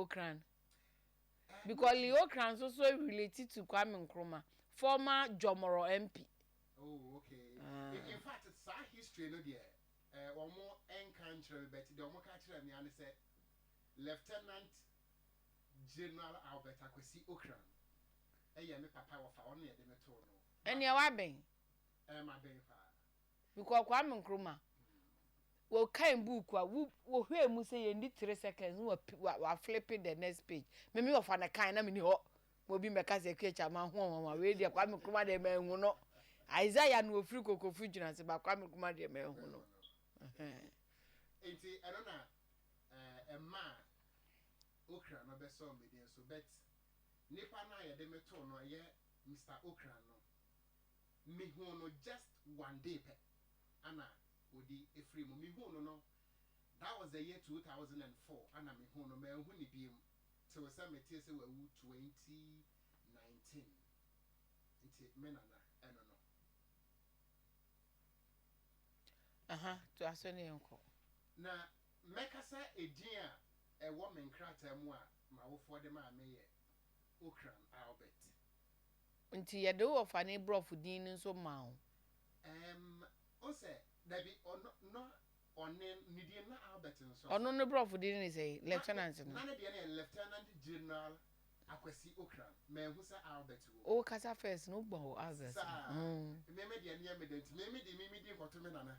Ocran? Because Lee Ocran nso so related to Kwame Nkrumah, former Jomoro MP. Oh, okay. In fact, saa history no deɛ, wɔn nka nkyerɛ me, but deɛ wɔn ka kyerɛ me ara ne sɛ Lieutenant General Albert Akwasi Ocran ɛyɛ me papa wɔfa, ɔno na yɛde me too no. Ɛnneɛ wabɛn. Ɛɛ, mabɛn paa. Because Kwame Nkrumah, wɔkan book a, wo wɔhwɛɛ mu sɛ yɛnni 3 seconds na wa wa flip the next page. Me me wɔfa no kan na menni hɔ. Ma obi mmɛka sɛ Akua Kyama ho ɔnwanwa wei deɛ, Kwame Nkrumah deɛ manhu no. Isaiah na ofiri Kokofu gyina ase ba, Kwame Nkrumah deɛ manhu no. Nti ɛno na ɛma Ocran no bɛsɔɔ me din so, but nipa no a yɛde me too no, ɛyɛ Mr Ocran no, mehuu no just one day pɛ ana ɔdi efiri mu. Mehuu no, that was the year 2004 ana mehuu no. Manhu ne biem till sɛ metee sɛ wawu 2019. Nti me nana ɛno no. Aha, to aso ne yɛnkɔ. Na mɛka sɛ edin a ɛwɔ me nkrataa mu a m'awofoɔ de maa me yɛ Ocran Albert. Nti yɛde wo wɔfa ne borɔfo din no nso maa wo? O sɛ dabi, ɔno no, ɔne ne din na Albert nso. Ɔno ne borɔfo din ne sɛ Lieutenant no? Na ne deɛ no yɛ Lieutenant General Akwasi Ocran. Manhu sɛ Albert wɔ. Wo kasa first no, wobɔ wo Albert. Saa meme deɛ neɛ meda nti meme de meme din kɔto me nana.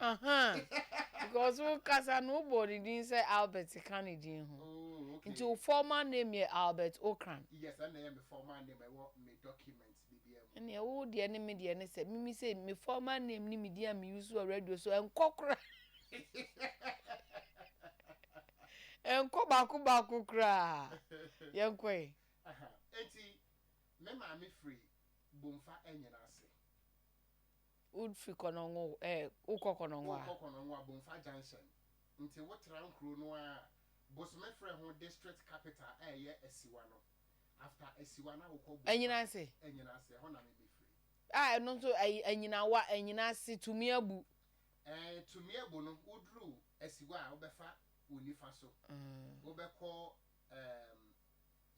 Because wo kasa no, wobɔ ne din sɛ Albert ka ne din ho. Oh, okay. Nti wo formal name yɛ Albert Ocran? Yes, ɛna yɛ me formal name, ɛwɔ me document biribiara mu. Ɛnneɛ wo deɛ ne me deɛ ne sɛ mimi sɛ me formal name ne me din a me use wɔ radio so ɛnkɔ kora, ɛnkɔ baako baako koraa. Yɛnkɔ yi. Nti me maame firi Bomfa ɛnyina ase. Wofiri Kɔnɔngo wokɔ Kɔnɔngo a? Wokɔ Kɔnɔngo a, Bomfa Junction. Nti wotra nkuro no a Bosome frɛ ho district capital a ɛyɛ Asiwa no, after Asiwa na wokɔ Bomfa. Ɛnyina ase? Ɛnyina ase, ɛhɔ na me mefiri. A ɛno nso ɛyi Anyinawa, Ɛnyina ase, Tumi Abu. Ɛɛ, Tumi Abu no, woduru Asiwa a, wobɛfa wo nifa so. Wobɛkɔ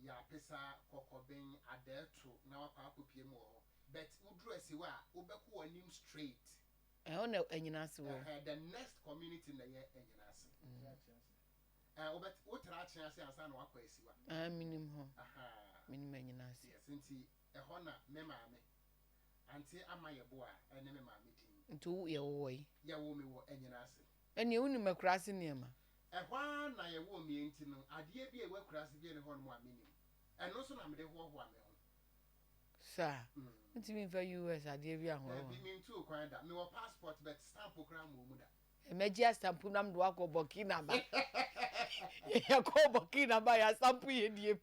Yapesa, Kɔkɔben, Adɛɛto na wakɔ akɔpie mu wɔ hɔ. But woduru Asiwa a, wobɛkɔ w'anim straight. Ɛhɔ na Ɛnyina ase wɔ? Ɛhɛ, the next community na ɛyɛ Ɛnyina ase. Ɛɛ, wobɛ wotra akye ase ansa na wakɔ Asiwa. Ah, minim hɔ. Minim Ɛnyina ase. Yes, nti ɛhɔ na me maame, Ante Ama Yɛboa, ɛne me maame din. Nti wo yɛwɔ wɔ yi? Yɛwɔ me wɔ Ɛnyina ase. Ɛnneɛ wonim akuraase nneɛma. Ɛhɔ ara na yɛwoo me, enti no, adeɛ bi a ɛwɔ akuraase bi nni hɔnom a mennim. Ɛno nso na mede hoahoa me ho. Saa? Wontumi mfa US adeɛ bi anhoahoa? Dabi, mentuu kwan da. Mewɔ passport but stamp koraa mmɔɔ mu da. Mɛgye astamp na mede wo akɔ Burkina ba. Yɛkɔ Burkina ba, yɛastamp yɛ die mu.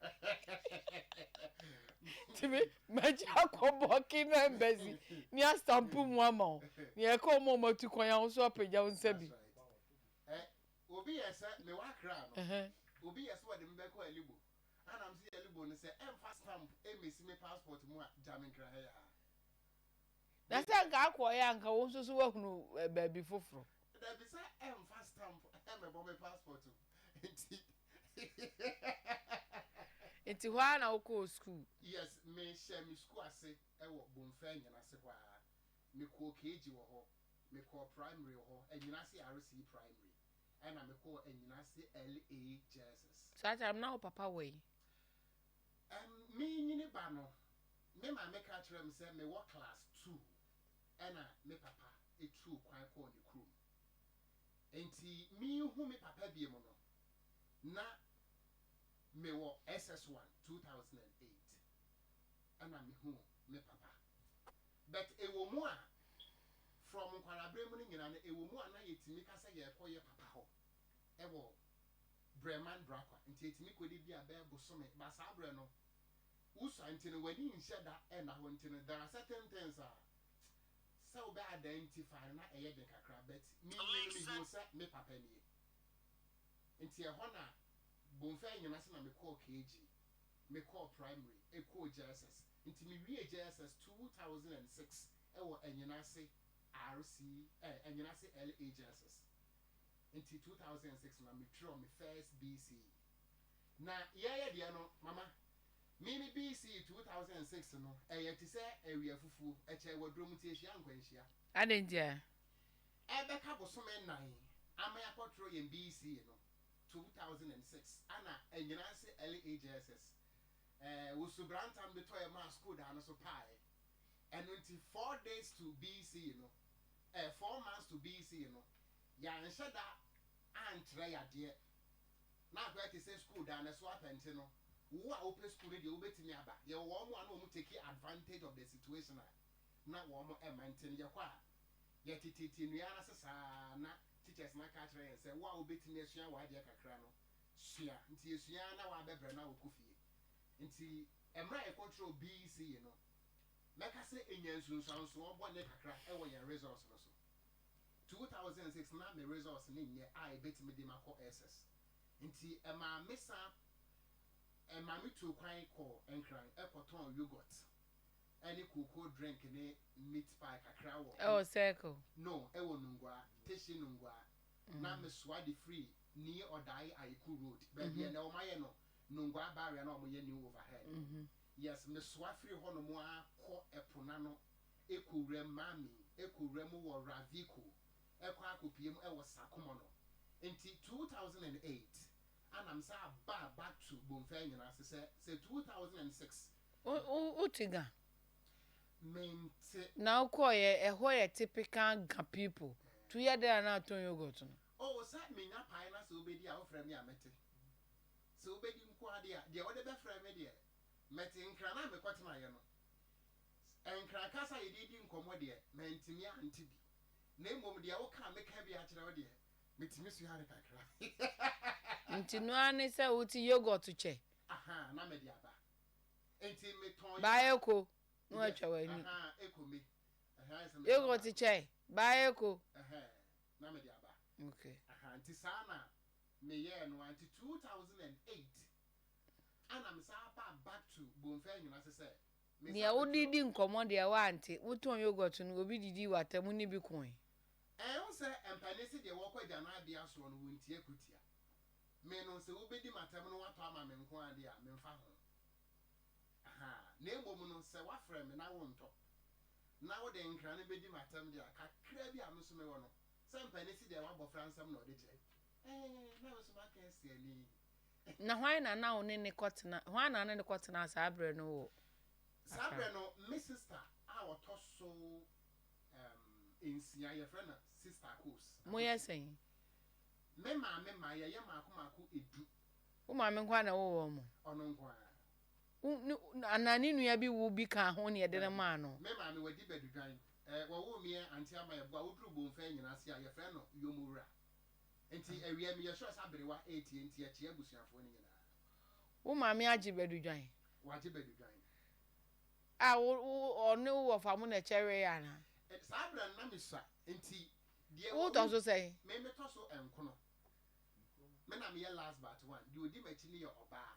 Nti me mɛgye akɔ Burkina embassy ne astamp mu ama wo. Nea ɛka wɔn a wɔatu kwan a wo nso apagya wo nsa bi. That's right. Obi yɛ sɛ mewɔ Accra no, obi yɛ sɛ wɔde me bɛkɔ Alibo. Ana m sɛ Alibo no sɛ ɛmfa stamp ɛmmɛsi me passport mu a, gya me nkra ha yi ara. Na sɛ nka akɔɔyɛ a, nka wo nso so woahunu baabi foforɔ. Dabi, sɛ ɛmfa stamp ɛmmɛbɔ me passport mu nti. Nti hɔ ara na wokɔɔ school? Yes, mehyɛ me school ase wɔ Bomfa Anyinase hɔ ara. Mekɔɔ KG wɔ hɔ, mekɔɔ primary wɔ hɔ, Anyinase RC Primary, ɛna mekɔɔ Anyinase LA JSS. Saa time na wo papa wɔ yi? Menyini ba no, me maame ka kyerɛɛ me sɛ mewɔ class two ɛna me papa tuu kwan kɔɔ ne kurom. Nti mehu me papa biom no, na mewɔ SS1, 2008 ɛna mehuu me papa. But ɛwɔ mu a, from nkwadaa mu no nyinaa no, ɛwɔ mu a na yɛtumi ka sɛ yɛrekɔ yɛ papa hɔ ɛwɔ Breman Brakwa. Nti yɛtumi kɔdi bi a bɛyɛ bosome, but saa berɛ no, wosua nti no w'ani nhyɛ da ɛnna hɔ, nti no there are certain things a sɛ wobɛ identify no na ɛyɛ den kakra, but me no mehuu sɛ me papa nie. Nti ɛhɔ na Bomfa Anyina se na mekɔɔ KG, mekɔɔ primary, ɛkɔɔ JSS. Nti mewie JSS 2006 ɛwɔ Anyinase RC, Anyinase LA JSS. Nti 2006 na metwerɛ me first BCE. Na yɛyɛ deɛ no, mama, me me BC 2006 no, ɛyɛ te sɛ awia fufuo, ɛkyɛ waduro mu nti ɛhyia nkwanhyia. Adɛn ntia? Ɛbɛka bosome nnan ama yɛakɔtwerɛ yɛn BC no, 2006, ana Anyinase LAJSS, eh, Wusu-Brantam bi tɔeɛ maa sukuu dan no so paaɛ. Ɛno nti 4 days to BC no, eh, 4 months to BC no, yɛanhyɛ da ankyerɛ yadeɛ. Na akɔyɛ te sɛ sukuu dan no so apɛnte no, wo a wopɛ sukuu no deɛ wobɛtumi aba. Yɛwɔ wɔn a na wɔn take advantage of the situation a na wɔn mma. Nti no yɛkɔ a, yɛtetete nnua no ase saa na teachers no aka akyerɛ yɛn sɛ wo a wobɛtumi asua w'adeɛ kakra no, sua. Nti yɛsua na woabɛbrɛ na wokɔ fie. Nti mmerɛ a yɛkɔtwerɛ BECE no, mɛka sɛ ɛnya nsunsuansoɔ bɔne kakra ɛwɔ yɛn results no so. 2006 na me results ne nyɛ a ɛbɛtumi de makɔ SS, nti ɛmaa me san ɛmaa me tuo kwan kɔ Nkran ɛkɔtɔn yogurt ɛne cocoa drink ne meat pie kakra wɔ Ɛwɔ Circle? No, ɛwɔ Nungua, Teshie Nungua. Na mesoa de firi Nii Ɔdae Ayiku Road baabi ɛnɛ wɔn ayɛ no Nungua barrier na wɔn yɛ new overhead no. Yes, mesoa firi hɔnom akɔ ɛpo n'ano, ɛkɔwura Mami, ɛkɔwura mu wɔ Ravico, ɛkɔ akɔpie mu ɛwɔ Sakumono. Nti 2008 ana me san ba back to Bomfɛ nyinaa ase sɛ 2006. Wote Ga? Mente. Na wokɔɔyɛ ɛhɔ yɛ typical Ga people tu yɛ dɛn a na atɔn yogurt no? Oh, sɛ menya pae na sɛ wobɛdi a, wofrɛ me a mɛte. Sɛ wobɛdi nko adeɛ a, deɛ wode bɛfrɛ me deɛ mɛte. Nkran a mekɔtenaeɛ no, Nkran kasa a yɛde di nkɔmmɔ deɛ, mantumi ante bi. Na mmom deɛ woka a meka bi akyerɛ wo deɛ, metumi sua no kakra. Nti no ara ne sɛ wote yogurt kyɛ? Aha, na mede aba. Nti metɔn. Baayeko na watwa w'ani. Aha, ekome. Ɛhɛ, ayɛ sɛ metɔn Yogurt baako. Kyɛ baayeko. Ɛhɛ, na mede aba. Aha, nti saa na meyɛɛ no. Nti 2008 ana mesan ba back to Bomfɛ nyina ase sɛ mesan Nea wode bɛtwerɛ. Di nkɔmmɔ deɛ woante, wotɔn yogurt no, obi didii w'atam ne bi koe? Ɛho sɛ mpanin sɛ deɛ wɔkɔ agyanabea soɔ no wɔntia kutia. Me no, sɛ wobɛdi m'atam no woatɔ ama me nko ara deɛ a, memfa ho. Aha, na mmom no, sɛ woafrɛ me na wontɔ na wode nkra no bɛdi m'atam deɛ a, kakra bi a me nso mewɔ no, sɛ mpanin si deɛ wabɔfra nsɛm na ɔde kyɛ. Ɛɛ, na me nso maka asi ani. Na hwan na na wo ne ne kɔtena, hwan na ne ne kɔtena saa berɛ no wɔ Saa Accra? berɛ no, me sister a ɔtɔ so 6, yɛfrɛ no Sister Akos. Moyɛ Akosua. sɛn? Me maame ma yɛyɛ maako maako 10. Wo maame nko ara na ɛwoo wɔn mo? Ɔno nko ara. Wo ne anaa ne nua bi wo bi kaa ho ne yɛde no Dabi. maa no? Me maame wadi badudwan. Eh, wɔwoo me ɛ Auntie Ama Yeboah, woduru Bomfɛ nyina ase a, yɛfrɛ no Yomowura. Nti awia meyɛ sure sɛ aberewa retie nti yɛkyea abusuafoɔ no nyinaa. Wo maame agye badudwan? Wagye badudwan. A wo wo ɔne wo wɔfa mo na ɛkyɛree anaa? Eh, saa berɛ no na mesua nti deɛ Wotɔ wawu so sɛn? Me metɔ so nkono. Me na meyɛ last but one. Deɛ ɔdi m'akyi no yɛ ɔbaa.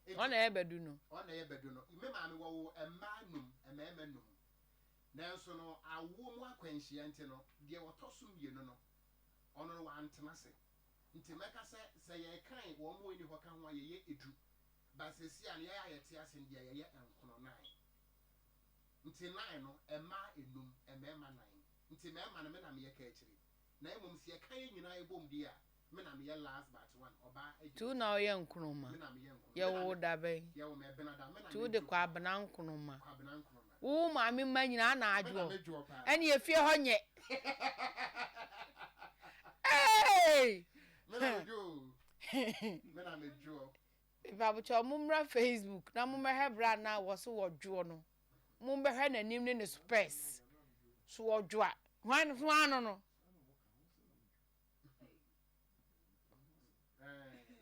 Nti Ɔna ɛyɛ badu no? Ɔna ɛyɛ badu no. Me maame wɔwoo mmaa num, mmarima num. Nanso no awoɔ mu akwanhyia nti no, deɛ ɔtɔ so mmienu no, ɔno no wantena ase. Nti mɛka sɛ, sɛ yɛrekan wɔn a wɔnni hɔ ka ho a, yɛyɛ 10. But seesei a no yɛn a yɛte ase no deɛ yɛyɛ nkono, nine. Nti nine no, mmaa enum, mmarima nnan. Nti mmarima no, me na meyɛ kaakyire. Na mmom sɛ yɛka yɛn nyinaa yɛbom deɛ a, me na meyɛ last but one, ɔbaa agya Nti wo na woyɛ Nkrumah? Me na meyɛ Nkrumah. Me Yɛwoo na wo me da bɛn? Yɛwoo me Ɛbenada. Me na Nti wode medwo paa. Kwabena Nkrumah. Kwabena Nkrumah. Wo maame mma nyinaa na Me na adwoɔ? medwoɔ paa. Ɛne efie hɔ nyɛ. Hey! Me na medwo o. Me na medwoɔ. Mepabokyɛw, mommra Facebook na mommɛhwɛ berɛ a na wɔse wɔdwoɔ no. Mommɛhwɛ n'anim ne ne spɛs. So wɔdwo a, hwan hwan no no?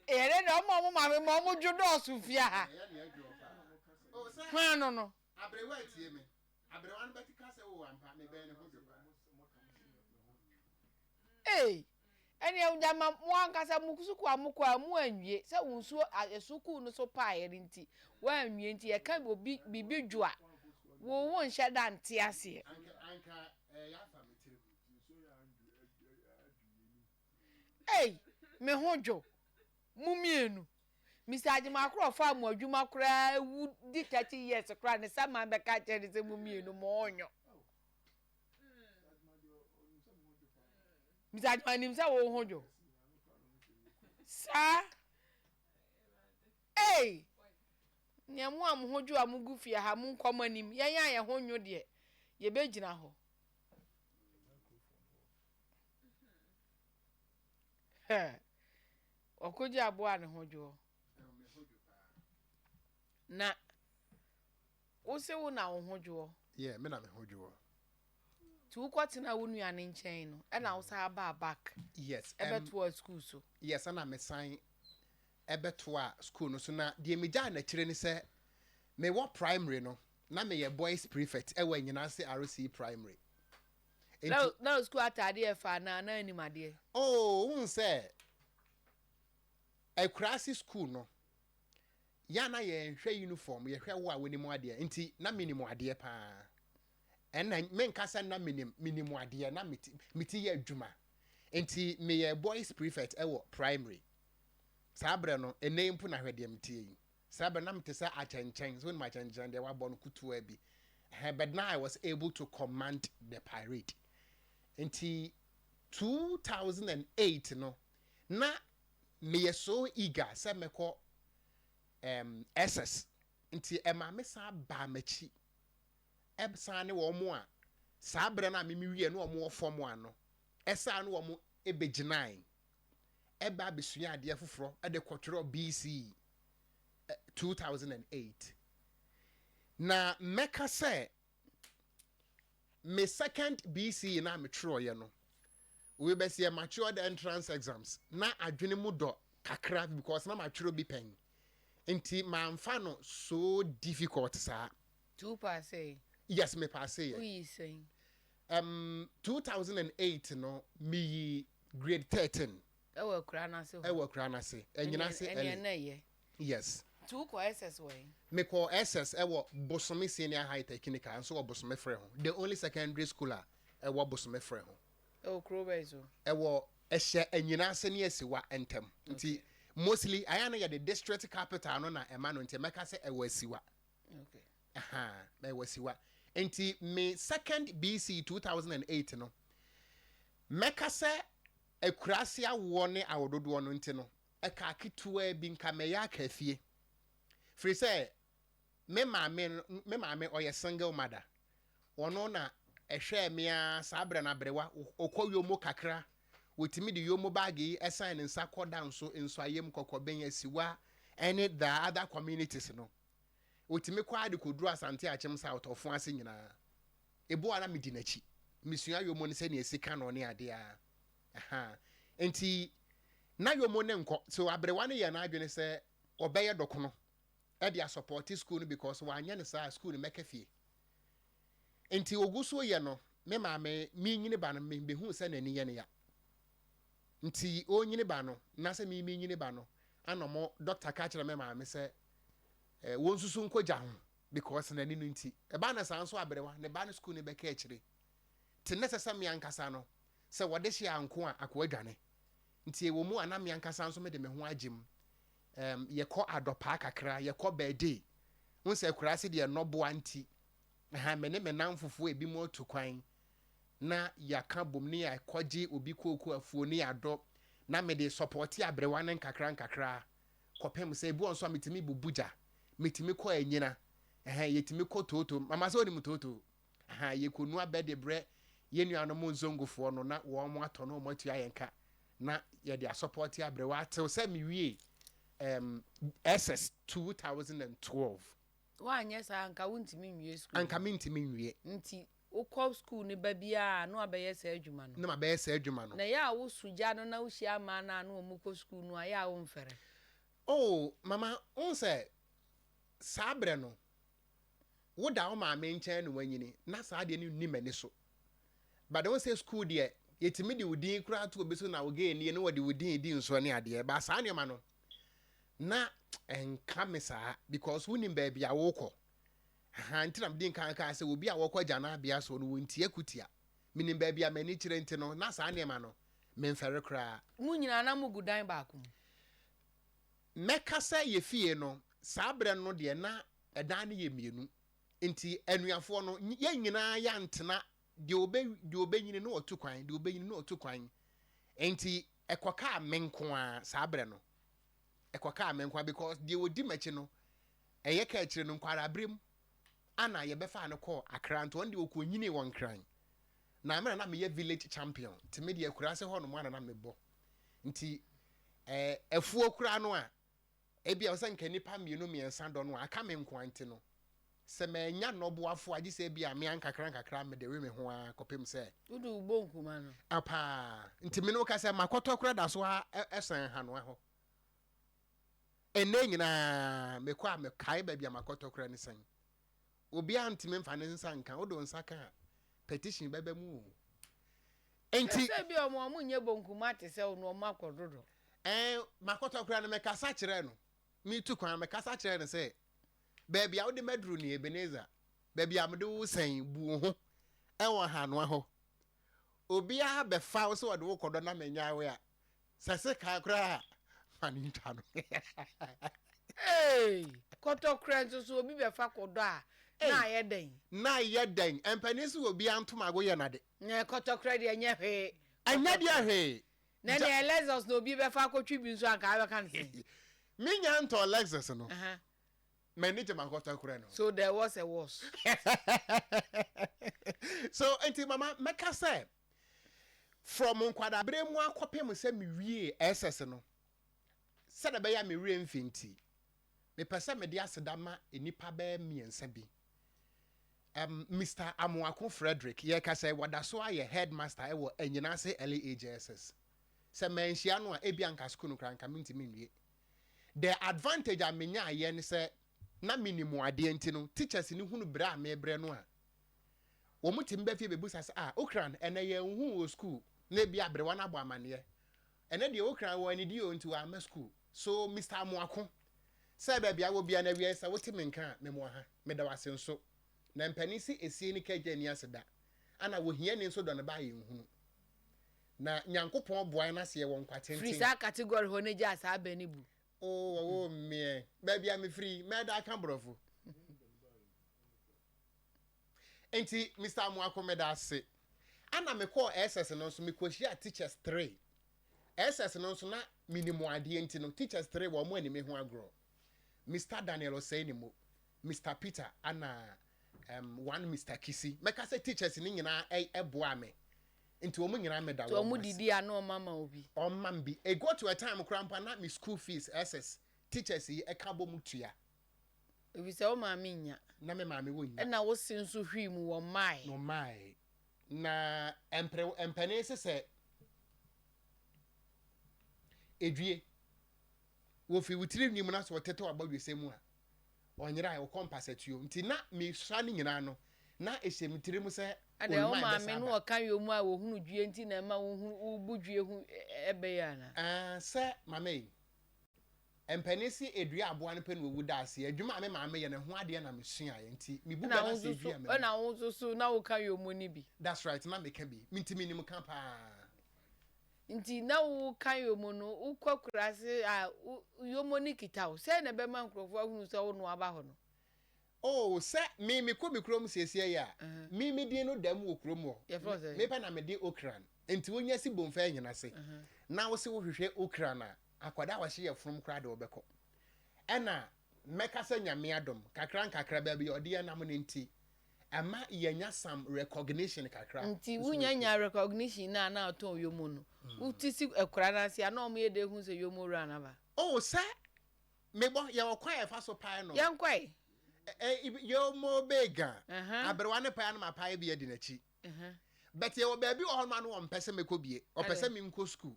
Ɛyɛ dɛ ɔmo a ɔmo maame ma ɔmo dwo dɔɔso fie ha. Ɛyɛ nea ɛdwoɔ paa. O sɛ Hwan no no? aberewa atie me. Aberewa no bɛte ka sɛ o ampa mebɛn ne ho dwo paa. Ei! Ɛneɛ gyama mo ankasa mo sukuu a mokɔ a mo anwie sɛ wo nsuo a sukuu no so paeɛ no nti woanwie nti yɛka obi biribi dwo a wo wo nhyɛ da nte aseɛ. Anka anka ɛyɛ afa me tirim. Ei! Me ho dwo mo mmienu. Mister Agyeman-Akorɔ ɔfaa mo adwuma koraa wu di 30 years koraa ne saman bɛka akyerɛ no sɛ mo mmienu mo ɔnyɔ. Mister Agyeman nim sɛ wo ho dwo. Saa. Ei! Nea mo a mo ho dwo a mugu fie ha, monkɔ mo anim. Yɛn a yɛn ho nnwo deɛ, yɛbɛgyina hɔ. Ɔkɔgye aboa a ne ho dwoɔ. Na wo se wo na wo ho dwoɔ. Yeah, me na me ho dwoɔ. Nti wokɔtena wo nua no nkyɛn no, ɛna wo san baa back. Yes. Ɛbɛtoa school so. Yes, ɛna mesan ɛbɛtoa school no so. Na deɛ megyaa n'akyire ne sɛ, mewɔ primary no, na meyɛ boys prefect ɛwɔ Anyinase RC Primary. Nti, na wo school ataadeɛ ɛfa anaa na anim adeɛ? Oh, wohu sɛ akuraase school no, yɛ a na yɛnhwɛ uniform, yɛhwɛ wo a wonim adeɛ. Nti na menim adeɛ paa. Ɛna menka sɛ na menim, menim adeɛ, na meti, meti yɛ adwuma. Nti meyɛ boys prefect ɛwɔ primary. Saa berɛ no, ɛnɛ yi mpo na hwɛ deɛ metie yi. Saa berɛ na mete sɛ akyɛnkyɛn, sɛ wonim akyɛnkyɛn deɛ wabɔ no kutuwa bi. Ɛhɛn, but now I was able to command the parade. Nti 2008 no, na meyɛ so eager sɛ mɛkɔ SS. Nti ɛma me san baa m'akyi. Ɛsan ne wɔn a saa berɛ no a mimi wie no wɔn wɔ fam ano. Ɛsan ne wɔn ɛbɛgyinae. Ɛba abɛsua adeɛ foforɔ ɛde kɔtwerɛ BC 2008. Na mɛka sɛ me second BC na metwerɛeɛ no, we bɛsi matured entrance exams na adwene mu dɔ kakra because na matwerɛ bi pɛn, nti mamfa no so difficult saa. Nti wo pass yi? Yes, me pass yɛ. Woyi sɛn? 2008 no, meyi grade 13. Ɛwɔ akura no ase hɔ? Ɛwɔ akura no ase, ɛnyina ase. Ɛneɛ ɛne na ɛyɛ. Yes. Nti wokɔ SS wɔ yi? Mekɔ SS ɛwɔ Bosome Senior High Technical nso wɔ Bosome Frɛ ho, the only secondary school a ɛwɔ Bosome Frɛ ho. Ɛwɔ kuro bɛyi so? Ɛwɔ ɛhyɛ Anyina ase ne Asiwa ntam, nti mostly ayɛ no yɛde district capital no na ɛma no, nti mɛka sɛ ɛwɔ Asiwa. Aha, ɛwɔ Asiwa. Nti me second BC 2008 no, mɛka sɛ akuraase awoɔ ne awododoɔ no nti no, ɛka ketewa bi nka mɛyɛ aka fie, firi sɛ me maame ɔyɛ single mother. Ɔno na ɛhwɛɛ me a saa berɛ no aberewa ɔkɔ yomo kakra, wɔtumi de yomo bag yi ɛsan ne nsa kɔ da nso nso ayam kɔkɔbɛn Asiwa ɛne the other communities no. Wɔtumi kɔ ade kɔduru Asante Akyem South ɔfo ase nyinaa. Ebu a na medi n'akyi mesua yomo no sɛnea esi ka no ne adeɛ a aha. Nti na yomo ne nkɔ so. Aberewa no yɛ n'adwene sɛ ɔbɛyɛ dɔkono ɛde asupport school no because wanyɛ no saa, school no mɛka fie. Nti ogu so yɛ no, me maame menyini ba no, mebehu sɛ n'ani yɛ ne ya. Nti ɔnyini ba no na sɛ me menyini ba no ana ɔmo doctor ka kyerɛ me maame sɛ wɔn nsusu nkɔgya ho because n'ani no. Nti ɛbaa na saa nso aberewa ne ba no school no bɛka akyire te ne sɛ me ankasa no sɛ wɔde hyɛ anko a akɔ adwane. Nti ɛwɔ mu a na me ankasa nso mede me ho agye mu. Yɛkɔ adɔpaa kakra, yɛkɔ bɛɛde n sɛ akuraase deɛ nnɔboa nti ha me ne me nam fufuo ebi mu atu kwan na yɛaka bom ne yɛakɔgye obi kooko afuo ne yɛadɔ na mede support aberewa ne nkakra nkakra kɔpem sɛ ebi wɔ nso a metumi bubu gya, metumi kɔ anyina ɛhɛn, yɛtumi kɔ tooto. Mama sɛ onim tooto ɛhɛn, yɛkɔnu abɛ de brɛ yɛn nuanom nzongofoɔ no na wɔn mo atɔ no, wɔn atua yɛn ka na yɛde asupport aberewa atew sɛ mewie SS 2012. Woanyɛ saa anka wontumi nwie school? Anka mentumi nwie. Nti wokɔ school ne ba biara na wabɛyɛ saa adwuma no? Na mabɛyɛ saa adwuma no. Na ɛyɛ a woso gya no na wohyia mmaa no a na wɔn kɔ school no a, ɛyɛ a womfɛre? Oh mama, n sɛ saa berɛ no woda wo maame nkyɛn na wanyini na saa deɛ no nni m'ani so, but wɔn sɛ school deɛ yɛtumi de wo din koraa to obi so na wo gay nie na wɔde wo din di nsoɔ ne adeɛ ba. Saa nneɛma no na ɛnka me saa because wonim baabi a wokɔ ha. Nti na mede nkan kaa sɛ obi a wɔkɔ agya no abea so no wɔntia kutia. Menim baabi a m'ani kyerɛ, nti no na saa nneɛma no memfɛre koraa. Mo nyinaa na mogu dan baako mu? Mɛka sɛ yɛ fie no, saa berɛ no deɛ na ɛdan no yɛ mmienu. Nti anuafoɔ no, yɛn nyinaa yɛantena, deɛ ɔbɛ, deɛ ɔbɛnyini na ɔtu kwan, deɛ ɔbɛnyini na ɔtu kwan. Nti ɛkɔkaa me nko ara saa berɛ no. Ɛkɔkaa me nko ara because deɛ ɔdi m'akyi no, ɛyɛ ka akyire no, nkwadaa mu ana yɛbɛfaa no kɔɔ Accra. Nti ɔno deɛ ɔkɔnyinii wɔ Nkran. Na me na na meyɛ village champion. Nti me deɛ akuraase hɔ nom ana na mebɔ. Nti eh, afuo koraa no a, ebia sɛ nka nnipa mmienu mmiɛnsa dɔ no a, aka me nkoa nti no, sɛ mannya nnɔboafoɔ a, gye sɛ ebia me ankakra nkakra mede we me ho ara kɔpem sɛ. Wode wo bonkuma no. Ah, paa. Nti me ne wo ka sɛ makɔtɔ koraa da so ara sɛn Hanoa hɔ. Ɛnnɛ nyinaa mekɔ a mekae baabi a makɔtɔ koraa ne sɛn. Obiara ntumi mfa ne nsa nka, wode wo nsa ka a, petition bɛba mu o. Enti. Ɛsɛ bi a wɔn a wɔnyɛ bonkuma te sɛ wo no wɔn akɔ dodo. Ɛɛ, makɔtɔ koraa no mekasa kyerɛɛ no. Metu kwan mekasa kyerɛɛ no sɛ, baabi a wode maduru ni Ebenezer, baabi a mede wo sɛn bu wo ho wɔ Hanoa hɔ. Obiara bɛfa wo sɛ ɔde wo kɔdɔ na mannyae wo a, Sɛ sekan koraa a, ma no ntwa no. Hey! Kɔtɔkorɛ nso so obi bɛfa kɔdɔ a, na ayɛ dɛn? Na ayɛ dɛn? Mpanin se obiara ntomago yɛ n'ade. Na kɔtɔkorɛ deɛ ɛnyɛ hwee. Ɛnyɛ deɛ hwee. Na ɛneɛ Lexus na obi bɛfa akɔtwi bi nso anka abɛka no sɛn? Me nya ntɔɔ Lexus no, m'ani gye m'akɔtɔkorɛ no ho. So there was a was. So nti mama mɛka sɛ From nkwadaaberɛ mu ara kɔpem sɛ mewiee SS no, sɛdeɛ ɛbɛyɛ a me werɛ mfi nti, mepɛ sɛ mede aseda ma nnipa bɛyɛ mmiɛnsa bi. Um, Mister Amoako Frederick, yɛreka sɛ wɔda so ayɛ headmaster wɔ Anyinase LAJSS. Sɛ manhyia no a, ebia anka sukuu no koraa anka mentumi nwie. The advantage a menyaeɛ ne sɛ na menim adeɛ nti no, teachers no hunu brɛ a mebrɛ no a, Wɔtumi ba fie bɛbisa sɛ, Ah, Okran, ɛnnɛ yɛanhu wo wɔ sukuu. Na ebia aberewa no abɔ amanneɛ. Ɛnnɛ deɛ Okran wɔ anidie o, nti wamma sukuu. So Mister Amoako, sɛ baabi a wɔ biara no awiei sɛ wote me nka a, memoa ha. Meda wo ase nso. Na mpanin se esie ne kagya nni ase da. Ana ohiani nso dɔ ne ba a yɛnhunu. Na Nyankopɔn boae na sɛ yɛwɔ nkwa Firi tenten. saa category hɔ na gyaa saa bɛ no bu. Oo, wɔwoo meɛ. Baabi a mefiri yi, mɛda aka borɔfo. Nti Mister Amoako meda ase. Ɛna mekɔɔ SS no nso mekɔhyiaa teachers three. SS no nso na menim adeɛ nti no teachers three wɔn ani me ho agorɔ. Mister Daniel Osei-Nimo, Mister Peter ɛna um, one Mister Kisi. Mɛka sɛ teachers no nyinaa ɛboaa me. Nti wɔn nyinaa meda wɔn ase. Nti wɔn didi a na wɔn ama wo bi? Wɔn ma me bi. It got to a time koraa mpo a na me school fees SS teachers yi ɛka bɔ mu tua. Efisɛ wo maame nnya. Na me maame wɔ nnya. Ɛna wo se nso hwii mu, wɔmmae. Na ɔmmae. Na mpere mpanin se sɛ edwie, wofi wo tiri nwi mu na sɛ ɔtetew abɔdwesɛ mu a, ɔnyerae, ɔkɔ mpasatuo. Nti na mesua ne nyinaa no, na ɛhyɛ me tiri mu sɛ Adɛn, wo Oluman maame bɛsan no aba. ɔka yom a wɔhunu dwie nti na ɛma wohunu wobu dwie ho ɛbɛ yi anaa? Ɛɛ, sɛ mama yi. Mpanin se edua aboa no pɛ na owu da ase. Adwuma a me maame yɛ no, ɛho adeɛ na mesuaeɛ nti mebu Ɛna bɛ wo na sɛ nso so edua me ɛna wo nso so na woka yomo no bi? That's right, na meka bi. Nti menim ka paa. Nti na woka yomo no, wokɔ akuraase a wo yomo no kita wo. Sɛn na ɛbɛma nkurɔfoɔ ahunu sɛ wo na woaba hɔ no? Oh, sɛ me mekɔ me kurom seesei yi a, me me din no da mu wɔ kurom hɔ. Yɛfrɛ wo sɛn? Me pɛ na mede Okran. Nti wonya si Bomfa Anyina ase na wose wohwehwɛ Okran a, Akwadaa a ɔhye yɛfonom koraa de ɔbɛkɔ. Ɛna mɛka sɛ Nyame adom, kakra nkakra baabi a ɔde yɛn nam no nti, ɛma yɛnya some recognition kakra Nti nso wo wɔ nya kurom. nya recognition no a na ɔtɔn yomo no, wo te si akura no ase a na ɔmo yɛ dɛ hu sɛ yomo wura no aba? Oh sɛ mebɔ, yɛwɔ kwan a yɛfa so pae no. Yɛnkɔ ɛ. Ɛ yomo bega, aberewa no pae a na mapae bi adi n'akyi. But yɛwɔ baabi wɔ hɔ nom a na ɔmpɛ sɛ mɛkɔ bie, ɔpɛ sɛ menkɔ school.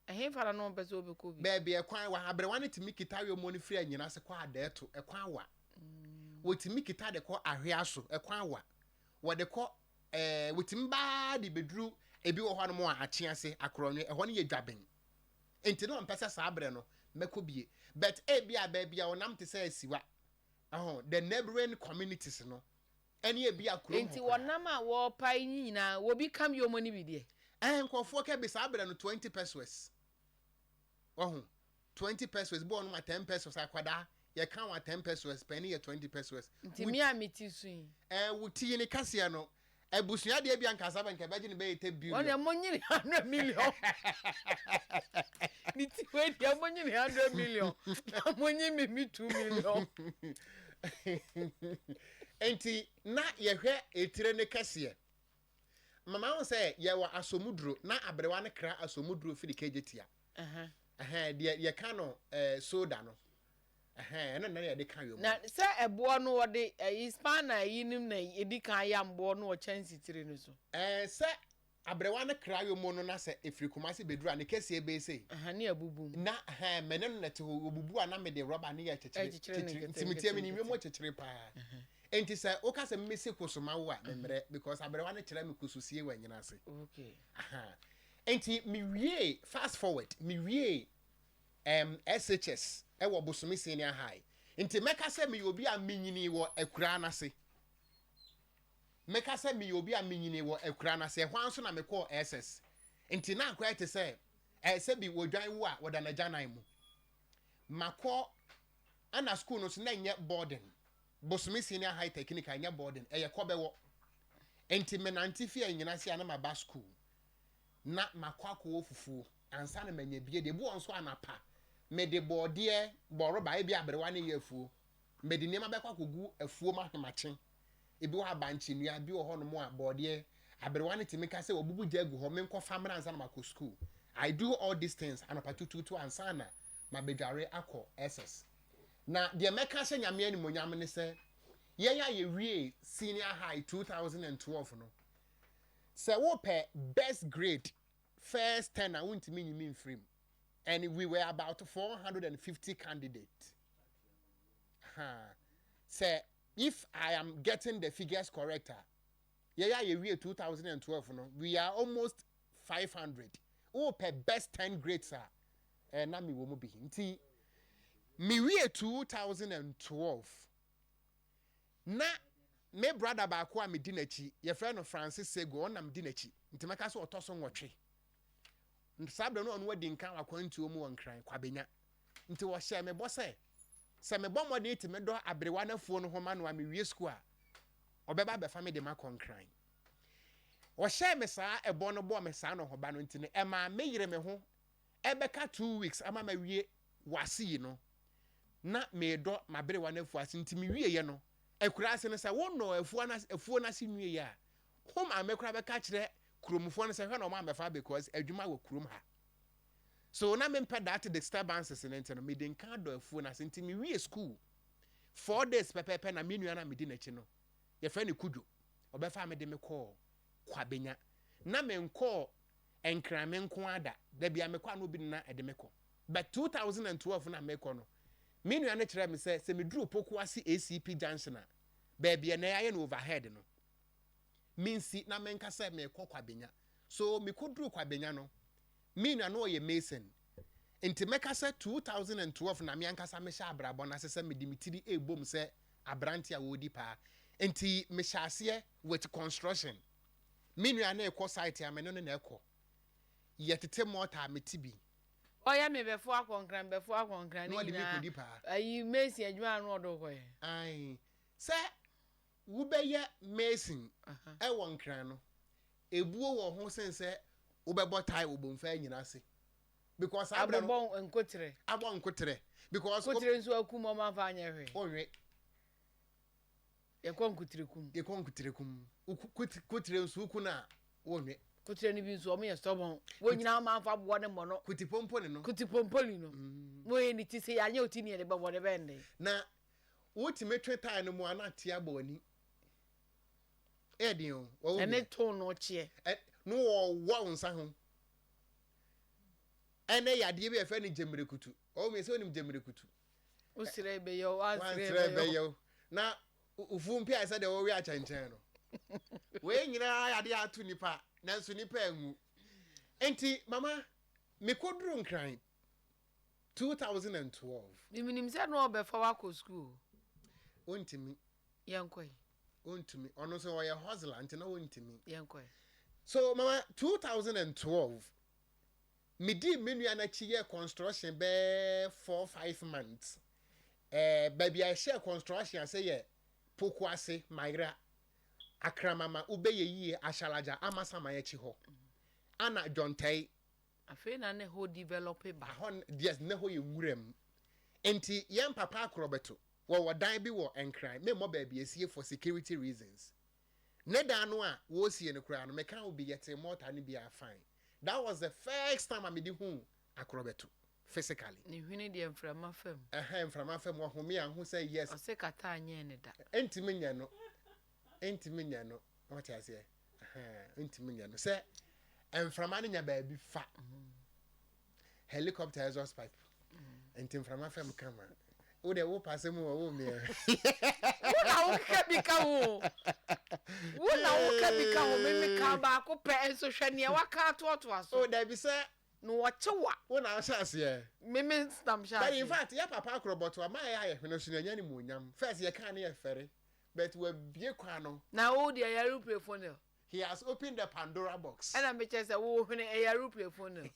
Ɛhefa na na ɔmpɛ sɛ ɔbɛkɔ bi? Baabi ɛkwan wa, aberewa no tumi kita yommo no firi anyina ase kɔ adɛɛto, ɛkwan wa. Wɔtumi kita de kɔ ahwea so, ɛkwan wa. Wɔde kɔ ɛɛ, wɔtumi baa de bɛduru ebi wɔ hɔ nom a akye ase, akorɔnwe, ɛhɔ no yɛ dwaben. Nti na ɔmpɛ sɛ saa berɛ no mɛkɔ bie. But ebia baabi a ɔnam te sɛ Asiwa, ɛho, the neighboring communities no, ɛne ebia kurom hɔ Enti koraa. wɔnam a wɔrepae no nyinaa, wɔbi kam yoma no bi deɛ? Ɛɛ, nkurɔfoɔ ka bi saa berɛ no 20 pesewas. Wahu? 20 pesewas, bi wɔ nom a 10 pesewas, akwadaa yɛka wa 10 pesewas, panin yɛ 20 pesewas. Nti mi a mi ti so yi. Ɛɛ, wo ti yi ne kaseɛ no, abusua deɛ bi ankasa bɛ nka bɛgye ne bɛyɛ 10 billion. Wɔn deɛ mo nyini 100 million ne ti wei deɛ, mo nyini 100 million na mo nyi mi 2 million. Nti na yɛhwɛ etire ne kɛseɛ. Mama ho sɛ yɛwɔ asomuduro na aberewa ne kra asomuduro firi kegye tia. Ɛhɛn, deɛ yɛka no soda no, ɛhɛn, ɛno na yɛde ka yom. Na sɛ ɛboɔ no, wɔde ɛyi spanner ɛyi nim na edi kan yam boɔ no wɔ kyɛnse tiri no so. Sɛ aberewa no kra yom no na sɛ efiri Kumasi beduru a, ne kɛseɛ bɛyɛ sei. Ne abubu mu. Na ɛhɛn, mɛne no na te hɔ, obubu a, na mede rɔba ne yɛ kyekyere. Ɛkyekyere ne kyekyere nkete. Nti metie mi ne nkete. wiem kyekyere paa. Nti sɛ woka sɛ mmesi kosoma wo a, memmerɛ because aberewa no kyerɛ me kososie wɔ anyina ase. Aha. Nti mewie, fast forward, mewie SHS ɛwɔ Bosome Senior High. Nti mɛka sɛ meyɛ obi a menyini wɔ akuraa n'ase. Mɛka sɛ meyɛ obi a menyini wɔ akuraa n'ase. Ɛhɔ ara nso na mekɔɔ SS. Nti na akɔyɛ te sɛ ɛsɛ bi wɔdwan wo a wɔda n'agyanan mu. Makɔ ɛna school no so na ɛnyɛ boarding. Bosome Senior High Technical ɛnyɛ boarding, ɛyɛ kɔbɛwɔ. Nti menante fie anyina se a na maba school na makɔ akɔwɔ fufuo ansa na manya bie de. Ebi wɔ nso anapa mede bɔɔdeɛ bɔrɔba, ebi aberewa ne yɛ afuo, mede nneɛma bɛkɔ akɔgu afuo mu ahemakye. Ebi wɔ abankye nnua bi wɔ hɔnom a bɔɔdeɛ aberewa ne tumi ka sɛ wɔbubu gya agu hɔ, menkɔ fa mmra ansa na makɔ school. I do all these things anɔpa tutuutu ansa na mabɛdware akɔ SS. Na deɛ mɛka hyɛ Nyame animonyam ne sɛ yɛn a yɛwie senior high 2012 no, sɛ wopɛ best grade, first 10 a, wontumi nyimi mfirim, and we were about 450 candidates. Ha. Sɛ if I am getting the figures correct a, yɛyɛ a yɛwie 2012 no, we are almost 500. Wopɛ best 10 grades a, na mewɔ mu bi. Nti mewie 2012 na me brother baako a medi n'akyi, yɛfrɛ no Francis Sego, ɔnam di n'akyi, nti mɛka sɛ ɔtɔ so 8. Saa berɛ no ɔno wadi nka wakwantuo mu wɔ Nkran Kwabenya. Nti wɔhyɛ me bɔ sɛ sɛ mebɔ mmɔden ti medɔ aberewa no afuo no ho ma no a, mewie sukuu a, ɔbɛba abɛfa me de makɔ Nkran. Ɔhyɛɛ me saa ɛbɔ no, bɔɔ me saa no ho ba no. Nti no ɛmaa meyere me ho. Ɛbɛka 2 weeks ama mawie wase yi no na meedɔ m'aberewa no afuo ase. Nti mewieɛ no, akura ase no, sɛ wonɔ afuo no afuo no ase nwie a, ho maame koraa bɛka kyerɛ kuromfoɔ no sɛ hwɛ na ɔmo ambɛfa because adwuma wɔ kurom ha. So na mempɛ that disturbances no, nti no mede nka dɔ afuo no ase. Nti mewie school 4 days pɛpɛɛpɛ na me nua no a medi n'akyi no, yɛfrɛ no Kudwo, ɔbɛfa me de me kɔɔ Kwabenya. Na menkɔɔ Nkran me nko ada dabi a mekɔ a na obi nna ɛde me kɔ. But 2012 na mekɔ no, me nua no kyerɛ me sɛ sɛ meduru Pokuase ACP junction a, baabi a na yɛayɛ no overhead no, mensi na menka sɛ mekɔ Kwabenya. So mekɔduru Kwabenya no, me nua no ɔyɛ mason. Nti mɛka sɛ 2012 na me ankasa mehyɛ abrabɔ no ase sɛ mede me tiri ɛrebom sɛ aberante a wɔredi paa. Nti mehyɛ aseɛ with construction. Me nua no ɛkɔ site a, me no no na ɛkɔ. Yɛtete mortar a, mete bi. Ɔyɛ me bɛfo akɔnkran, bɛfo akɔnkran na ne ɔde me nyinaa. kɔdi paa. Ayi mason adwuma no ɔde kɔyɛ. Ae, sɛ wobɛyɛ mason ɛwɔ Nkran no, ebuo wɔ ho sen sɛ wobɛbɔ tie wɔ Bomfa anyina ase, because saa berɛ no abobɔ nkotere. Abɔ nkoterɛ because nkotere nso akum ɔmo afa anyɛ hwee. Wonwe. Yɛkɔ nkotere kum. Yɛkɔ nkotere kum. Kotere nso woku no a, wonwe. Kotere no bi nso ɔmo yɛ stubborn, wɔn nyinaa ɔmo anfa boɔ ne mmɔ no. Kutipomponi no. Kutipomponi no mo yɛ ne ti sɛ yɛanyɛ oti ne yɛde bɛbɔ ne bɛn de. Na wotumi twe tie no mu a, na ate abɔ w'ani. Ɛyɛ den o, wɔwɔ ɛne bia. To no kyeɛ. No wɔwɔ wo nsa ho. Ɛnɛ yadeɛ bi a yɛfrɛ no gyemmerekutu. Ɔwɔ mi sɛ wonim gyemmerekutu. Wosrɛ bɛyɛ o, wansrɛ wansrɛ bɛyɛ o. Bɛyɛ o, na ofu mpe a sɛ deɛ wɔwe akyɛnkyɛn no. Wei nyinaa yadeɛ ato nipa, nanso nipa anwu. Nti mama mekɔduru Nkran 2012. Miminim sɛ na ɔbɛfa wakɔ sukuu. Wontumi. Yɛnkɔ yi. Wontumi. Ɔno nso ɔyɛ hustler, nti na wontumi. Yɛnkɔ yi. So mama, 2012. Medii me nua no akyi yɛɛ construction bɛyɛ 4, 5 months. Baabi a yɛhyɛɛ construction ase yɛ Pokuase, Mayera, Akramama, Wobɛyɛ Yie, Ahyalagya, Amasaman akyi hɔ. Ana John Tɛi. Afei na ne hɔ develop ba. Ahɔ, yes, ne hɔ yɛ nwura mu. Nti yɛn papa Akorɔbɛto, wɔwɔ dan bi wɔ Nkran, memmɔ baabi esie for security reasons. Ne dan no a wɔresie no koraa no, meka wo bi, yɛte mortar no bi a fine. That was the first time a mede hu Akorɔbɛto physically. Ne hwene deɛ, mframa fam. Ɛhɛn, mframa fam, wɔhome a ho sɛ yes. Ɔse kata anyɛ ne da. Ntumi nyɛ no, ntumi nyɛ no, wɔte aseɛ, ɛhɛn, ntumi nyɛ no sɛ mframa no nya baabi fa. Helicopter exhaust pipe nti mframa fam kama. Wo de wo paase mu wɔ wo mmeɛ. Wo na woka bi ka ho, wo na woka bi ka ho. Meme ka baako pɛ nso, hwɛ nea waka atoatoa so. O dabi, sɛ na wɔkye wa. Wo na wohyɛ aseɛ. Meme nam hyɛ But in aseɛ. fact, yɛ papa Akorɔbɔto ama yɛ ayɛ hwene so na ɛnya ne mu onyam. First yɛka ne yɛ fɛre, but wabie kwan no. Na wo deɛ, yɛ aeroplane funnel. He has opened the Pandora box. Ɛna mekyɛ sɛ wo hwene ɛyɛ aeroplane funnel.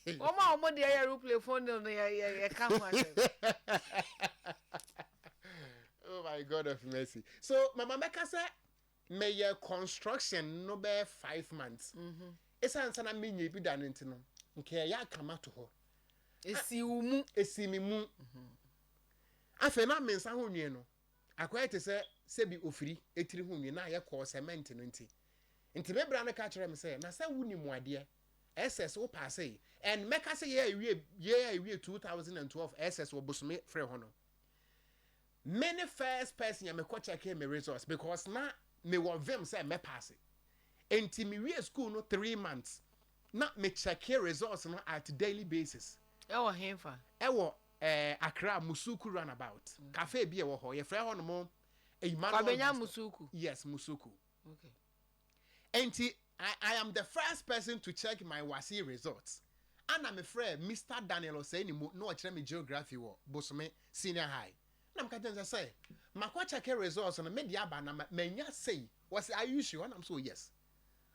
Wɔn a wɔn deɛ yɛ aeroplane funnel no, yɛ yɛ yɛka ho asɛm. Oh my God of mercy. So mama, mɛka sɛ mɛyɛ construction no bɛyɛ 5 months. Ɛsiane sɛ na menyɛ bi da no nti no, nka ɛyɛ akama to hɔ. Esi wo mu. Esi me mu. Afei na me nsa ho nwi no akɔyɛ te sɛ sɛbi ofiri etiri ho nwi na ayɛ kɔɔ cement no. Nti me bra no ka kyerɛ me sɛ, na sɛ wonim adeɛ SS wo pass and mɛka sɛ yɛ awie 2012 SS wɔ Bosome frɛ hɔ no, me ne first person a mekɔ check me results, because na mewɔ vim sɛ mɛ pass. Nti me wie school no 3 months na me check results no at daily basis. Ɛwɔ henfa? Ɛwɔ Accra Musuku Roundabout cafe bi a ɛwɔ hɔ, yɛfrɛ hɔ nom Emmanuel Kwabenya Bus Stop. Musuku. Yes, Musuku. Nti I am the first person to check my WASSCE results. Ana mefrɛ Mr Daniel Osei mu na ɔkyerɛ me geography wɔ Bosome Senior High, na meka kyerɛ no sɛ makɔ check results no, mede aba na manya sei. Wɔsɛ, "Are you sure?" Ɛna m so, "Yes."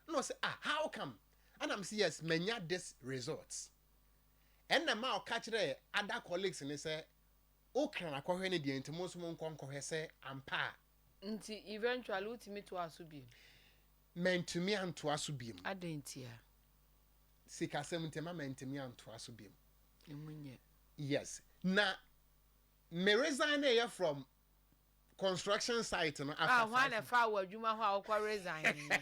Na ɔsɛ, "Ah, how come?" Ɛna m sɛ, "Yes, manya this results." Ɛna ma ɔka kyerɛ other colleagues ne sɛ wokra akɔhwɛ ne deɛ, nti mo nso mo nkɔ nkɔhwɛ sɛ ampa a. Nti eventually wotumi toa so bi? Mantumi antoa so biem. Adɛn ntia? Sikasɛm nti ma mantumi antoa so biem. Emu nyɛ. Yes, na me resign yɛ from construction site no after ah, hwan na 5 fa wɔ adwuma hɔ a wokɔ resign no?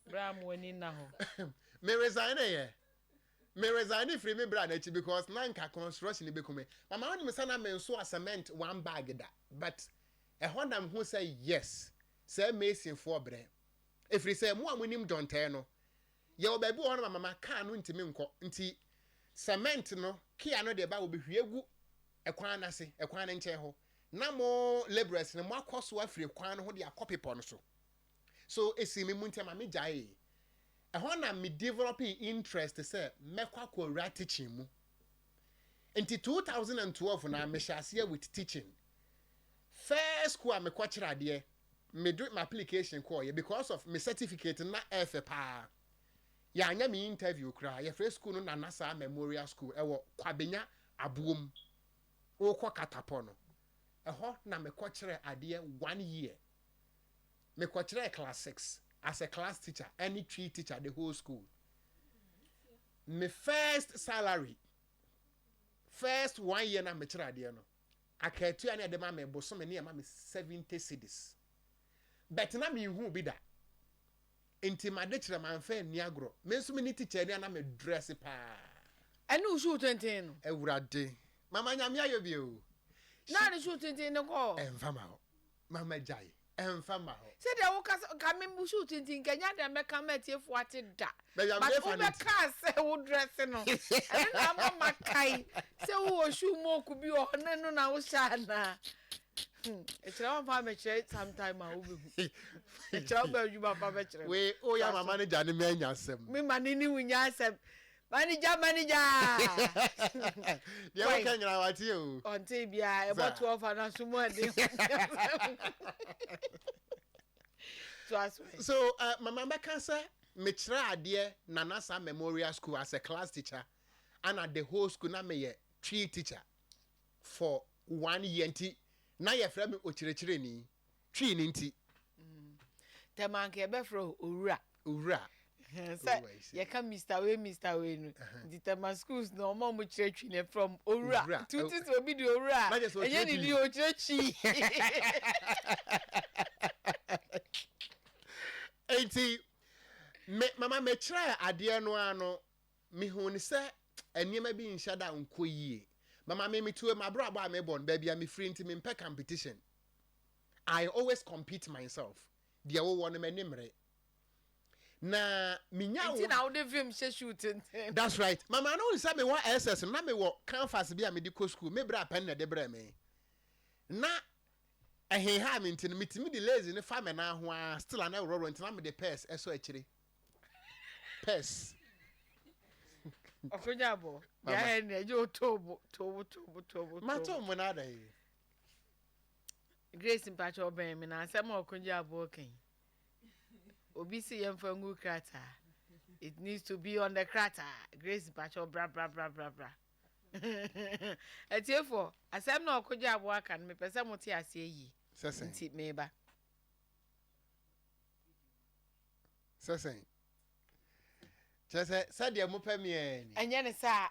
Bra mo ani na hɔ. Me resign firi me bra n'akyi because na nka construction bɛku me. Mama, wonim sɛ na me nso a cement one bag da, but ɛhɔ na mehu sɛ yes, sɛ masonfoɔ brɛ, ɛfiri sɛ mo a monim dɔntɛɛ no, yɛwɔ baabi wɔ hɔ no ma mama kaa no ntumi nkɔ, nti cement no kia no deɛ ba wɔbɛhwie gu ɛkwan no ase, ɛkwan no nkyɛn hɔ, na mo labourers no mo akɔ so afiri kwan no ho de akɔ pepɔ no so. So esi mi mu nti ama me gyae. Ɛhɔ na me develop interest sɛ mɛkɔ akɔwura teaching mu. Nti 2012 na mehyɛ aseɛ with teaching. First school a mekɔ kyerɛ adeɛ, mede my application kɔɔyɛ because of me certificate na ɛfɛ paa, yɛanyɛ me interview koraa. Yɛfrɛ school no Nana Saa Memorial School, ɛwɔ Kwabenya Aboom, wokɔ Katapɔ no. Ɛhɔ na mekɔ kyerɛ adeɛ one year. Mekɔkyerɛ class six as a class teacher ɛne Twi teacher, the whole school. Me first salary, first one year na mekyerɛ adeɛ no, akatua ne ɛde ma me bosome ne ɛma me 70 cedis, but na mehu bi da. Nti made kyerɛ manfa ani agorɔ. Me nso me ne teacher ni a na me dress paa. Ɛne wo shoe tenten no? Awurade, mama, Nyame ayɛ bi o. Na ne shoe tenten no kɔɔ? Ɛmfa ma hɔ, mama, gyae, ɛmfa ma hɔ. Sɛdeɛ woka sɛ ka me wo shoe tenten nka nya deɛ mɛka ma atiefoɔ ate da. Baabi a but mede fa no nti. Wobɛkaa sɛ wo dress no, ɛno na ama makae sɛ wowɔ shoe mock bi wɔ hɔ ne no na wohyɛ anaa? Ɛkyerɛ wɔmfa mɛkyerɛ sometime a wobɛhu, ɛkyerɛ wobɛ adwuma fa bɛkyerɛ. Wei woyɛ mama no gya ne me anya asɛm. Me ma ne ne wo nya asɛm, manager, manager. Deɛ woka nyina wate o. Ɔnte biara, ɛbɔ 12 anaso mu ɔden to aso. So mama, mɛka sɛ Mekyerɛ adeɛ Nana Sam Memorial School as a class teacher, ana the whole school na meyɛ Twi teacher for one year, nti na yɛfrɛ me okyerɛkyerɛni Twi no nti. Tɛm anka yɛbɛfrɛ wo owura. Owura. Sɛ yɛka Mister wei, Mister wei no nti, Tɛma schools no, ɔmo a ɔmo kyerɛ Twi no, yɛfrɛ ɔmo owura. Nti wote sɛ obi de owura a, ɛnyɛ ne din, ɔkyerɛ Twi. Nti me mama mekyerɛ adeɛ no ara no, mehuu no sɛ nneɛma bi nhyɛ da nkɔ yie. Mama me metue m'abrabɔ a mebɔ no, baabi a mefiri nti mempɛ competition. I always compete myself. Deɛ wowɔ no, m'ani mmere. Na menya wo. Nti na wode vim hyɛ shoe tenten. That's right. Mama no sɛ mewɔ SS no, na mewɔ canvas bi a mede kɔ school. Me bra pɛn na ɛde brɛ me. Na ɛhenha me nti no, metumi de lazy no fa me nan ho ara, still a na ɛworɔworɔ, nti na mede pairs ɛsɔ akyire. Pairs. Ɔkonya bɔ. Deɛ ayɛ ne ɛgye o tobo tobo tobo tobo. Ma tobo na ada yi. Grace, mpakyɛ ɔbɛn me na asɛm a ɔkonya abɔ kan. Obi si yɛmfa ngu krataa. It needs to be on the krataa. Grace, mpakyɛ bra bra bra bra bra. Atiefoɔ, asɛm na ɔkogya aboa aka no, mepɛ sɛ mote aseɛ yie. Sɛsɛn. Nti meba. Sɛsɛn. Kyerɛ sɛ sɛdeɛ mopɛ meɛ ni. Ɛnyɛ ne saa.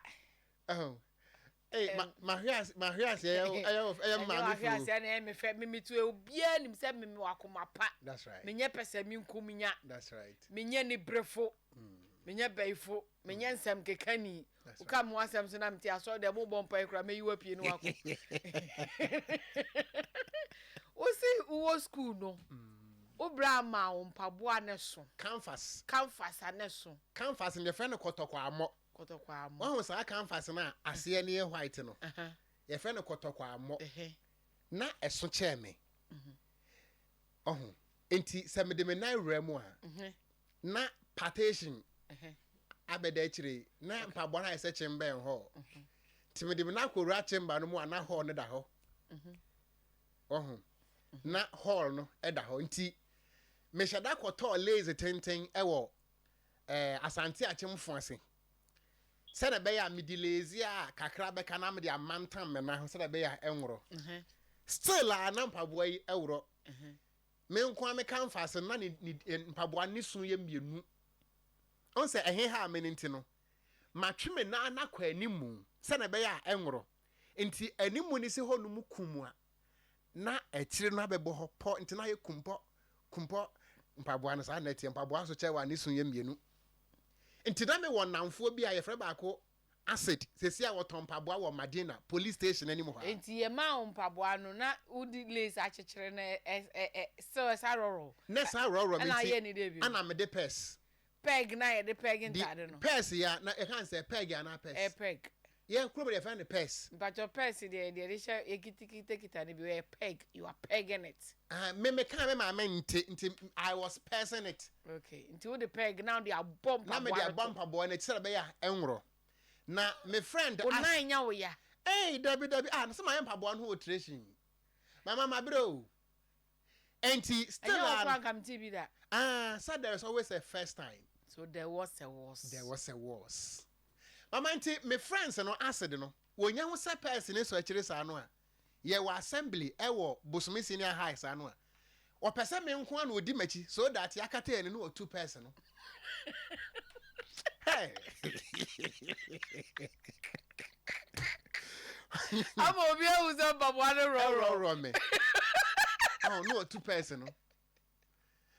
Oh. Hey, ma mahwe ase, mahwe ase, ɛyɛ ɛyɛ ɛyɛ maame fo. Ɛnyɛ mahwe ase na ɛyɛ me fɛ. Mimi tu obiara nim sɛ mimi wɔ akoma pa. That's right. Menyɛ pɛ sɛ minkum nya. That's right. Menyɛ nibrefo. Menyɛ bɛyifo. Menyɛ nsɛm kekani. Woka me ho asɛm so na mete asɔre dɛ mobɔ mpae kora mɛyi wapie no wakɔ. Wosi wowɔ school no, wo bra ama wo mpaboa ne so. Canvas. Canvas a ne so. Canvas no yɛfrɛ no kɔtɔkɔ amɔ. Kɔtɔkɔ amɔ. Wahu saa canvas no a aseɛ no yɛ white no? Yɛfrɛ no kɔtɔkɔ amɔ. Na ɛso kyɛɛ me. Ɔho. Nti sɛ mede me nan wura mu a, na partition abɛda akyire, na mpaboa no ayɛ sɛ kyembɛn hall. Nti mede me nan akɔwura chamber no mu a, na hall no da hɔ. Ɔho. Na hall no da hɔ. Nti mehyɛ da kɔtɔɔ lace tenten wɔ Asante Akyemfo ase. Sɛdeɛ ɛbɛyɛ a mede lace a kakra bɛka na mede amantam me nan ho sɛdeɛ ɛbɛyɛ a ɛnworɔ. Still a na mpaboa yi ɛworɔ. Me nko ara me canvas no, na ne ne mpaboa ne so yɛ mmienu. Ɔn sɛ ɛhe ha me no nti no, matwe me nan no akɔ animu sɛdeɛ ɛbɛyɛ a ɛnworɔ. Nti animu no si hɔ nom kum a, na akyire no abɛbɔ hɔ pɔ, nti na ayɛ kumpɔ kumpɔ. Mpaboa no saa na ɛteɛ, mpaboa so kyɛ wɔ a ne su yɛ mmienu. Nti na mewɔ nnamfoɔ bi a yɛfrɛ baako Acid, seesei a wɔtɔn mpaboa wɔ Madina police station anim hɔ a. Nti yɛmaa wo mpaboa no na wode lace akyekyere no, ɛ ɛ ɛ still ɛsa rɔrɔ? Na ɛsa rɔrɔ me. Ɛna nti ayɛ ne dɛ bio? Ɛna mede purse. Peg na yɛde peg Di ntaade no? Purse ya na yɛka no sɛ peg anaa purse? Ɛyɛ peg. Yɛn kurom deɛ yɛfrɛ no purse. Mpakyɛw, purse deɛ, deɛ yɛde hyɛ yɛkitikita no bi, ɛyɛ peg, you are pegging it. Ah, me mekaa me maame nte, nti I was pursing it. Okay, nti wode peg na wode abɔ Na mede mpaboa no abɔ to. Mpaboa no akyi sɛdeɛ ɛbɛyɛ a ɛnworɔ. Na me friend Wo as. nan nya wo ya. Ei, dabi dabi, ah, na sɛ mayɛ mpaboa no ho alteration. Mama mabrɛ o. Enti still Ɛnyɛ wo a. koraa nka mente bi da. Ah, sɛ there is always a first time. So there was a was. There was a was. Mama, nti me friends no acid no, wɔnya ho sɛ purse ne sɔ akyire saa no a, yɛwɔ assembly ɛwɔ Bosome Senior High saa no a, ɔpɛ sɛ me nko ara na ɔdi m'akyi so that yɛakata yɛn ani na watu purse no. Hey! Ama obi ahu sɛ mpaboa no rɔrɔ. Ɛrɔrɔ me. Oh, na watu purse no.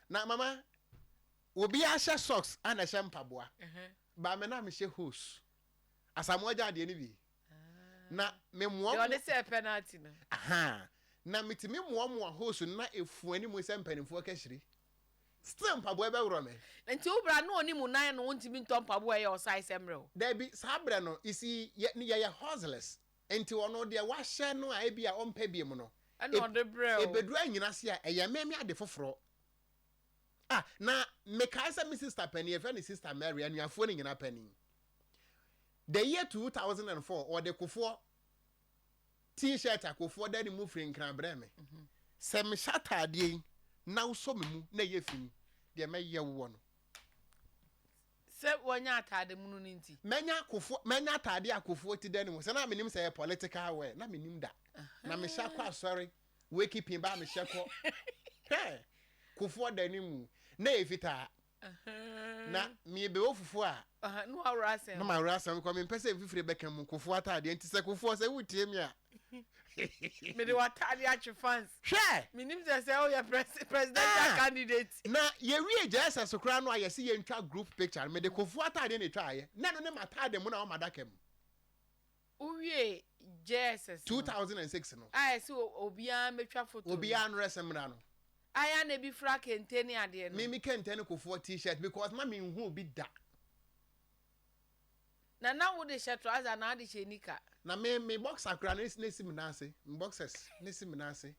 Na mama, obi ahyɛ socks ana ɛhyɛ mpaboa. Ba me na mehyɛ hose. Asamoah gya adeɛ no bi. Na me mmoa. Deɛ ɔde sɛ penalty no. Aha. Na metumi mmoamoa hose no na efu anim sɛ mpanimfoɔ kahyire. Still mpaboa bɛworɔ me. Nti wo bra na ɔnim wo nan no, wontumi ntɔ mpaboa a ɛyɛ ɔsae sɛ mmerɛ o. Dabi, saa berɛ no, you see, yɛ, yɛyɛ hustlers. Nti ɔno deɛ wahyɛ no a ebi a ɔmpɛ biom no, Ɛna ɔde brɛ o. Ebeduru anyina ase a, ɛyɛ me me ade foforɔ. Ah, na mekae sɛ me sister panin, yɛfrɛ no Sister Mary, anuafoɔ no nyinaa panin. The year 2004, ɔde Kofoɔ T-shirt a Kofoɔ da ne mu firi Nkran brɛɛ me. Sɛ mehyɛ ataadeɛ yi na wosɔ me mu na ɛyɛ fi, deɛ mɛyɛ woɔ no. Sɛ wanya ataade munu no nti. Mɛnya Kufuor, mɛnya ataade a Kufuor ti da ne mu. Sɛ na menim sɛ ɛyɛ political wear, na menim da. Na mehyɛ kɔ asɔre, wake pin ba a mehyɛ kɔ. Hwɛ! Kufuor da ne mu. Na ɛyɛ fitaa. Na merebɛwɔ fufuo a. Na waworɔ asɛm. Na maworɔ asɛm kɔ, mempɛ sɛ mfifire bɛka mu, Kufuor ataadeɛ nti sɛ Kufuor sɛ wotie me a. Mede w'ataade atwe fans. Hwɛ! Menim sɛ sɛ woyɛ presidential ah! candidate. Na yɛwie JSS koraa no a yɛse yɛntwa group picture no, mede Kufuor ataadeɛ na ɛtwaeɛ. Na ɛno ne m'ataade mu na wɔ m'adaka mu. Wowie JSS no. 2006 no. A yɛse obiara mmɛtwa photo no. Obiara nrɛse mmra no. A yɛ a na ebi fira kente ne adeɛ no. Me me kente ne Kufuor t-shirt because na menhuu bi da. Na na wode hyɛ trouser anaa wode hyɛ nika? Na me me boxer koraa na esi me nan ase, me boxers na esi me nan ase.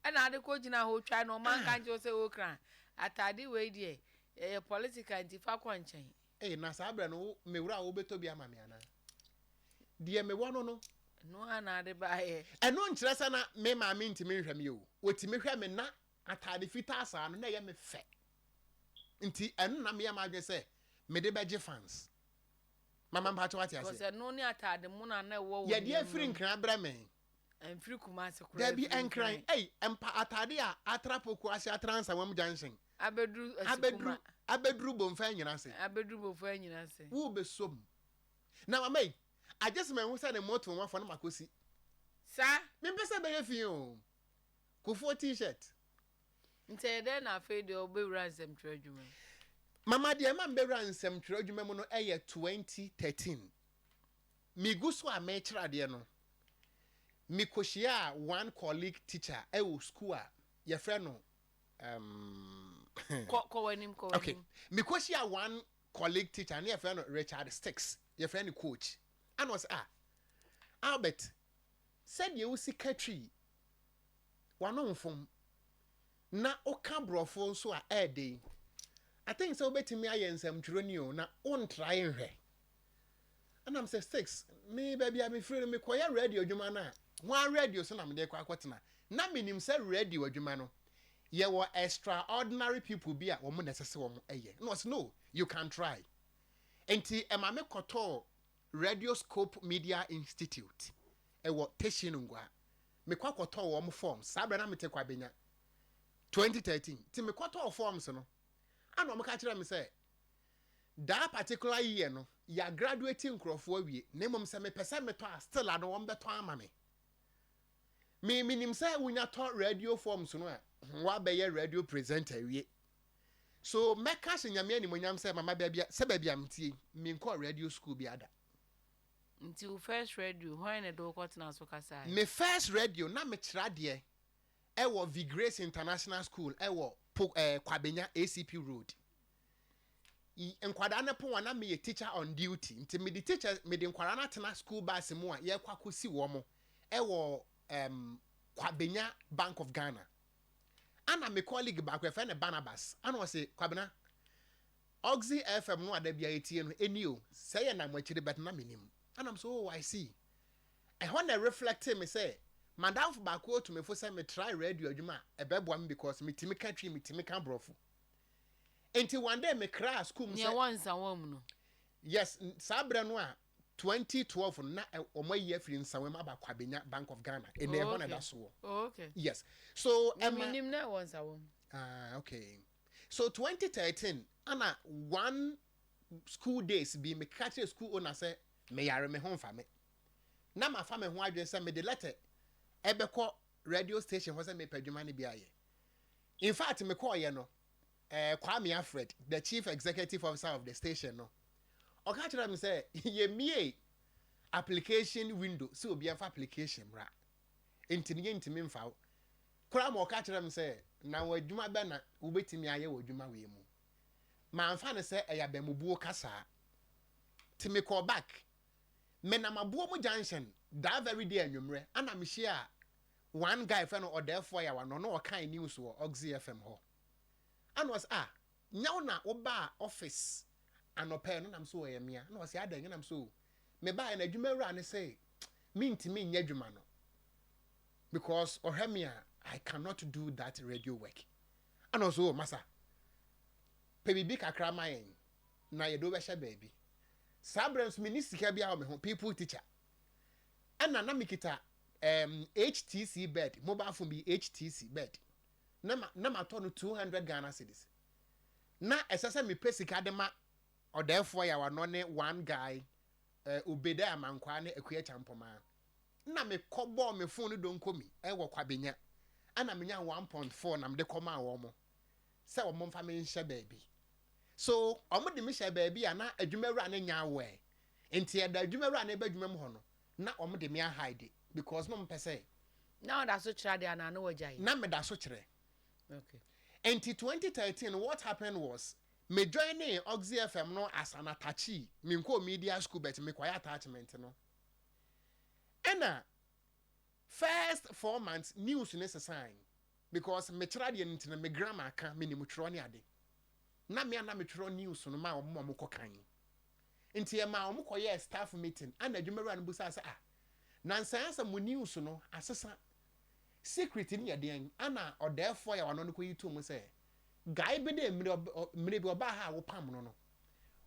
Ɛna ade kɔ gyina hɔ twa na ɔma nka nkyerɛ sɛ okra ataade wei deɛ ɛyɛ political nti fa kɔ nkyɛn. Ee, na saa berɛ no wo me wura wobɛtɔ bi ama me anaa? Deɛ mewɔ no no. Ɛno ara na ade baeɛ. Ɛno nkyerɛ sɛ na me maame ntumi nhwɛ me o, ɔtumi hwɛ me na ataade fitaa saa no na ɛyɛ me fɛ. Nti ɛno na meyɛ m'adwene sɛ mede bɛgye fans. Mama mpakyɛ wate aseɛ. Because ɛno ne ataade mono a na ɛwɔ wo Yɛde afiri Nkran brɛ me. Ɛmfiri Kumasi koraa, Dabi, ɛfiri Nkran. Nkran. Ei, mpa ataade a atra Poku ase atra Nsawam Junction. Abɛduru Asikuma. Abɛduru, abɛduru Bomfa Anyina ase. Abɛduru Bomfa Anyina ase. Worebɛsɔ mu. Na mama yi, agye sɛ mahu sɛ ne moto nwafoɔ na makɔsi. Saa? Mempɛ sɛ ɛbɛyɛ fi o. Kufuor T-shirt. Nti ɛyɛ dɛn na afei deɛ wobɛwura nsɛmtwerɛ adwuma mu? Mama deɛ ɛma mebɛwura nsɛmtwerɛ adwuma mu no yɛ 2013. Megu so a merekyerɛ adeɛ no, mekɔhyiaa one colleague teacher wɔ sukuu a yɛfrɛ no um, Kɔ, kɔ w'anim, kɔ okay. w'anim. Mekɔhyiaa one colleague teacher ne yɛfrɛ no Richard Sticks, yɛfrɛ no coach. Ana ɔsɛ ah, Albert, sɛdeɛ wosi ka twi w'ano mfom na woka brɔfo nso a ɛɛdɛ yi, I think sɛ wobɛtumi ayɛ nsɛmtwerɛni o na wontrae nhwɛ. Ɛna mesɛ six, me baabi a mefiri no mekɔyɛ radio adwuma no a, hwan radio so na mede kɔ akɔtena? Na menim sɛ radio adwuma no yɛwɔ extraordinary people bi a wɔn na ɛsɛ sɛ wɔn yɛ. Na ɔsɛ no, you can try. Nti ɛma me kɔtɔɔ Radio Scope Media Institute ɛwɔ Teshie Nungua. Mekɔ kɔtɔɔ wɔn forms, saa berɛ na mete Kwabenya, 2013. Nti mekɔtɔɔ forms no, ana wɔn ka kyerɛ me sɛ, that particular year no, yɛ graduate nkurɔfoɔ awie, na mmom sɛ mepɛ sɛ metɔ a, still a no wɔn bɛtɔ ama me. Me menim sɛ wonya tɔ radio forms no a, woabɛyɛ radio presenter awie. So mɛka hyɛ Nyame animuonyam sɛ mama baabi a, sɛ baabi a metie yi, menkɔɔ radio school biara da. Nti wo first radio, hwan na ɛde wo kɔtenaa so kasaeɛ? Me first radio, na mekyerɛ adeɛ ɛwɔ Vigrace International School ɛwɔ Po ɛɛ Kwabenya ACP Road. Y nkwadaa no pon a na meyɛ teacher on duty nti mede teacher mede nkwadaa no atena school bus mu a yɛrekɔ akɔsi wɔn ɛwɔ ɛɛm Kwabenya Bank of Ghana. Ana me colleague baako yɛfrɛ no Barnabas ana ɔse Kwabena Oxy FM no a da biara yɛtie no ɛni o, sɛ yɛ nam akyire but na menim. Ɛna me sɛ oh I see. Ɛhɔ na ɛreflectee me sɛ madamfo baako atu me fo sɛ me try radio adwuma a ɛbɛboa me because metumi ka Twi, metumi ka Borɔfo. Nti one day me kraa school mu Nea sɛ. ɛwɔ Nsawam no? Yes, saa berɛ no a 2012 no na wɔn ayi afiri Nsawam aba Kwabenya Bank of Ghana. Ɛnɛ Oh ɛhɔ na okay, ɛda so wɔ. oh okay. Yes, so Me ɛma. menim na ɛwɔ Nsawam. Ah okay. So 2013 ana one school days bi meka kyerɛ school owner sɛ meyare me ho mfa me. Na mafa me ho adwene sɛ mede letter ɛbɛkɔ radio station hɔ sɛ mepɛ adwuma no bi ayɛ. In fact mekɔɔyɛ no eh, Kwame Alfred, the chief executive officer of the station no, ɔka kyerɛ me sɛ yɛmmie application window sɛ obi mfa application mmra. Nti no yɛntumi mfa wo. Koraa ma ɔka kyerɛɛ me sɛ, Na wɔ adwuma bɛn na wobɛtumi ayɛ wɔ adwuma wei mu? Mamfa no sɛ ɛyɛ abamubuo kasaa. Nti mekɔɔ back. Menam Aboɔmu junction that very day anwummerɛ ɛna mehyiaa one guy yɛfrɛ no Ɔdɛɛfoɔ Ayawa no, ɔno ɔkae news wɔ Oxy FM hɔ. Ɛna ɔse ah, nyɛ wo na wobaa office anɔpa yi no? Ɛna mese oh ɛyɛ mea. Ɛna ɔse adɛn? Ɛna mese oh mebaeɛ no adwuma wura no se mentumi nyɛ adwuma no. Because ɔhwɛ me a I cannot do that radio work. Ɛna ɔsɛ oh masa Pɛ biribi kakra ma yɛn na yɛde wo bɛhyɛ baabi. Saa berɛ nso menni sika biara wɔ me ho, people teacher. Ɛna na mekita HTC bed, mobile phone bi HTC bed. Na matɔ no 200 Ghana cedis. Na ɛsɛ sɛ mepɛ sika de ma ɔdɛɛfoɔ Yawanɔ ne one guy, Obeda Amankwaa ne Akua Kyampɔmaa. Na mekɔbɔɔ me phone no donkomi wɔ Kwabenya. Ɛna menya 1.4 na mede kɔmaa wɔn sɛ wɔn mfa me nhyɛ baabi. So wɔn de me hyɛ baabi a na adwumawura no nya aware. Nti ɛda adwumawura no ba adwuma mu hɔ no, na wɔn de me ahide because na wɔn pɛ sɛ. Na ɔda so kyerɛ adeɛ anaa na wagyae? Na meda so kyerɛ. Nti 2013, what happened was me joinee Oxy FM no as an attachee. Menkɔɔ media school, but mekɔyɛ attachment no. Ɛna first 4 months news ne sesan because mekyerɛ adeɛ no nti no, me grammar ka, menim twerɛ ne ade. Na me a na metwerɛ news no ma wɔn ma wɔkɔ kan. Nti ɛma wɔn kɔyɛɛ staff meeting, ɛna adwumawura no busaa sɛ, "Ah, nansan asɛ mo news no asesa, secret no yɛ deɛn?" Ɛna ɔdɛɛfoɔ yɛ wano no kɔyi to mu sɛ guy bi de mmerɛ bi ɔbaa ha a wopam no,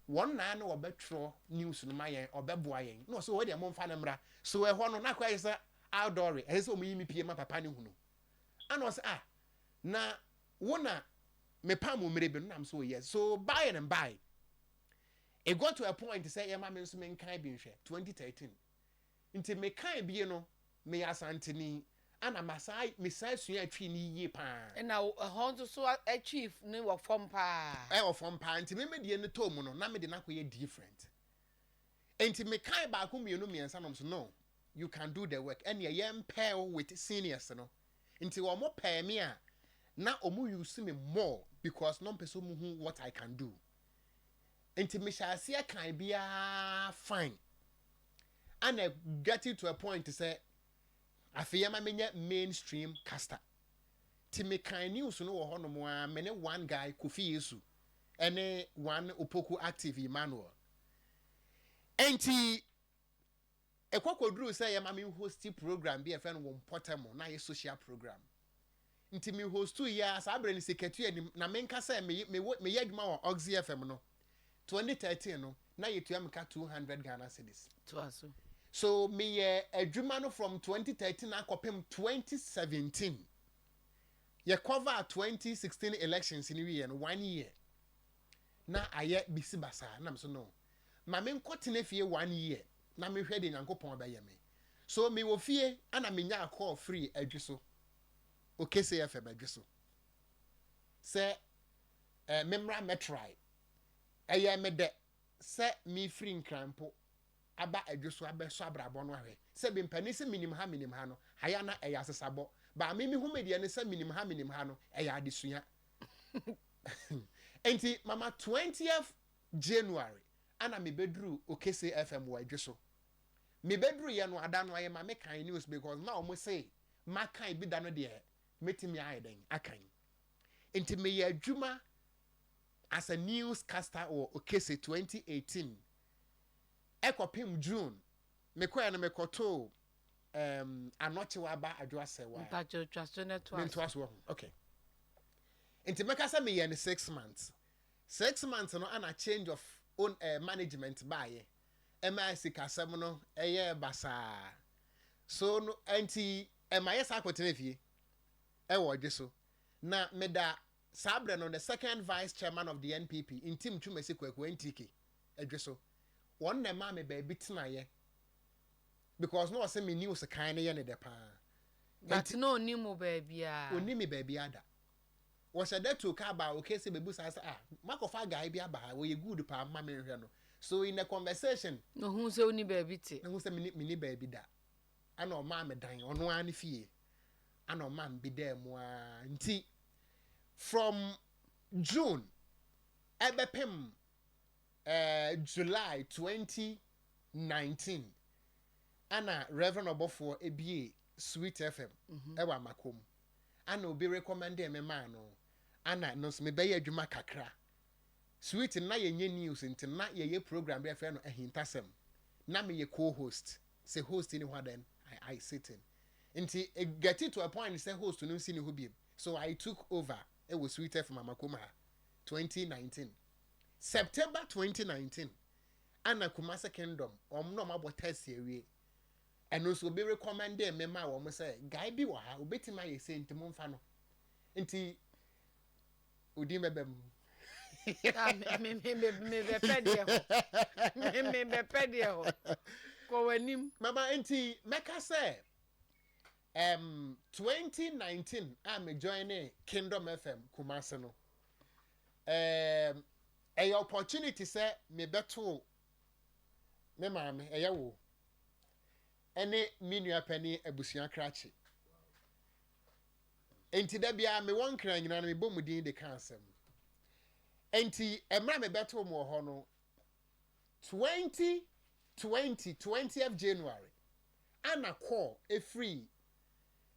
wɔn naa no wɔbɛtwerɛ news no ma yɛn, ɔbɛboa yɛn. Na ɔsɛ wɔn deɛ, momfa no mmra. So ɛhɔ no na akɔyɛ sɛ outdoor, ɛsɛ sɛ wɔn yi mi pie ma papa ne hunu. Ɛna ɔsɛ, "Ah, na wo na mepam wo mmerɛ bi no?" Nam so, "Yes." So by and by it got to a point sɛ yɛma me nso menkan bi nhwɛ 2013. Nti mekan bie no, meyɛ Asanteni ana masan mesan sua Twi ne yie paa. Ɛna ɛhɔ nso so akyi ne wɔ fam paa. Ɛwɔ fam paa. Nti me deɛ no tɔɔ mu no, na mede no akɔyɛ different. Nti mekan baako, mmienu, mmiɛnsa nom so, "No, you can do the work." Ɛnea yɛn pair with seniors no, nti wɔn pair me a, na wɔn use me more because na ɔmpɛ sɛ wɔn hu what I can do. Nti mehyɛ aseɛ kan biara fine, ana getting to a point sɛ afei yɛma menyɛ mainstream caster. Ti mekan news no wɔ hɔnom a, me ne one guy Kofi Yesu ɛne one Opoku Active Emmanuel. Nti ɛkɔ kɔduru sɛ yɛma me host program bi a yɛfrɛ no Wɔ Mpɔtam, na yɛ social program. Nti me host yi a, saa berɛ no sikatua anim. Na menka sɛ meyɛ adwuma wɔ Oxy FM no 2013 no, na yɛtua me ka 200 Ghana cedis. Toa so. So meyɛ adwuma no from 2013 akɔpem 2017. Yɛ cover 2016 elections no wieɛ no, one year na ayɛ bisi basaa. Nam so no, ma menkɔtena fie one year na mehwɛ deɛ Nyankopɔn bɛyɛ me. So mewɔ fie ana menya call firi Adwi so, Okese FM Adwi so, sɛ memmra mɛtry. Ɛyɛ me dɛ sɛ mefiri Nkranpo aba Adwo so abɛsɔ abrabɔ no ahwɛ sɛ bi mpanin sɛ minim ha, minim ha no ayɛ na ɛyɛ asesabɔ baa me mehu me deɛ ne sɛ minim ha, minim ha no ɛyɛ adesua. Nti mama 20th January ana mebɛduru Okese FM wɔ Adwo so. Mebɛduru yɛ no, ada no ayɛ ma mekan news because na ɔmo se makan bi da no deɛ, mɛtumi ayɛ dɛn akan. Nti meyɛ adwuma as a newscaster wɔ Okese 2018 ɛkɔpem June. Mekɔɛ no, mekɔtoo Anɔkyewa aba Adwo Asɛwa. Mpakyɛ, twa so na toa. Mentoa so wɔ ho. Okay, nti mɛka sɛ meyɛ no 6 months. 6 months no ana change of own management baayɛ, ɛma sikasɛm no ɛyɛ basaa. So no, nti ɛma yɛ saa akɔtena fie ɛwɔ ɔdwe so. Na meda saa berɛ no, the second vice chairman of the NPP, Ntim Twumasi Kwaku, NTK Adwe so, wɔn na ɛmaa me baabi tenaeɛ because na ɔsɛ me news kan no yɛ ne dɛ paa. But na onim mo baabiara? Oni me baabi ada. Wɔhyɛ dɛ tu kaa ba okay sɛ bɛbu saa sɛ, "Ah, makɔfa guy bi aba ha, wɔyɛ good paa, ma menhwɛ no." So in the conversation Na ohun sɛ woni baabi te. Na hu sɛ meni baabi da. Ana ɔmaa me dan, ɔno ara ne fie ana ɔmaa me bi daa mu ara. Nti from June ɛbɛpem July 2019 ana Reverend Ɔbɔfoɔ ebie Sweet FM ɛwɔ Amakom, ana obi recommend me maa no, ana no nso mebɛyɛ adwuma kakra Sweet. Na yɛnyɛ news, nti na yɛyɛ program bi a yɛfrɛ no Ahintasɛm. Na meyɛ co-host. Sɛ host ni hɔ a, then I sit in. Nti it get to a point sɛ host no nsi ne hɔ biem, so I took over ɛwɔ Sweet FM Amakom ha. 2019. September 2019 ana Kumasi Kingdom wɔn na wɔn abɔ test awie. Ɛno nso obi recommendee me maa wɔn sɛ guy bi wɔ ha obetumi ayɛ sei nti momfa no. Nti odin bɛba mu. Ah, me me me me bɛpɛ deɛ hɔ. Me me bɛpɛ deɛ hɔ. Kɔ w'anim. Mama nti mɛka sɛ um, 2019 a me joine Kingdom FM Kumasi no, um, ɛyɛ opportunity sɛ mebɛtoo me maame, ɛyɛ wo, ɛne me nua panin abusua krakye. Enti da biara mewɔ Nkran nyinaa no mebɔ mu din de ka asɛm. Enti mmerɛ a mebɛtoo mo wɔ hɔ no, 2020, 20th January, ana call ɛfiri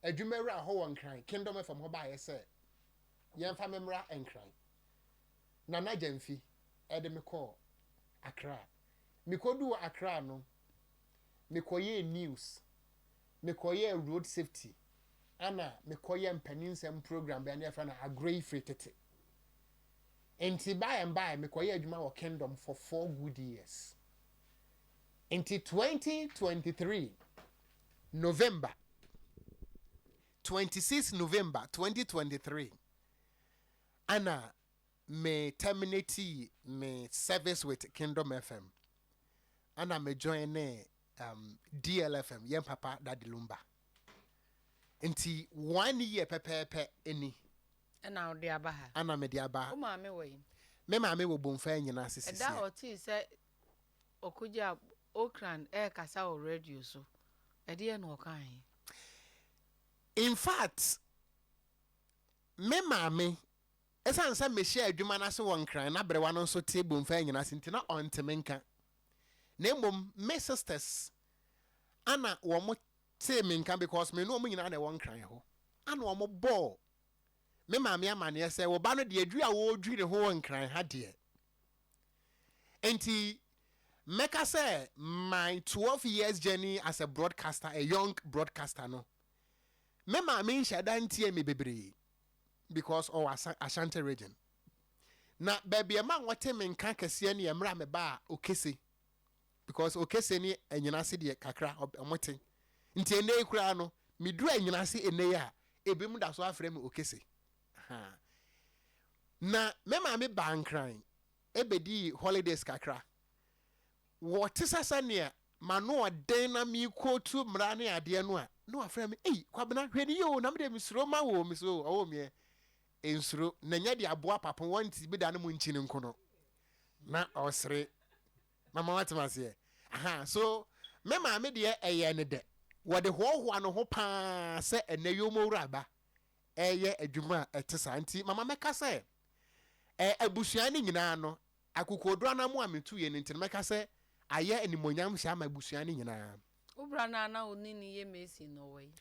adwumawura hɔ wɔ Nkran, Kingdom FM hɔ baeɛ sɛ yɛmfa me mmra Nkran. Nana Gyamfi de me kɔɔ Accra. Mekɔduu Accra no, mekɔyɛɛ news, mekɔyɛɛ road safety, ana mekɔyɛɛ mpaninsɛm program bi a na yɛfrɛ no Agorɔ Yi Firi Tete. Nti by and by mekɔyɛɛ adwuma wɔ Kingdom for 4 good years. Nti 2023 November, 26 November 2023 ana me terminate me service with Kingdom FM ana me join ne DLFM, yɛn papa Daddy Lumba. Nti one year pɛpɛɛpɛ ni. Ɛna wode aba ha. Ana mede aba. Wo maame wɔ yi? Me maame wɔ Bomfa nyina ase sisi. Ɛda a ɔtee sɛ Okugya Okran ɛrekasa wɔ radio so, ɛdeɛ na ɔkaeɛ? In fact, me maame, ɛsiane sɛ mehyɛ adwuma no ase wɔ Nkran na berewa no nso te Bomfa nyina ase nti na ɔnte me nka. Na mmom me sisters ana wɔn tee me nka because me ne wɔn nyinaa na ɛwɔ Nkran hɔ. Ana wɔn bɔɔ me maame amanneɛ sɛ wo ba no deɛ adwiri a wɔredwiri ne ho wɔ Nkran ha deɛ. Nti mɛka sɛ my 12 years journey as a broadcaster, a young broadcaster no, me maame nhyɛ da ntie me bebree because ɔwɔ Ashanti Region. Na baabi ɛma wɔte me nka kɛseɛ ne mmerɛ a mebaa Okese, because Okese ne Anyinase deɛ kakra ɔmo te. Nti ɛnɛ yi koraa no, meduru Anyinase ɛnɛ yi a, ebinom da so afrɛ me Okese. Ha. Na me maame baa Nkran ebedii holidays kakra. Wɔte sɛ sɛnea m'ano ɔden na merekootu mmara ne adeɛ no a, na wafrɛ me, "Ei, Kwabena, hwɛ ne yie o, na me deɛ mesuro ma wo o." Mese, "O, ɔwɔ meɛ, nsuro, na nyɛ de aboa papo wɔnte bi da no mu nkyini nko no." Na ɔsere. Mama watem aseɛ. Aha, so me maame deɛ ɛyɛ ne dɛ. Wɔde hoahoa ne ho paa sɛ ɛnɛ yomowura ba ɛyɛ adwuma a ɛte saa. Nti mama mɛka sɛ abusua no nyinaa no, akokoɔduro anamo a metuiɛ no nti no, mɛka sɛ ayɛ animuonyam hyɛ ama abusua no nyinaa. Wo bra no a na wo ne no yɛ mason no ɔwɔ yi?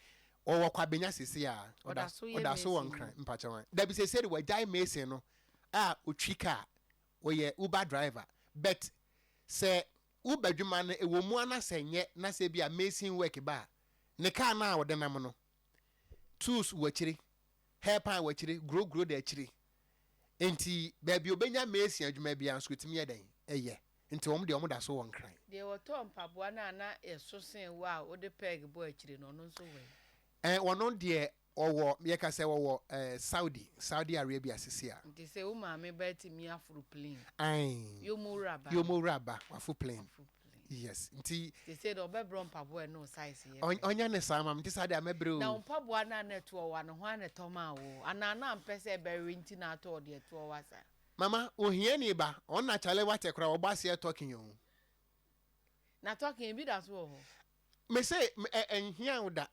Ɔwɔ Kwabenya seesei a. Ɔda so yɛ Ɔda so wɔ mason Nkran, no? mpakyɛ wan. Dabi, seesei de wagyae mason no a ɔtwi car, ɔyɛ Uber driver. But sɛ Uber adwuma no ɛwɔ mu ana sɛ nyɛ na sɛ ebia mason work ba a, ne car no a ɔde nam no, tools wɔ akyire, hair pan wɔ akyire, guroguro da akyire. Nti baabi a ɔbɛnya mason adwuma biara nso ɔtumi yɛ dɛn? Ɛyɛ. Nti wɔn deɛ wɔn da so wɔ Nkran. Deɛ wɔtɔɔ mpaboa no a na ɛso sen wo a wode peg bɔ akyire no, ɔno nso wɔ he? Ɛɛ, ɔno deɛ ɔwɔ, yɛka sɛ ɔwɔ ɛɛ Saudi, Saudi Arabia sisi a. Nti sɛ wo maame ba atumi aforo plane. Ae. Yomowura ba. Yomowura ba, wafo plane. Waforo plane. Yes, nti. Sesei deɛ ɔbɛbrɛ wo mpaboa a ɛne wo size yɛ pɛ. Ɔnyɛ ne saa ma me, nti saa deɛ mɛbrɛ o. Na wo mpaboa no a na ɛto ɔwa no, hwan na ɛtɔ maa wo? Anaa na ampɛ sɛ ɛbɛwe nti na atɔ deɛ ɛto ɔwa saa? Mama, ohiani ba, ɔno na kyale wate koraa, ɔbɔ aseɛ talking o. Na talking ebi da so wɔ hɔ? Me se, ɛnhia wo da.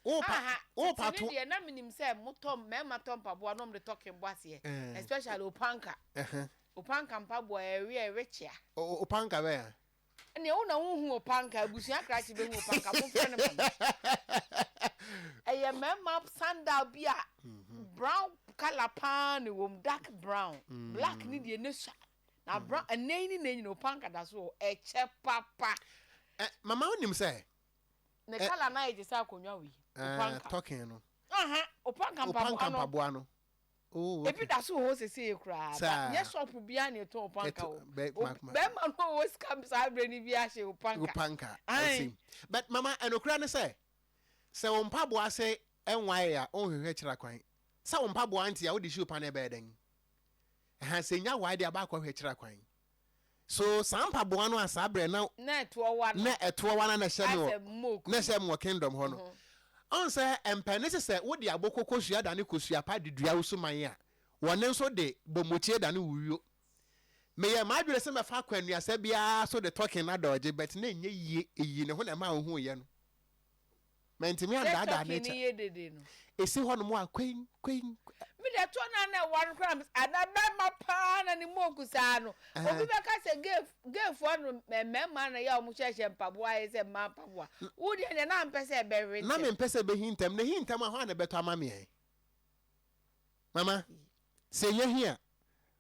Wopa, Aha, wopa tete to. ne deɛ na menim sɛ motɔ, mmarima tɔ mpaboa na wɔde talking bɔ aseɛ, especially opanka. Opanka mpaboa ɛwe a ɛwe kyea. Opanka bɛn a? Ɛnneɛ wo na wonhu opanka, abusua krakye bɛhu opanka, momfrɛ no ma me. Ɛyɛ mmarima sandal bi a brown colour paa na ɛwɔ mu, dark brown. Black ne deɛ ne sua. Na brown, ɛnɛ yi ne na nyina opanka da so wɔ hɔ, ɛkyɛ papa. Mama wonim sɛ Ne colour no ayɛ te sɛ akonnwa wei, opanka. Talking no. Aha, opanka Opanka mpaboa no. mpaboa no. Oh, okay. Ebi da so wɔ hɔ sesei koraa, but Saa. nyɛ shop biara na yɛtɔn opanka Ɛto wɔ. bɛ O, ma ma. bɛrima no a ɔwɔ sika saa berɛ no biara hyɛ opanka. Opanka, I Ae. see. But mama, ɛnokora ne sɛ, sɛ wo mpaboa ase nwae a, wonhwehwɛ kyerɛ kwan. Sɛ wo mpaboa nte a, wode shoe pane bɛyɛ dɛn? Ɛha, sɛ nya wae deɛ a, bɛakɔhwɛ kyerɛ kwan. So saa mpaboa no a saa berɛ na Na ɛtoɔ wa no. na ɛtoɔ wa no na ɛhyɛ me wɔ Asɛ mook na no. ɛhyɛ me wɔ kingdom hɔ no. Ɔn sɛ mpɛ ne se sɛ wode aboko kosua dane kosua pa de dua wo suman a, wɔne nso de bomokyie dane wo wuo. Meyɛɛ m'adwene sɛ mɛfa akwannuasa biara so de tɔken adɔɔgye but na ɛnyɛ yie, ɛyii ne ho na ɛmaa wohuuiɛ no. Mantumi Sɛ andaadaa turkey no nature. yɛ dede no. Ɛsi hɔnom a kwein kwein. Me deɛ toɔ no a na ɛware koraa na anaa bɛrima paa na ne moku saa no. Obi bɛka sɛ gay gay foɔ no mmarima na yɛ a wɔn hyehyɛ mpaboa ayɛ sɛ mmaa mpaboa. Wo deɛ deɛ na mpɛ sɛ ɛbɛwe Na ntɛm. mempɛ sɛ ɛbɛhi ntɛm. Na ɛhi ntɛm a hwan na ɛbɛtɔ ama me ɛ? Mama, sɛ ɛnya hi a,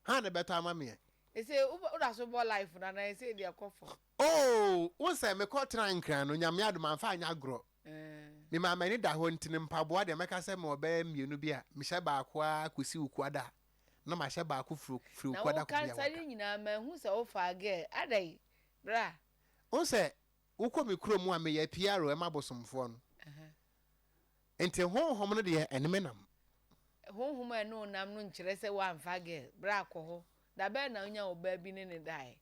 hwan na ɛbɛtɔ ama me ɛ? Ɛsɛ wo da so bɔ life no anaa ɛsɛ deɛ ɛkɔ fam? Oh, wohu sɛ mekɔ tenaa Nkran no, Nyame adom amfa anyɛ agorɔ. Memaa m'ani da hɔ nti no mpaboa deɛ mɛka sɛ mewɔ bɛyɛ mmienu bi a, mehyɛ baako ara kɔsi Wukuada a, na mahyɛ baako firi firi Na Wukuada wo kɔpem kasa Yawada. no nyinaa manhu sɛ wo faa girl, adɛn bra? Wohu sɛ wokɔ me kurom a meyɛ PRO ɛma abosomfoɔ no, nti honhom no deɛ ɛne me nam. Honhom a ɛne wo nam no nkyerɛ sɛ woamfa girl, bra kɔ hɔ, da bɛn na wonyaa ɔbaa bi ne no daeɛ?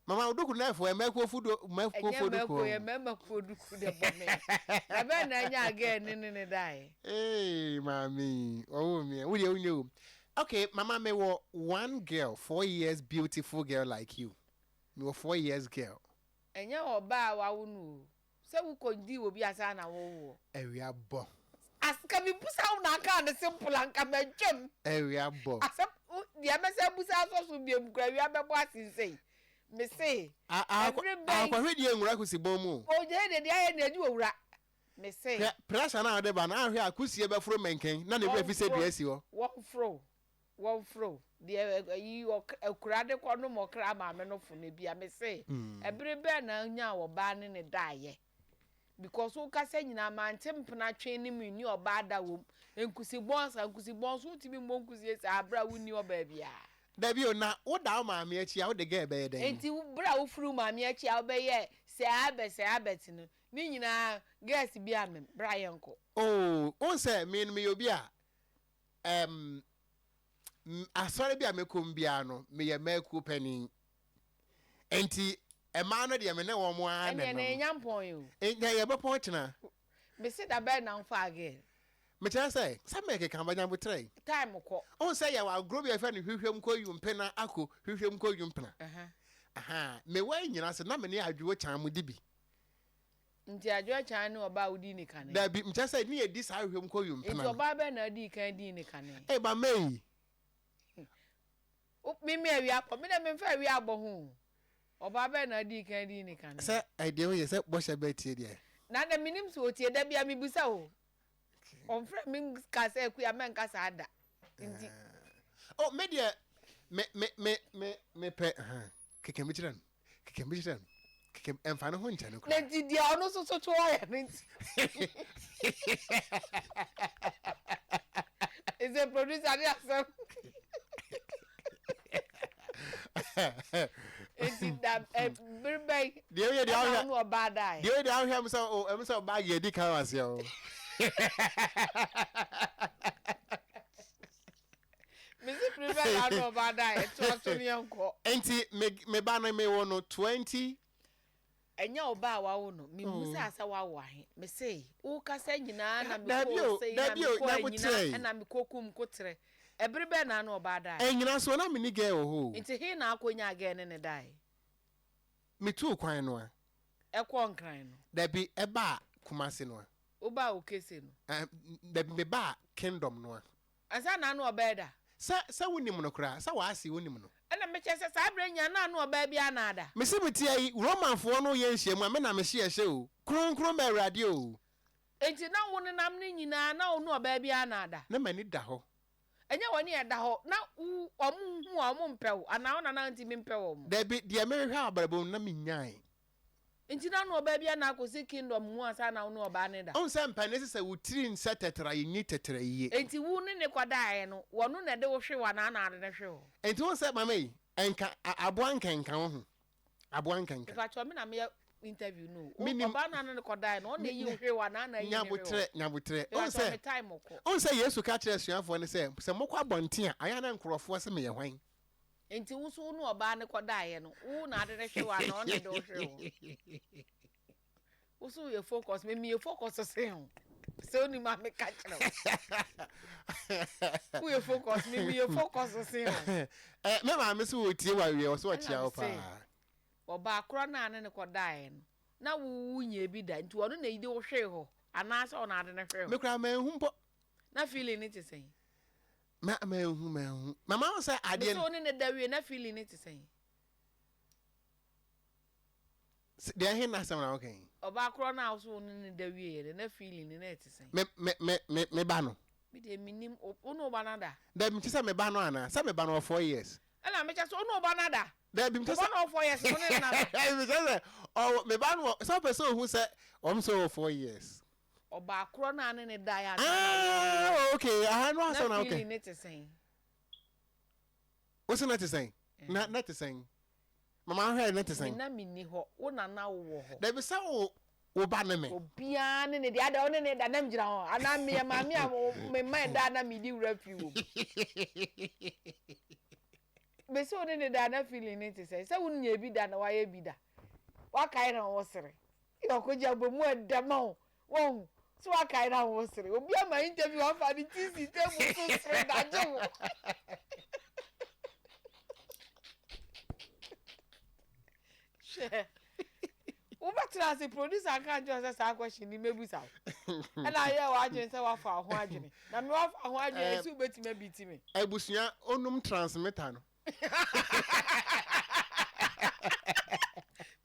Mama wo duku na ɛfo ɛmɛ kuo fudo mɛ kuo Ɛnyɛ fo mɛ duku kuo yɛ ɔn. mɛma kuo duku de bɔ me. Na bɛn na anya agɛ ne ne ne daeɛ. Hey maame ɔwɔ mi wo deɛ wonyɛ o. Okay mama me wɔ one girl 4 years, beautiful girl like you, me wɔ 4 years girl. Ɛnyɛ ɔbaa a wawo no o. Sɛ wokɔ dii obi ansa na wowoɔ. Awia bɔ. As nka me busa wo na aka ne simple anka matwam. Awia bɔ. Asɛm deɛ mɛsɛ busa asɔ so biom kura awia bɛbɔ asensɛn. Me se. Ɛbere bɛn. Akɔhwɛ deɛ nwura kusi bɔn mu o. Ogye de deɛ ayɛ ne agye wɔ wura. Me se. Hwɛ pressure no a wode ba no, anhwɛ a kusie bɛforo mmɛnkɛn na ne werɛ afi sɛ dua si hɔ. Wɔmforo wɔmforo deɛ ayi akura de kɔ nom ɔkra maame no fo no bia. Me se ɛbere bɛn na nyaa ɔbaa ne ne daeɛ? Because wo kasa nyinaa mante mpena twe ne mu nni ɔbaa da wom. Nkusi bɔn saa, nkusi bɔn so wontumi mmɔ nkusie saa bere a wonni ɔbaa biara. Dabi o, na woda wo maame akyi a wode girl bɛyɛ dɛn? Enti bere a wofiri wo maame akyi a wobɛyɛɛ Sir Albert Sir Albert no, ne nyinaa girls bi amem, bra yɛnkɔ. Oh, wohu sɛ me no meyɛ obi a ɛɛm asɔre bi a mɛkɔ mu biara no meyɛ mmakuo panin. Enti mmaa no deɛ me ne wɔn ara na Ɛnneɛ na ɛnam. yɛnya mpɔn yi o. Nka yɛbɛpɔn kyena. Mese da bɛn na wofaa girl? Mekyerɛ sɛ, sɛ mekeka ba nyabotrɛ yi. Time kɔ. Wohu sɛ yɛwɔ agorɔ bi a yɛfrɛ no hwehwɛm kɔ yumpena ako hwehwɛm kɔ yumpena. Ahaa, mewɔ anyina so na me ne Adwoa Kyan mo di bi. Nti Adwoa Kyan ne ɔbaa a wodii ne kane? Dabi, mekyerɛ sɛ ne yɛdi saa hwehwɛm kɔ yumpena Nti no. ɔbaa bɛn na odii kan dii ne kane? Ei, ba May. Wo, me me awia abɔ, me deɛ memfa awia abɔ ho o. Ɔbaa bɛn na odii kan dii ne kane? Sɛ ɛdeɛ woyɛ sɛ bɔhyɛ bɛ tie deɛ. Na na menim sɛ ɔtie, da biara mebisa o. Ɔmfrɛ me nka sɛ Akua mɛnka saa da. Nti. Oh, me deɛ, me, me, me, me, mepɛ, huh, keka bi kyerɛ no, keka bi kyerɛ no, keka, ɛmfa ne ho nkyɛ no Na koraa. nti deɛ ɔno nso so to ayɛ no nti. Is a producer ne asɛm. Nti da ɛ bere bɛn Deɛ woyɛ deɛ ɛna wohwɛ wo ne ɔbaa daeɛ? deɛ woyɛ deɛ wohwɛ m sɛ o ɛm sɛ ɔbaa yɛ di kan aseɛ o. Mesi bere bɛn na wo ne ɔbaa daeɛ? Toa so ne yɛnkɔ. Nti me me ba no mewɔ no 20 Ɛnyɛ ɔbaa a wawo no, memmusaa sɛ wawo ahe. Mese, wokasa nyinaa na Dabi mekɔɔ o, sei na dabi o, mekɔɔ anyina nyabotrɛ. ɛna mekɔkum koterɛ. Ɛbere bɛn na ne ɔbaa daeɛ? Anyina so na menni girl wɔ hɔ o. Nti he na akɔnyaa girl ne no daeɛ? Metuu kwan no a. Ɛkɔɔ Nkran no? Dabi, ɛbaa Kumasi no a. Wobaa Okese no? Ɛɛ, dabi, mebaa Kingdom no a. Ansa na ano ɔbɛyɛ da. Sɛ, sɛ wonim no koraa, sɛ w'ase wonim no. Ɛna mekyerɛ sɛ saa berɛ nyinaa na ano ɔbaa biara na ada. Mese metia yi, Romanfoɔ no yɛ nhyiamu a, me na mehye ɛhyɛ o, Kronkron ma Awurade o. Enti na wo nenam no nyinaa na wo ne ɔbaa biara na ada. Na m'ani da hɔ. Ɛnyɛ w'ani a ɛda hɔ, na wo, wɔn hu a wɔn mpɛ wo, anaa wo na na wontumi mpɛ wɔn? Dabi, deɛ mehwehwɛ abrabɔ mu no na menyae. Nti na ne ɔbaa bi ana akɔsi kingdom mu ansa na wo ne ɔbaa no da? Wohu sɛ mpanin se sɛ wo tiri nsɛ tɛtrɛ a yɛnyi tɛtrɛ yie. Nti wo ne no kɔdaeɛ no, wɔno na ɛde wo hwe hɔ anaa na ade no hwe hɔ? Nti wohu sɛ mama yi, nka aboa nka nka wo ho. Aboa nka nka. Mepakyɛw me na meyɛ interview no o. Menim. Ɔbaa no a ne no kɔdaeɛ no, ɔno na ɛyi wo hwe hɔ anaa na ayi ne hwe hɔ? Nyabotrɛ, nyabotrɛ. Wohu Mepakyɛw sɛ, me time kɔ. wohu sɛ Yesu ka kyerɛɛ asuafoɔ no sɛ, sɛ mokɔ abɔnten a, ayɛ a na nkurɔfoɔ se meyɛ hwan? Enti wo nso wo ne ɔbaa no kɔdaeɛ no, wo na ade no hwe wo anaa ɔno na ɛde wo hwe wo? Wo so woyɛ focus, me meyɛ focus sen wo. Sɛ wonim a meka kyerɛ wo. Woyɛ focus, me meyɛ focus sen wo. Eh, me maame so wɔtie wo awie, ɔso ɔkyea wo paa. Ɔbaa korɔ no a ne ne kɔdaeɛ no, na wo wonyɛ bi da, nti ɔno na ɛde wo hwee hɔ anaasɛ ɔno ade no hwee hɔ? Me koraa manhu mpo. Na feeling no te sɛn? Ma manhu manhu. Mama wo sɛ adeɛ. Mese wo ne ne da wie na feeling no te sɛn? Deɛ he na asɛm na woka yi? Ɔbaa korɔ no a wo so wo ne ne da wie yɛ no na feeling no na ɛte sɛn? Me me me me me ba no. Me deɛ menim wo ne wo ba no ada? Dabi mekyɛ sɛ me ba no anaa? Sɛ me ba no wɔ 4 years. Ɛna mekyɛ sɛ wo ne wo ba no ada? Dabi mekyɛ sɛ. Wo ba no wɔ 4 years wo ne no ada? Mekyɛ sɛ ɔwɔ me ba no wɔ sɛ wopɛ sɛ ohu sɛ wɔn sɛ ɔwɔ 4 years. Ɔbaa korɔ no a ne ne daeɛ ansa na wɔrewo. Ah, okay, aha no asɛm na Na woka. feeling no te sɛn? Wo se na te sɛn? Na na te sɛn? Mama ahwɛ na te Me sɛn? na menni hɔ, wo na na wowɔ hɔ. Dabi sɛ wo wo ba ne me. Obiara ne ne deɛ, ada wo ne ne da na megyina hɔ anaa meyɛ maame a me mma ɛda a na medi wura fi wɔ mu. Mese wo ne ne da na feeling no te sɛn? Sɛ wo nya bi da na wayɛ bi da. Wakae na wosere. Ɔkɔgye abɔ mu ɛdɛ ma wo. Wahu? So wakae na wosere. Obi ama interview wafa ne ti si table so sere dagye wo. Hwɛ. Wobɛtena ase producer nka nkyerɛ sɛ saa question ni mɛbusa wo. Ɛna ayɛ w'adwene sɛ wafa ho adwene. Na me wafa ho adwene ɛsi wobɛtumi abiti me. Abusua onum transmitter no.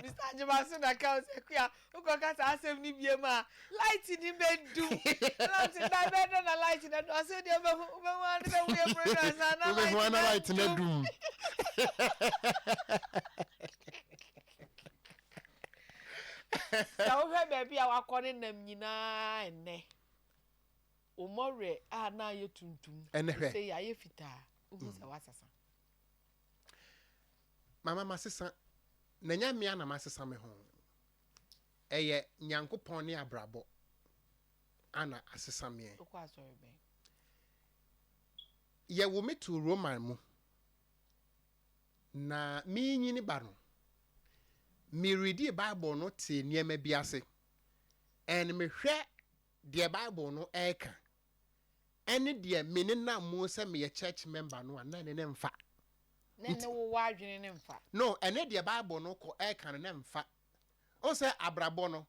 Mr. Agyemaso na ka sɛ kua wokɔka saa asɛm no biem a light ni bɛdum ɛna ɔte da bɛdɛ na light na dum ɔsɛ deɛ wobɛhu wobɛhu ade bɛhu yɛ program saa na Wobɛhu ana light na dum. Sɛ wohwɛ baabi a wakɔ ne nam nyinaa ɛnnɛ wo mmɔwerɛ a na ayɛ tuntum Ɛnɛ hwɛ. sɛ ayɛ fitaa wohu sɛ woasesa. Mama masesa na nyɛ mmea na masesa me ho. Ɛyɛ Nyankopɔn ne abrabɔ ana asesa meɛ. Wokɔ asɔre bɛn? Yɛwo me to Roman mu. Na menyini ba no, meredie Bible no te nneɛma bi ase. And mehwɛ deɛ Bible no ɛreka ɛne deɛ me ne nam mu sɛ meyɛ church member no a na ne ne mfa. Na ne wowɔ adwene ne mfa. No, ɛne deɛ Bible no kɔ ɛreka no ne mfa. O sɛ abrabɔ no,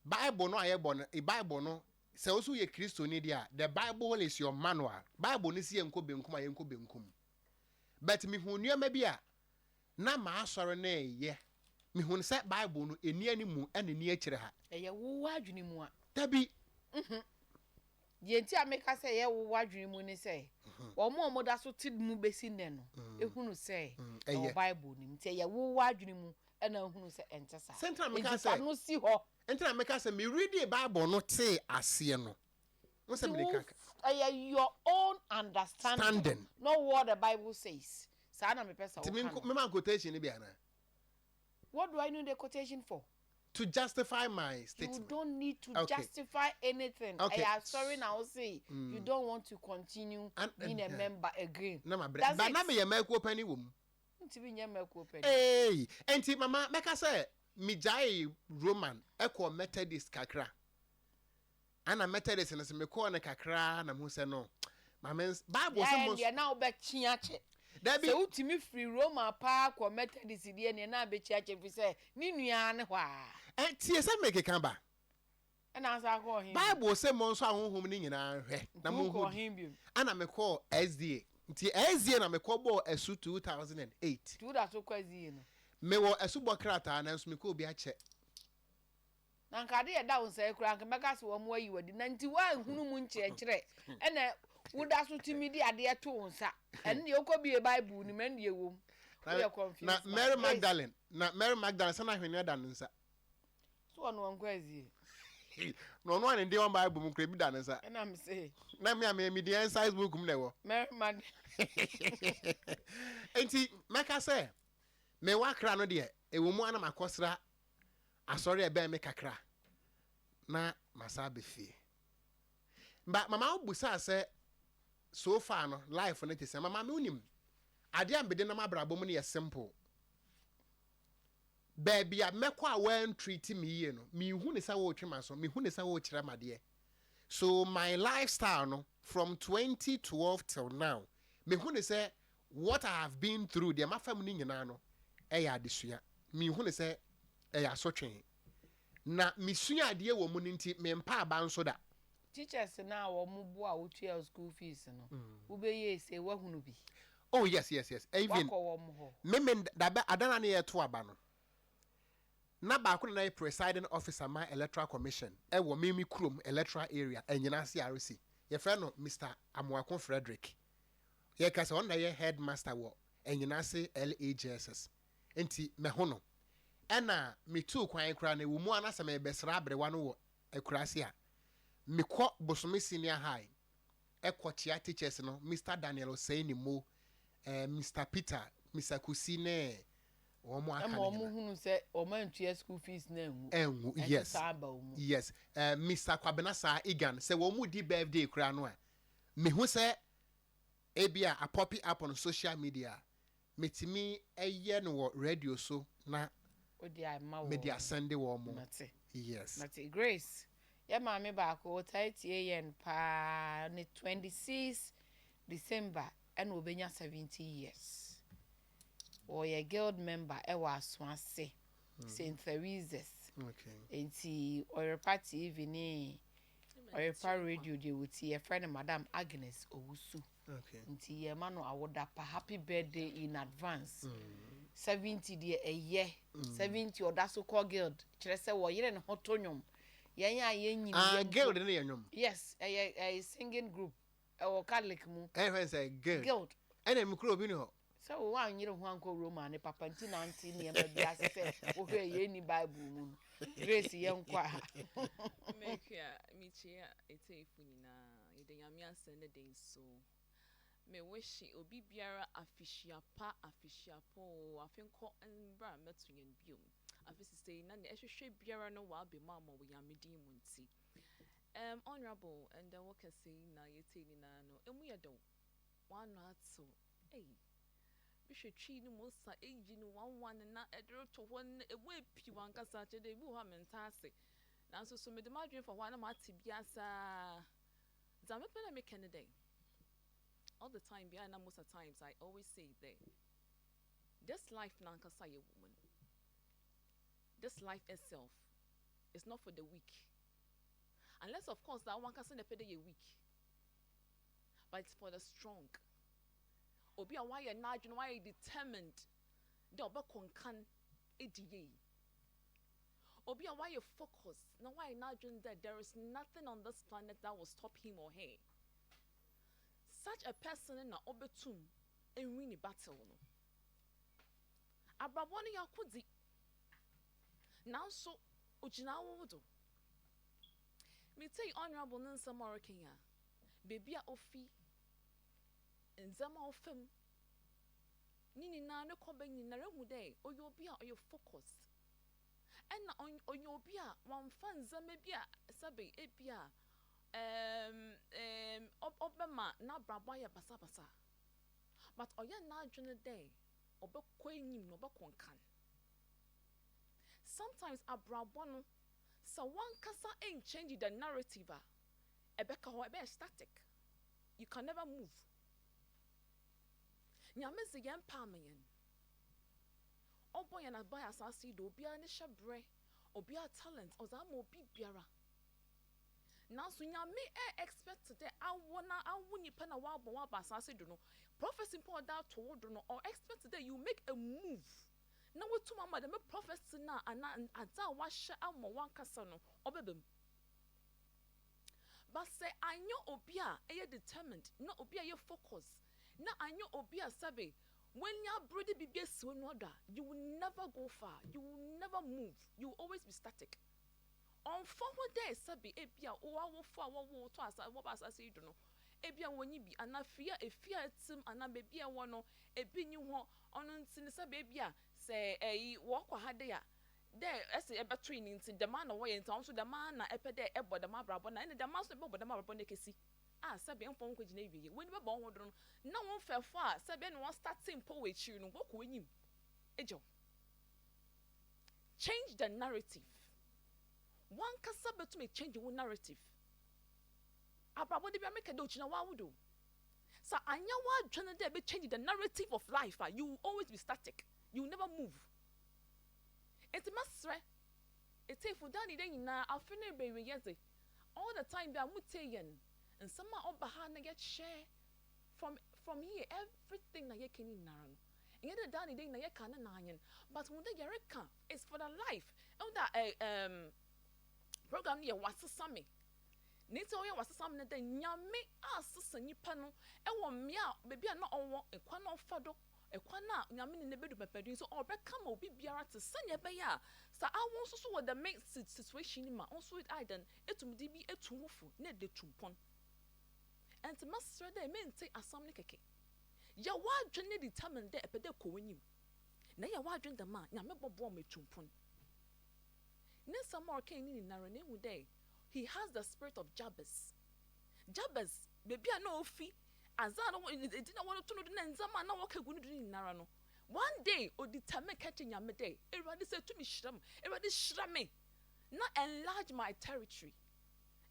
Bible no a yɛbɔ no, Bible no, sɛ wo so yɛ Kristoni deɛ a, the Bible is your manual. Bible no si yɛnkɔ benkum a yɛnkɔ benkum. But mehu nneɛma bi a na maasɔre no ɛyɛ. Mehu no sɛ Bible no ɛni animu ɛna ɛni akyire ha. Ɛyɛ wowɔ adwene mu a. Dabi. Deɛ nti a meka sɛ ɛyɛ wowɔ adwene mu ne sɛ wɔn a wɔda so te mu bɛsi nnɛ no ehunu sɛ ɛwɔ Bible no mu nti ɛyɛ wowɔ adwene mu ɛna ehunu sɛ ɛnte saa. Sɛ nti na meka Nti fa sɛ no si hɔ. nti na meka sɛ meredie Bible no tee aseɛ no. Wo sɛ Nti mede wo ka ɛyɛ your own understanding standing. not what the Bible says. Saa na mepɛ sɛ Nti woka no. mema quotation no bi anaa? What do I need the quotation for? To justify my You statement. don't need to justify anything. Okay. Ɛyɛ asɔre na wo say you don't want to continue being a member again. Na ma brɛ. That's Ba it. na meyɛ mɛkuo pani wɔ mu. Ntumi nyɛ mɛkuo pani. Hey, enti mama mɛka sɛ megyae Roman ɛkɔ Methodist kakra. Ana Methodist no sɛ mekɔɔ no kakra na mehu sɛ no maame Bible sɛ mo Deɛ na wobɛkye akyɛ. Dabi. Sɛ wotumi firi Roma paa kɔ Methodist deɛ neɛ na abɛkyi akyɛ firi sɛ ne nua ne hɔ a. Ɛ tie sɛ mekeka ba. Ɛna asa akɔ ɔhen. Bible sɛ mo nso ahonhom no nyinaa nhwɛ na Nti mo wokɔ hu di. ɔhen biom. Ana mekɔɔ SDA. Nti SDA na mekɔ bɔɔ asu 2008. Nti woda so kɔ SDA no? Mewɔ asubɔ krataa nanso mekɔ obi akyɛ. Na nka ade yɛ da wo nsa yi koraa nka mɛka sɛ wɔn ayi wadi na nti woanhunu mu nkyerɛkyerɛ ɛna woda so tumi de adeɛ to wo nsa ɛno deɛ wokɔ bie Bible no mu ɛno deɛ ɛwɔ mu. Woyɛ confused Na man. Mary Grace. Magdalene na Mary Magdalene sɛ na ahweneɛ da ne nsa. So ɔno ɔnkɔ azie? Na ɔno a ne deɛ wɔn Bible mu kura bi da ne nsa. Ɛna me se. Na me a me mi deɛ size book mu na ɛwɔ. Mɛrima de. Nti mɛka sɛ mewɔ Accra no deɛ, ɛwɔ mu a na makɔsra asɔre a ɛbɛn me kakra na masa abɛ fie. Ba mama wo busaa sɛ so far no life no te sɛ. Mama me wonim adeɛ a mede nam abrabɔ mu no yɛ simple. Baabi a mɛkɔ a wɔantreat me yie no, mehu ne sɛ woretwe m'aso, mehu ne sɛ worekyerɛ m'adeɛ. So my lifestyle no from 2012 till now, mehu ne sɛ what I have been through, deɛ mafa mu no nyinaa no, ɛyɛ adesua. Mehu ne sɛ ɛyɛ asotwe. Na mesua adeɛ wɔ mu no nti, mempa aba nso da. Teachers na a wɔn bo a wotua school fees no, wobɛyɛ ese wahunu bi? Oh yes. Even wakɔ wɔn hɔ? Me dabe adana ne yɛto aba no. Na baako na yɛ presiding officer ma Electoral Commission ɛwɔ me kurom electoral area Anyinase RC. Yɛfrɛ no Mr. Amoako Frederick. Yɛka sɛ ɔno na yɛ headmaster wɔ Anyinase LAJSS. Nti mɛho no. Ɛna metuu kwan koraa na ɛwɔ mu a na sɛ mebɛsra aberewa no wɔ akuraase a, mekɔ Bosome Senior High ɛkɔ kyea teachers no, Mr. Daniel Osei Mo, Mr. Peter, Mr. Kusi ne wɔn mo aka ɛma no wɔn nyinaa. Hunu sɛ wɔn antua school fees na engu. Ɛngu. Ɛnso saa aba wɔn mu. Yes, Mr. Kwabena Saa Igan, sɛ wɔn mu di birthday koraa no a, mehu sɛ ebi a apop up on social media, metumi ɛyɛ no wɔ radio so na o de ama wɔn. mede asɛnde wɔn mo. Mate. Yes. Mate. Grace, yɛ maame baako ɔtaa tie yɛn paa, ne 26 December ɛna obenya 70 years. Wɔyɛ guild member ɛwɔ Asoase St Theresa's. Nti Ɔyɛrepa TV ne Ɔyɛrepa Radio deɛ wɔti, yɛfrɛ no Madam Agnes Owusu. Nti yɛma no awoda pa, happy birthday in advance. 70 deɛ ɛyɛ 70, ɔda so kɔ guild, kyerɛ sɛ wɔyere ne ho to nnwom. Yɛn a yɛn nyini Ah, yɛn mpo- guild ne yɛ nnwom? Yes, ɛyɛ singing group ɛwɔ Catholic mu. Ɛyɛ fɛn sɛ guild? Guild. Ɛna mi kuro obi ni hɔ. Sɛ wo anyere ho ankɔ Roma ne papa nti nante nneɛma bi ase sɛ wohwɛ yɛn ni Bible mu no. Grace, yɛn kɔ a. Mekua, mekyia etiefo nyinaa. Yɛde Nyame asɛ ne den so. Me wish obi biara afihyia pa, afihyia pa o. Afe nkɔ mbra mmɛto yɛn biom. Afe sisei na nea ɛhwehwɛ biara no waba mu ama wɔ Nyame din mu nti. Honorable, ɛndɛ wɔ kɛse yi na yɛtie nyinaa no, emu yɛ dɛw. Wano atew. Ei. Bihwɛ twi no mu sa eyi no one one na ɛde reto hɔ no emu epi wankasa kyerɛ dɛ ebi wɔ hɔ a mente ase. Nanso so mede m'adwene fa hɔ a na mate bi asaa. Dza mepɛ dɛ meka ne dɛn? All the time, behind na most of times I always say that this life nankasa yɛ woman. This life itself is not for the weak. Unless, of course, that one can say yɛ weak. But it's for the strong. Obi a wayɛ n'adwene, wayɛ determined dɛ ɔbɛkɔ nkan edi yie. Obi a wayɛ focus na wayɛ n'adwene that there is nothing on this planet that will stop him or her. Such a person na ɔbɛtum enwin ne battle no. Abrabɔ no yɛ akodi. Nanso ogyina awo do. Metei Honorable ne nsɛm a ɔreka yi a, beebi a ofi, ndzɛmba a ɔfam, ne nyinaa ne kɔba nyinaa ehu dɛ ɔyɛ obi a ɔyɛ focused. Ɛna ɔyɛ obi a wamfa ndzɛmba bi a sɛbe ebi a ɔbɛma n'abrabɔ ayɛ basabasa. But ɔyɛ n'adwene dɛ ɔbɛkɔ enyim na ɔbɛkɔ nkan. Sometimes abrabɔ no, sɛ wankasa change the narrative a, ɛbɛka hɔ, ɛbɛyɛ static. You can never move. Nyame dze yɛn pa ama yɛn. Ɔbɔ yɛn aba asase yi do, obiara ne hyɛ brɛ, obiara talent, ɔdze ama obi biara. Nanso Nyame ɛ expect dɛ awo na awo nipa na wabɔ waba asase do no, prophecy mpo a ɔda ato wo do no, ɔ expect dɛ you make a move na wotum ama dɛm prophecy na ana adze a wahyɛ ama wankasa no ɔbɛba mu. But sɛ anyɛ obi a ɛyɛ determined na obi a ɛyɛ focus na anyɛ obi a sɛbe w'ani abere de biribi esi w'ani do a, you will never go far, you will never move, you will always be static. Ɔmmfa ho dɛ sɛbe ebia w'awofo a wɔwoo wo too asa wɔbaa asaase yi do no, ebia wonnyi bi, anaa fie a efie a etse mu anaa beebi a ewɔ no, bi nnyi hɔ, ɔno ntsi no sɛbe ebia sɛ ɛyi wɔkɔ ha dɛ a, dɛ ese ebɛtoe no ntsi dɛm ara na wɔyɛ ntsi ɔno so dɛm ara na epɛ dɛ ebɔ dɛm abrabɔ no a, nna dɛm ara so na ebɔbɔ dɛm abrabɔ no ekesi a sɛbe emmfa wo nnkɔgyina ewiei. W'enyi bɛba woho do no, na wo mfɛfo a sɛbe nna wɔstartee mpo wɔ ekyir no, wɔkɔ w'enyim egya wo. Change the narrative. Wankasa betum echange wo narrative. Abrabɔ da biara meka dɛ ogyina w'awo do. Sɛ annyɛ w'adwen dɛ ebe change the narrative of life a, you will always be static, you will never move. Ntsi mɛserɛ etsiefo daa ne da nyina, afe no reba ewieyɛ dze, all the time biara motsie hɛn nsɛm a ɔba ha na yɛkyɛ from from here, everything na yɛka ne nyinara no, nnyɛ dɛ daa ne da nyina yɛka ne nanyen, but hu dɛ yɛreka is for the life. Ehu dɛ eh ehm program no yɛ Wɔasesa Me. Ne ntsi a ɔyɛ Wɔasesa Me ne dɛ Nyame asesa nyimpa no wɔ mbea a beebi a nna ɔwɔ, kwan a ɔfa do, kwan a Nyame nye no bedu pɛpɛɛdo ntsi ɔrebɛka ma obi biara tse sɛnea ɛbɛyɛ a sɛ awo so so wɔ dɛm situation no mu a, wo so ayɛ dɛn etum dze bi etu wo fo na edze etu mpon. Ntsi mɛserɛ dɛ menntse asɛm no kɛkɛ. Yɛ w'adwen na determine dɛ epɛ dɛ ekɔ w'enyim. Na eyɛ w'adwen dɛm a, Nyame bɔboa wo ma etu mpon. Ne nsɛm a ɔrekã yi ne nyinara no, ehu dɛ he has the spirit of Jabez. Jabez, beebi a nna ofi, adze a nna edzin a wɔroto no do na ndzɛmba a nna wɔka gu no do ne nyinara no, one day odetermine kɛkyerɛ Nyame dɛ, Ewuradze sɛ etum hyira me, Ewuradze hyira me na enlarge my territory.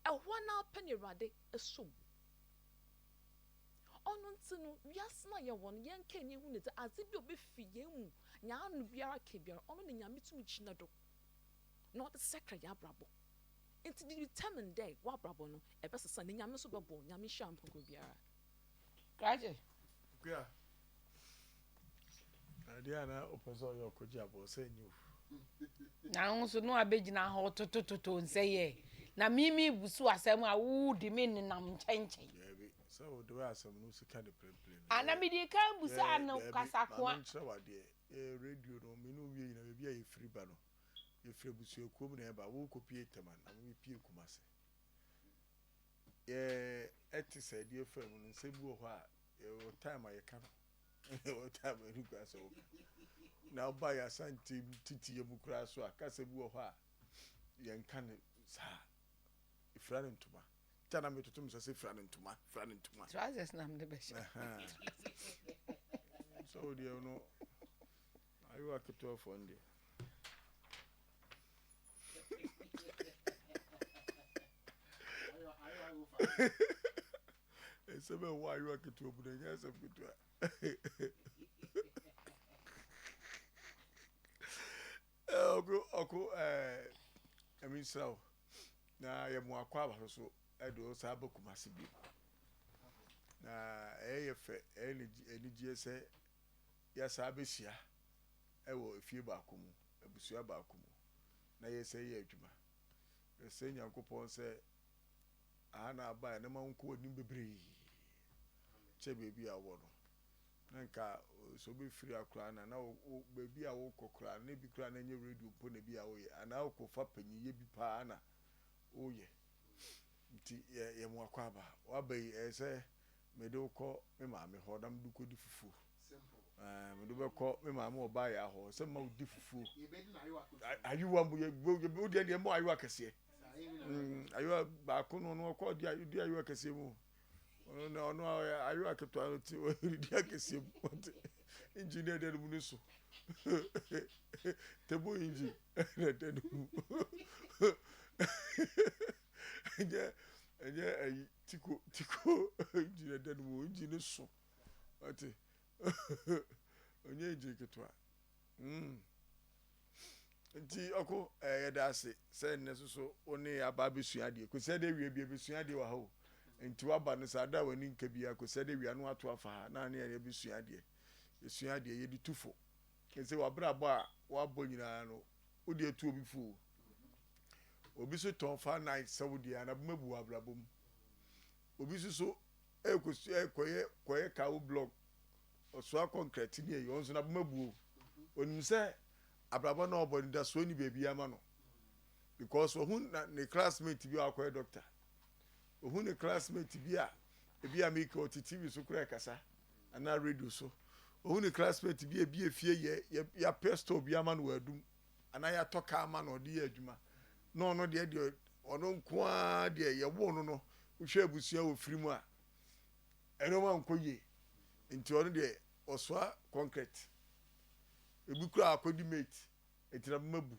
Ɛhɔ ara pɛ na Ewuradze soo mu. Ɔno ntsi no, wiase no a yɛwɔ no, yɛnkaa na yehu no dze, adze bi a obefi hɛn mu, hɛn ano biara kã biara, ɔno na Nyame tum gyina do na ɔdze sakra hɛn abrabɔ. Ntsi determine dɛ w'abrabɔ no ebɛsesa na Nyame so bɔboa wo. Nyame nhyira mprɔnkrɔn biara. Krakye. Akua, adeɛ a na wopɛ sɛ ɔyɛ ɔkɔgye aboɔ sɛ nyɛ o. Na wo nso na wabɛgyina hɔ totototo nsɛ yɛ na mimi busu asɛm a wodi me nenam nkyɛnkyɛn. Daabi, sɛ wode wɔ asɛm no sika ne prɛmprɛm. Ana mede kan busaa no kasakoa. Maame nkyerɛ wadeɛ, yɛ radio no me ne wo wie nyina baabi a yɛfiri ba no, yɛfiri abusuakuo mu na ɛba, wo kɔpie Tema na me pie Kumase. Yɛ ɛte sɛ deɛ fa mu no nsɛm bi wɔ hɔ a yɛwɔ time a yɛka no yɛwɔ time a ɛnu kura sɛ woka na woba yɛ asante titiyɛ mu koraa so a kasa bi wɔ hɔ a yɛnka no saa ɛfira no ntoma nti na metoto me sɛ sɛ fira no ntoma fira no ntoma trousers na mede bɛhyɛ sɛ wodeɛ no ayewa ketewa fɔ no deɛ Nsɛm a ɛwɔ ayewa ketewa mu no, ɛnyɛ asɛm ketewa. Ɔko ɔko ɛɛ ɛmi nsira o na yɛ mu akɔ aba so ɛde o saa ba Kumasi bi na ɛyɛ yɛ fɛ ɛyɛ ne anigyeɛ sɛ yɛasa abɛhyia ɛwɔ efie baako mu abusua baako mu na yɛsɛ yɛ adwuma yɛsɛ Nyankopɔn sɛ Aha na aba a na ma wonkɔ w'anim bebree kyɛ baabi a wowɔ no. Na nka sɛ wobɛfiri ha koraa na na baabi a wokɔ koraa na ebi koraa na ɛnyɛ radio mpo na ebi a woyɛ anaa wokɔfa panyinyɛ bi paa na woyɛ. Nti yɛ yɛ mo akwaaba. Waba yi ɛyɛ sɛ mede wo kɔ me maame hɔ na mede wo kɔdi fufuo. Ɛɛ mede wo bɛkɔ me maame wɔ Bayaa hɔ sɛ mma wodi fufuo. Ayewa mpo yɛ wo deɛ deɛ mmɔ ayewa kɛseɛ. Mm, ayewa baako no ɔno ɔkɔ di di ayewa kɛseɛ mu. Ɔno na ɔno ɔyɛ ayewa ketewa no ti ɔdi akɛseɛ mu. Ɔte engine na ɛda ne mu no so. Table engine na ɛda ne mu. Ɛnyɛ ɛnyɛ ayi tiko tiko engine na ɛda ne mu engine no so. Ɔte ɔnyɛ engine ketewa. Mm. Nti ɔko eh, yɛda ase sɛ nnɛ nso so wo ne yɛ aba abɛsua adeɛ. Kwasiada awia bi abɛsua adeɛ wɔ ha o. Nti waba no saa da a w'ani nka biara Kwasiada awia no ato afa ha na ne yɛn abɛsua adeɛ. Yɛsua adeɛ, yɛde tu fo. Ɛsɛ w'abrabɔ a wabɔ nyinaa no wode atu obi fo o. Obi so tɔn fa night sɛ wo deɛ anaboma bu wɔ abrabɔ mu. Obi nso so ɛkɔsua ɛkɔyɛ kɔyɛ kawo blog Ɔsoa kɔnkrɛte ne ayi, ɔno nso n'abam abu o. Onim sɛ abrabɔ no a ɔbɔ no, anidasoɔ nni baabiara ma no. Because wahu na ne classmate bi a wakɔyɛ doctor. Ohu ne classmate bi a ebi a meka ɔte TV so koraa ɛkasa anaa radio so. Ohu ne classmate bi a ebi efie yɛ yɛ yɛapɛ store bi ama no wɔ adum anaa yɛatɔ car ama no ɔde yɛ adwuma. Na ɔno deɛ deɛ ɔno nko ara deɛ yɛwoo no no wohwɛ abusua a ofiri mu a ɛnneɛma nkɔ yie nti ɔno deɛ ɔsoa concrete. Ebi koraa akɔdi mate nti na bɛma bu.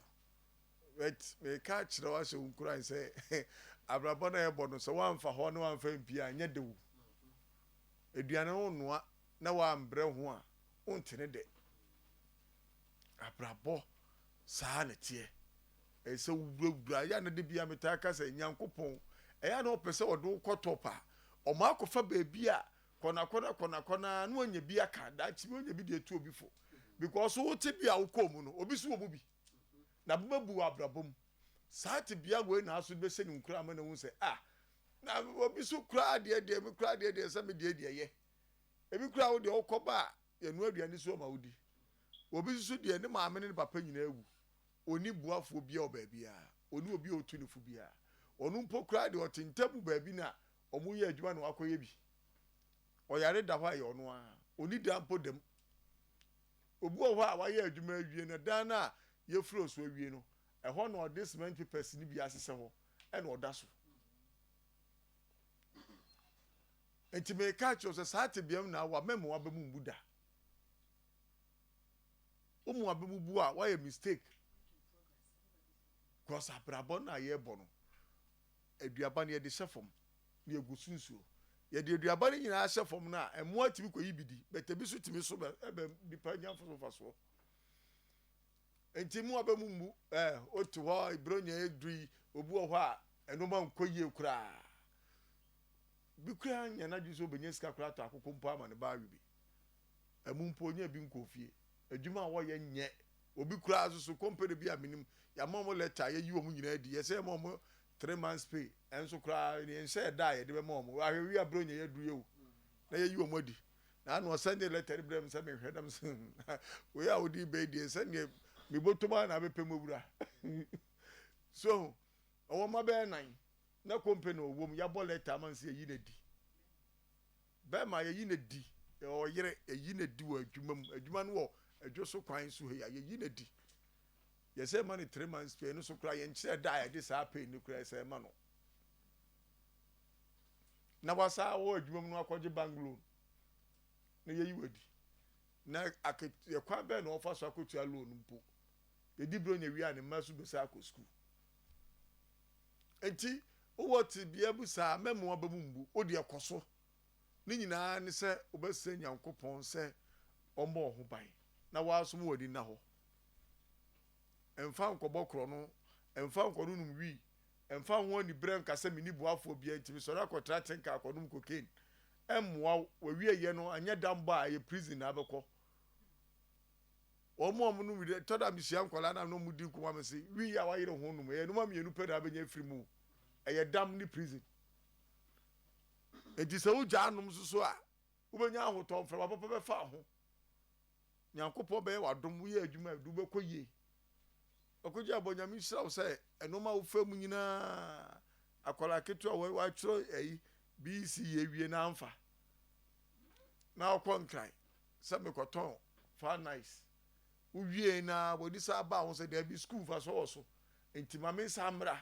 But meka akyerɛ wo ahyɛ wo nkuran sɛ abrabɔ no a yɛbɔ no sɛ woamfa hɔ na woamfa ampie a ɛnyɛ dɛ o. Aduane no wonoa na woambrɛ ho a wonte ne dɛ. Abrabɔ saa na ɛteɛ. Ɛyɛ sɛ wowurawura ɛyɛ a na da biara metaa ka sɛ Nyankopɔn ɛyɛ a na ɔpɛ sɛ ɔde wo kɔ top a ɔma akɔfa baabi a kɔnakɔna kɔnakɔna na wanya bi aka daakye bi wanya bi de atu obi fo because wo tebea a wokɔɔ mu no obi so wɔ mu bi. na bɛbɛbu wɔ abrabɔ mu. Saa tebea wei na aso bɛhyɛ no nkuran ama no ahu sɛ, ah, na obi so koraa deɛ deɛ me koraa deɛ deɛ sɛ me deɛ deɛ yɛ. Ebi koraa wo deɛ wokɔba a yɛnoa aduane so ama wodi. Obi nso deɛ ne maame ne ne papa nyinaa awu. Ɔnni boafoɔ biara wɔ baabiara. Ɔnni obi a ɔtu ne fo biara. Ɔno mpo koraa deɛ ɔte ntamu baabi na wɔyɛ adwuma na wakɔyɛ bi. Ɔyare da hɔ a ɛyɛ ɔno ara. Ɔnni da mpo da mu. Obi wɔ hɔ a wayɛ adwuma awie no, dan no a yɛfuro so awie no, ɛhɔ na ɔde cement papers no bi asesɛ hɔ ɛna ɔda so. Nti meka akyerɛ wo sɛ saa tebea mu na awa mɛma waba mu mbu da. Wo mu aba mu bu a woayɛ mistake. Because abrabɔ no a yɛrebɔ no, aduaba no yɛde hyɛ fam. na yɛgu so nsuo. Yɛde aduaba no nyinaa hyɛ fam no a, mmoa tumi kɔyi bi di, but ebi nso tumi so bɛ ɛbɛ nipa nya so mfasoɔ. Nti mmoa bɛ mu mmu ɛɛ otu hɔ eburo nya eduru yi obi wɔ hɔ a ɛnoma nkɔ yie koraa. Bi koraa nya n'adwene sɛ obɛnya sika koraa atɔ akokɔ mpo ama ne ba awe bi. Ɛmu mpo onya bi nkɔ fie. Adwuma a wɔyɛ nyɛ. Obi koraa nso so company bi a menim yɛama wɔn letter a yɛyi wɔn nyinaa adi yɛsɛ yɛma wɔn 3 months pay ɛnso koraa yɛnhyɛ ɛda a yɛde bɛma wɔn. Ahwɛ wi abere onya yɛaduru yɛ o na yɛyi wɔn adi. Na ano ɔsɛnde letter no brɛ me sɛ mehwɛ nam sɛ wei a wode bɛyi deɛ sɛdeɛ mebɔtɔm a na abɛpɛ mu awura. So ɔwɔ mma bɛyɛ nan na company ɔwɔ mu yɛabɔ letter ama no sɛ yɛyi no adi. Bɛrima yɛyi no adi ɔyere yɛyi no adi wɔ adwuma mu adwuma no wɔ adwo so kwan so ha yi a yɛyi no adi. Yɛsɛ ma no 3 months pay no so koraa yɛnkyerɛ da a yɛde saa pay no koraa yɛsɛ ma no. Na wasa wɔ adwuma mu no akɔgye bank loan na yɛyi wɔ adi. Na aketewa kwan bɛn na ɔfa so akɔtua loan mpo. Yɛdi buro nya wie a ne mma so bɛsa akɔ sukuu. Nti wowɔ tebea bi saa mɛma waba mu mbu wo deɛ kɔ so. Ne nyinaa ne sɛ wobɛsrɛ Nyankopɔn sɛ ɔmmɔ wo ho ban na woasom w'ani nna hɔ. Mfa nkɔbɔ korɔno, mfa nkɔnonom wii, mfa ho aniberɛ nka sɛ menni boafoɔ biara nti mesɔre akɔtra tenka akɔnom cocaine. Ɛmmoa wo, w'awieeɛ no anyɛ dambɔ a ɛyɛ prison na abɛkɔ. Wɔn a wɔnom wii, ɛtɔ da mehyia nkwadaa na wɔn di nkɔmmɔ a mese wii a wayere ho nom ɛyɛ nneɛma mmienu pɛ na abɛnya afiri mu, ɛyɛ dam ne prison. Enti sɛ wogyaa nom nso so a, wobɛnya ahotɔ, mframa papa bɛfa ho. Nyankopɔn bɛyɛ w'adom, woyɛ adwuma a, ɛde wobɛkɔ yie. Ɔkɔgye abɔ Nyame nhyira wo sɛ ɛnoma a wofa mu nyinaa, akwadaa ketewa a watwerɛ ayi BEC yɛ awie na amfa na ɔkɔ Nkran sɛ mekɔtɔn fa nice. Wowie na wɔde saa baa ho sɛ daabi sukuu mfasoɔ wɔ so nti ma me nsa mmra.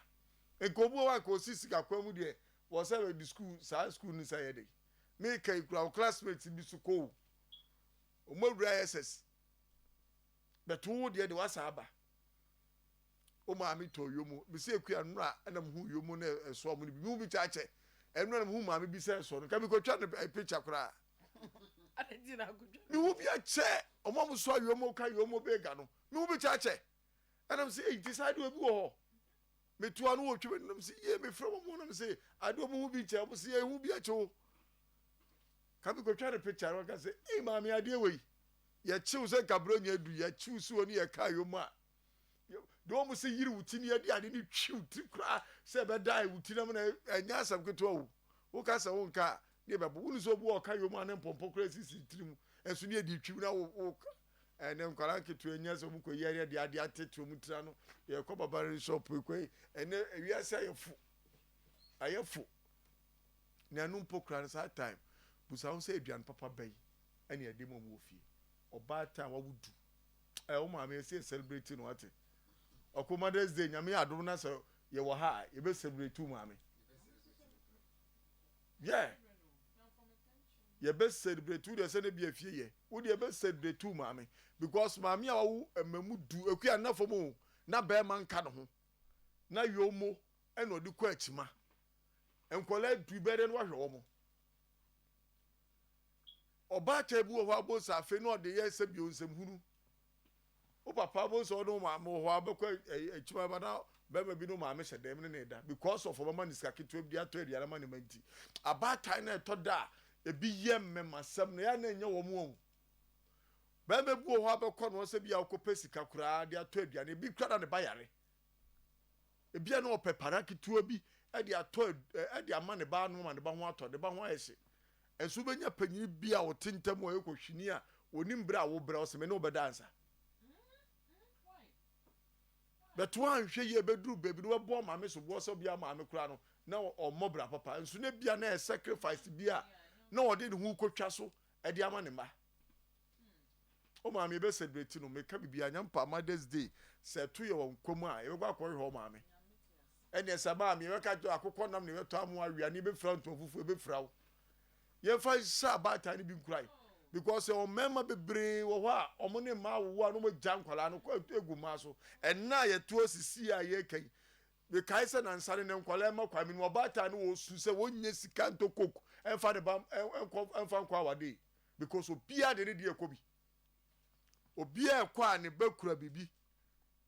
Nka obi wɔ hɔ a nka ɔsi sika kwan mu deɛ wɔ sɛ wɔde sukuu saa sukuu no nsa yɛ de. Meka yi kura wo classmates bi so kɔ o. Wɔn awura SS. Bɛto wo deɛ de wasa aba. Wo maame tɔ yomo. Mesi ekua nnora ɛna muhu yomo na ɛsoa mo no bi. Mihu bi kyɛ akyɛ. Ɛnora na muhu maame bi sɛ ɛsoɔ no. Nka mekɔtwa no picture koraa. Mihu bi akyɛ. Ɔmo a mo soa yomo ka yomo bega no. Mihu bi kyɛ akyɛ. Ɛna mo sɛ eyi ti saa de obi wɔ hɔ. Metu ano wɔ twɛ nam sɛ yie mefrɛ wɔn mo nam sɛ ade ɔmo ho bi nkyɛn ɔmo sɛ yɛ ho bi akyɛ o. Ka mekɔtwa no picture no ɔka sɛ eyi maame adeɛ wɔ yi. Yɛkyew sɛ nkaburo nyɛ du yɛkyew si wɔ ne yɛka yomo a. De wɔn sɛ yiri wo ti ne yɛde ade ne twi wo ti koraa sɛ ɛbɛda wo ti nam na ɛnyɛ asɛm ketewa o. Woka sɛ wonka a ne yɛbɛbɔ wo ne sɛ obi wɔ ɔka yomo a ne mpɔmpɔ koraa sisi tiri mu ɛnso ne yɛde twi na wo wo. Ɛnɛ nkwadaa nketewa nya sɛ wɔn kɔ yi adeɛ adeɛ atete wɔn tiri ano. Yɛkɔ babari shop kɔ yi. Ɛnɛ ewiase ayɛ fo. Ayɛ fo. Na ɛno mpo koraa no saa time busa ho sɛ aduane papa bɛn ɛna yɛde ma wɔn wɔ fie. Ɔbaatan a wawo du. Ɛ wo maame ɛsɛ yɛ celebrate no wate. Ɔkɔ Mother's Day nyame yɛ adom na sɛ yɛwɔ ha a yɛbɛ celebrate wo maame. Yeah. Yɛbɛ celebrate wo deɛ sɛ ne bi afie yɛ. Wo deɛ yɛbɛ celebrate wo maame because maame a wawo mmamu du akua nna fam o na bɛrima nka ne ho na yomo ɛna ɔde kɔ akyima. Nkwadaa du bɛyɛ dɛn na wahwɛ wɔn? Ɔbaatan bi wɔ hɔ a bohu sɛ afei na ɔde yɛ sɛ bio nsɛmhunu. Wo papa bohu sɛ ɔne wo maame wɔ hɔ a bɛkɔ akyima ba na bɛrima bi ne wo maame hyɛ dɛm ne ne da because of ɔbɛma ne sika ketewa bi de atɔ aduane ama ne ma nti. Abaatan no ɛtɔ da a ebi yɛ mmɛmasɛm no yɛ na ɛnyɛ wɔn o. Bɛrima bi wɔ hɔ a bɛkɔ no sɛ bi a ɔkɔpɛ sika koraa de atɔ aduane ebi koraa na ne ba yare. Ebia na ɔpɛ para ketewa bi de atɔ de ama ne ba ano ama ne ba ho atɔ, ne ba ho ayɛ hye. Nso wobɛnya panyin bi a ɔte ntam a ɔyɛ kɔhwini a ɔnim berɛ a wobrɛ, ɔse me ne wo bɛda ansa. But woanhwɛ yie bɛduru baabi no wobɛbɔ maame soboɔ sɛ obia maame koraa no na ɔmmɔ bra papa. Nso na ebia na ɛyɛ sacrifice bi a na ɔde ne ho rekɔtwa so de ama ne mma. O maame yɛbɛ celebrate no meka biribiara nyampa mother's day sɛ ɛto yɛ wɔ nkwa mu a yɛbɛkɔ akɔhwehwɛ wo maame ɛneɛ sɛ maame yɛbɛka kyerɛ akokɔ nam na yɛbɛtɔ amo awia ne yɛbɛfira ntoma fufuo yɛbɛfira wo yɛmfa nhyɛ abaatan no bi nkuran because ɛwɔ mmarima bebree wɔ hɔ a wɔn ne mmaa wowo a na wɔagya nkwadaa no egu mmaa so ɛnna a yɛto asisi a yɛreka yi mekae sɛ nansa ne ne nkwadaa mma kwan mi no ɔbaatan no wɔ su sɛ wɔnyɛ sika ntɔ coke ɛmfa ne ba ɛnkɔ ɛmfa nkɔ awade because obiara de ne deɛ ɛkɔ bi. Obiara ɛkɔ a ne ba kura biribi,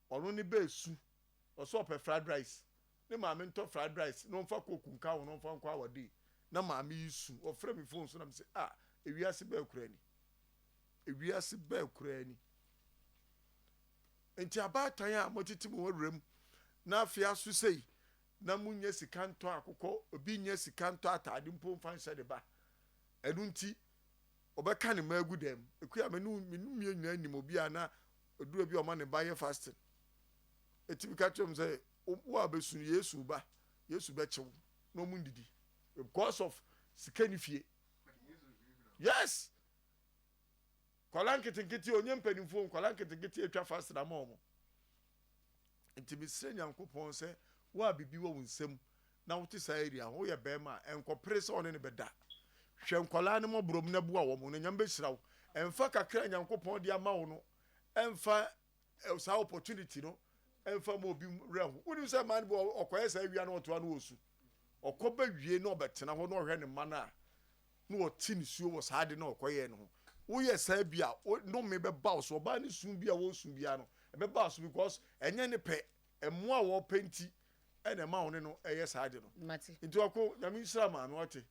ɔno ne ba esu, ɔsɛ ɔpɛ fried rice, ne maame ntɔ fried rice na ɔmfa coke nka ho na ɔmfa nkɔ awade na maame yi su, ɔfrɛ me phone so na me sɛ ah ewiase bɛɛ koraa ni, ewiase bɛɛ koraa ni. Nti abaatan a motete mo awura mu na afei aso sei na munya sika ntɔ akokɔ, obi nya sika ntɔ ataade mpo mfa nhyɛ ne ba. Ɛno nti, ɔbɛka ne mma agu dɛm. Akua, me ne wo, me ne mmienu nyinaa nim obi a na ɛduru bi a ɔma ne ba yɛ fasting. Ɛtumi ka kyerɛ m sɛ, wo a bɛsu no, Yesu ba, Yesu bɛkye wo na ɔmo ndidi. Because of sika ni fie. Yes! Nkwadaa nketenkete, onye mpanimfoɔ, nkwadaa nketenkete atwa fasting ama wɔn. Nti mesrɛ Nyankopɔn sɛ, wo a biribi wɔ wo nsam na wote saa area hɔ, woyɛ barima a, nkɔpere sɛ ɔne no bɛda. Hwɛ nkwadaa no mmɔborɔ mu na boa wɔn, na Nyame bɛhyira wo. Ɛmfa kakra a Nyankopɔn de ama wo no, ɛmfa saa opportunity no ɛmfa ma obi werɛ ho. Wonim sɛ mmaa no bi ɔkɔyɛ saa wia na ɔtoa no ɔsu. Ɔkɔ bɛwie na ɔbɛtena hɔ na ɔhwɛ ne mma no a, na ɔte nisuo wɔ saa ade no a ɔkɔyɛɛ no ho. Woyɛ saa bi a, nnome bɛba wo so. Ɔbaa no su bi a wɔresu biara no, ɛbɛba wo so because ɛnyɛ ne pɛ, mmoa a wɔpɛ nti ɛna ɛma wo ne no ɛyɛ saa ade no. Mate. Nti ɔko, Nyame nhyira maame wate.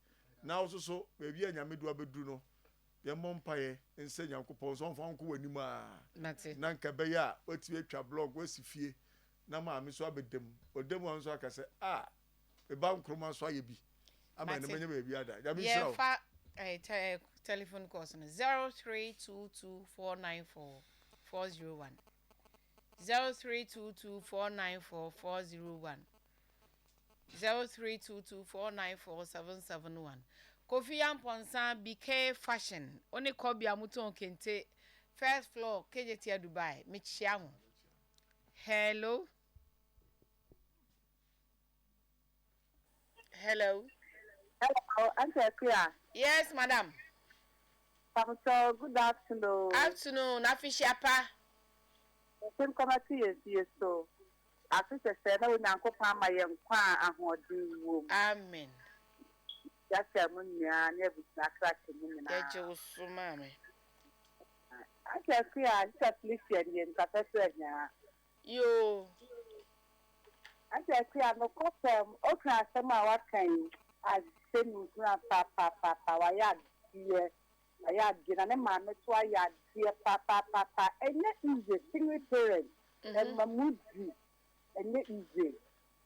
Na wo soso baabi a Nyame de wo abɛduru no, yɛmmɔ mpaeɛ nsɛ Nyankopɔn sɛ ɔmfa wo nkɔ w'anim aa. Mate. Na nka ɛbɛyɛ a woatumi atwa blog, woasi fie, na maame nso abɛda mu. Ɔda mu a wo nso aka sɛ ah, me ba Nkrumah nso ayɛ bi ama ɛnɛ Mate. manya baabi ada. Nyame nhyira wo. Yɛmfa eh, te, eh, telephone calls no 0322 494 401. 0322 494 401 0322 494 771 Kofi Amponsah BK Fashion wo ne Kobe a motɔn kente first floor Kejetia Dubai mekyia mo. Hello. Hello. Hello, Auntie Akua. Yes, madam. Pamso, good afternoon. Afternoon, afehyia pa. Yɛte nkɔma to yɛn fie so. Afe sɛsɛɛ na Onyankopɔn ama yɛn nkwa a ahoɔden wom. Amen. Yɛakyɛ mo nyinaa ne abusua krakye mu nyinaa. Yɛgye wo so, maame. Auntie Akua, Sister Felicia nie, nkasa so ahiaa. Yoo. Auntie Akua, nokwasɛm, okunu asɛm a waka yi ahyɛ me nkuran papaapapa, wayɛ adeɛ, wayɛ adeɛ, na ne maame nso ayɛ adeɛ papaapapa. Ɛnyɛ easy, single parent, ɛma mu di, ɛnyɛ easy,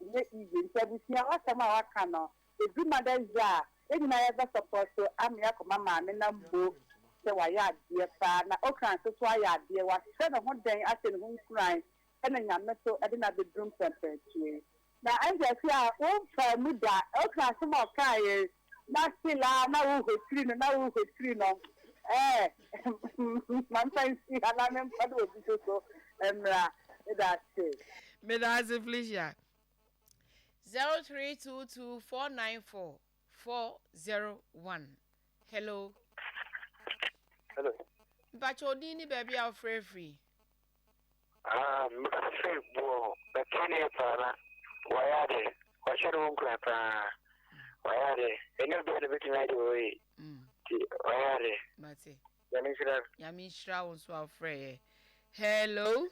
ɛnyɛ easy. Nti abusua w'asɛm a waka no, ɛduru Mother's Day a, yɛn nyinaa yɛbɛ support ama yɛakɔma maame no mbo. sɛ wayɛ adeɛ paa na Okran nso so ayɛ adeɛ, wahyɛ ne ho den ahyɛ ne ho nkuran ɛna Nyame nso de no abɛduru mpɛnpɛnsoɔ yi. Na ɛnde afei a womfaa mu da, Okran asɛm a ɔkaeɛ yi, na still ara na wohwetiri no, na wohwetiri no, ɛɛ ma memfa nsi ha na menkɔ de obi nso so mmra. Meda ase. Meda ase Felicia. 0322 494 401 Hello. Hello. Mpakyɛ odin ne baabi a wofrɛ firi. Ah, mefrɛ buo bɛka ne paa na wɔyɛ ade wɔhyɛ ne ho nkura paa wɔyɛ ade ɛnyɛ obiara na bɛtumi agye wɔ yi nti wɔyɛ ade. Mate. Nyame nhyira. Nyame nhyira wo nso a wofrɛ yɛ. Hello.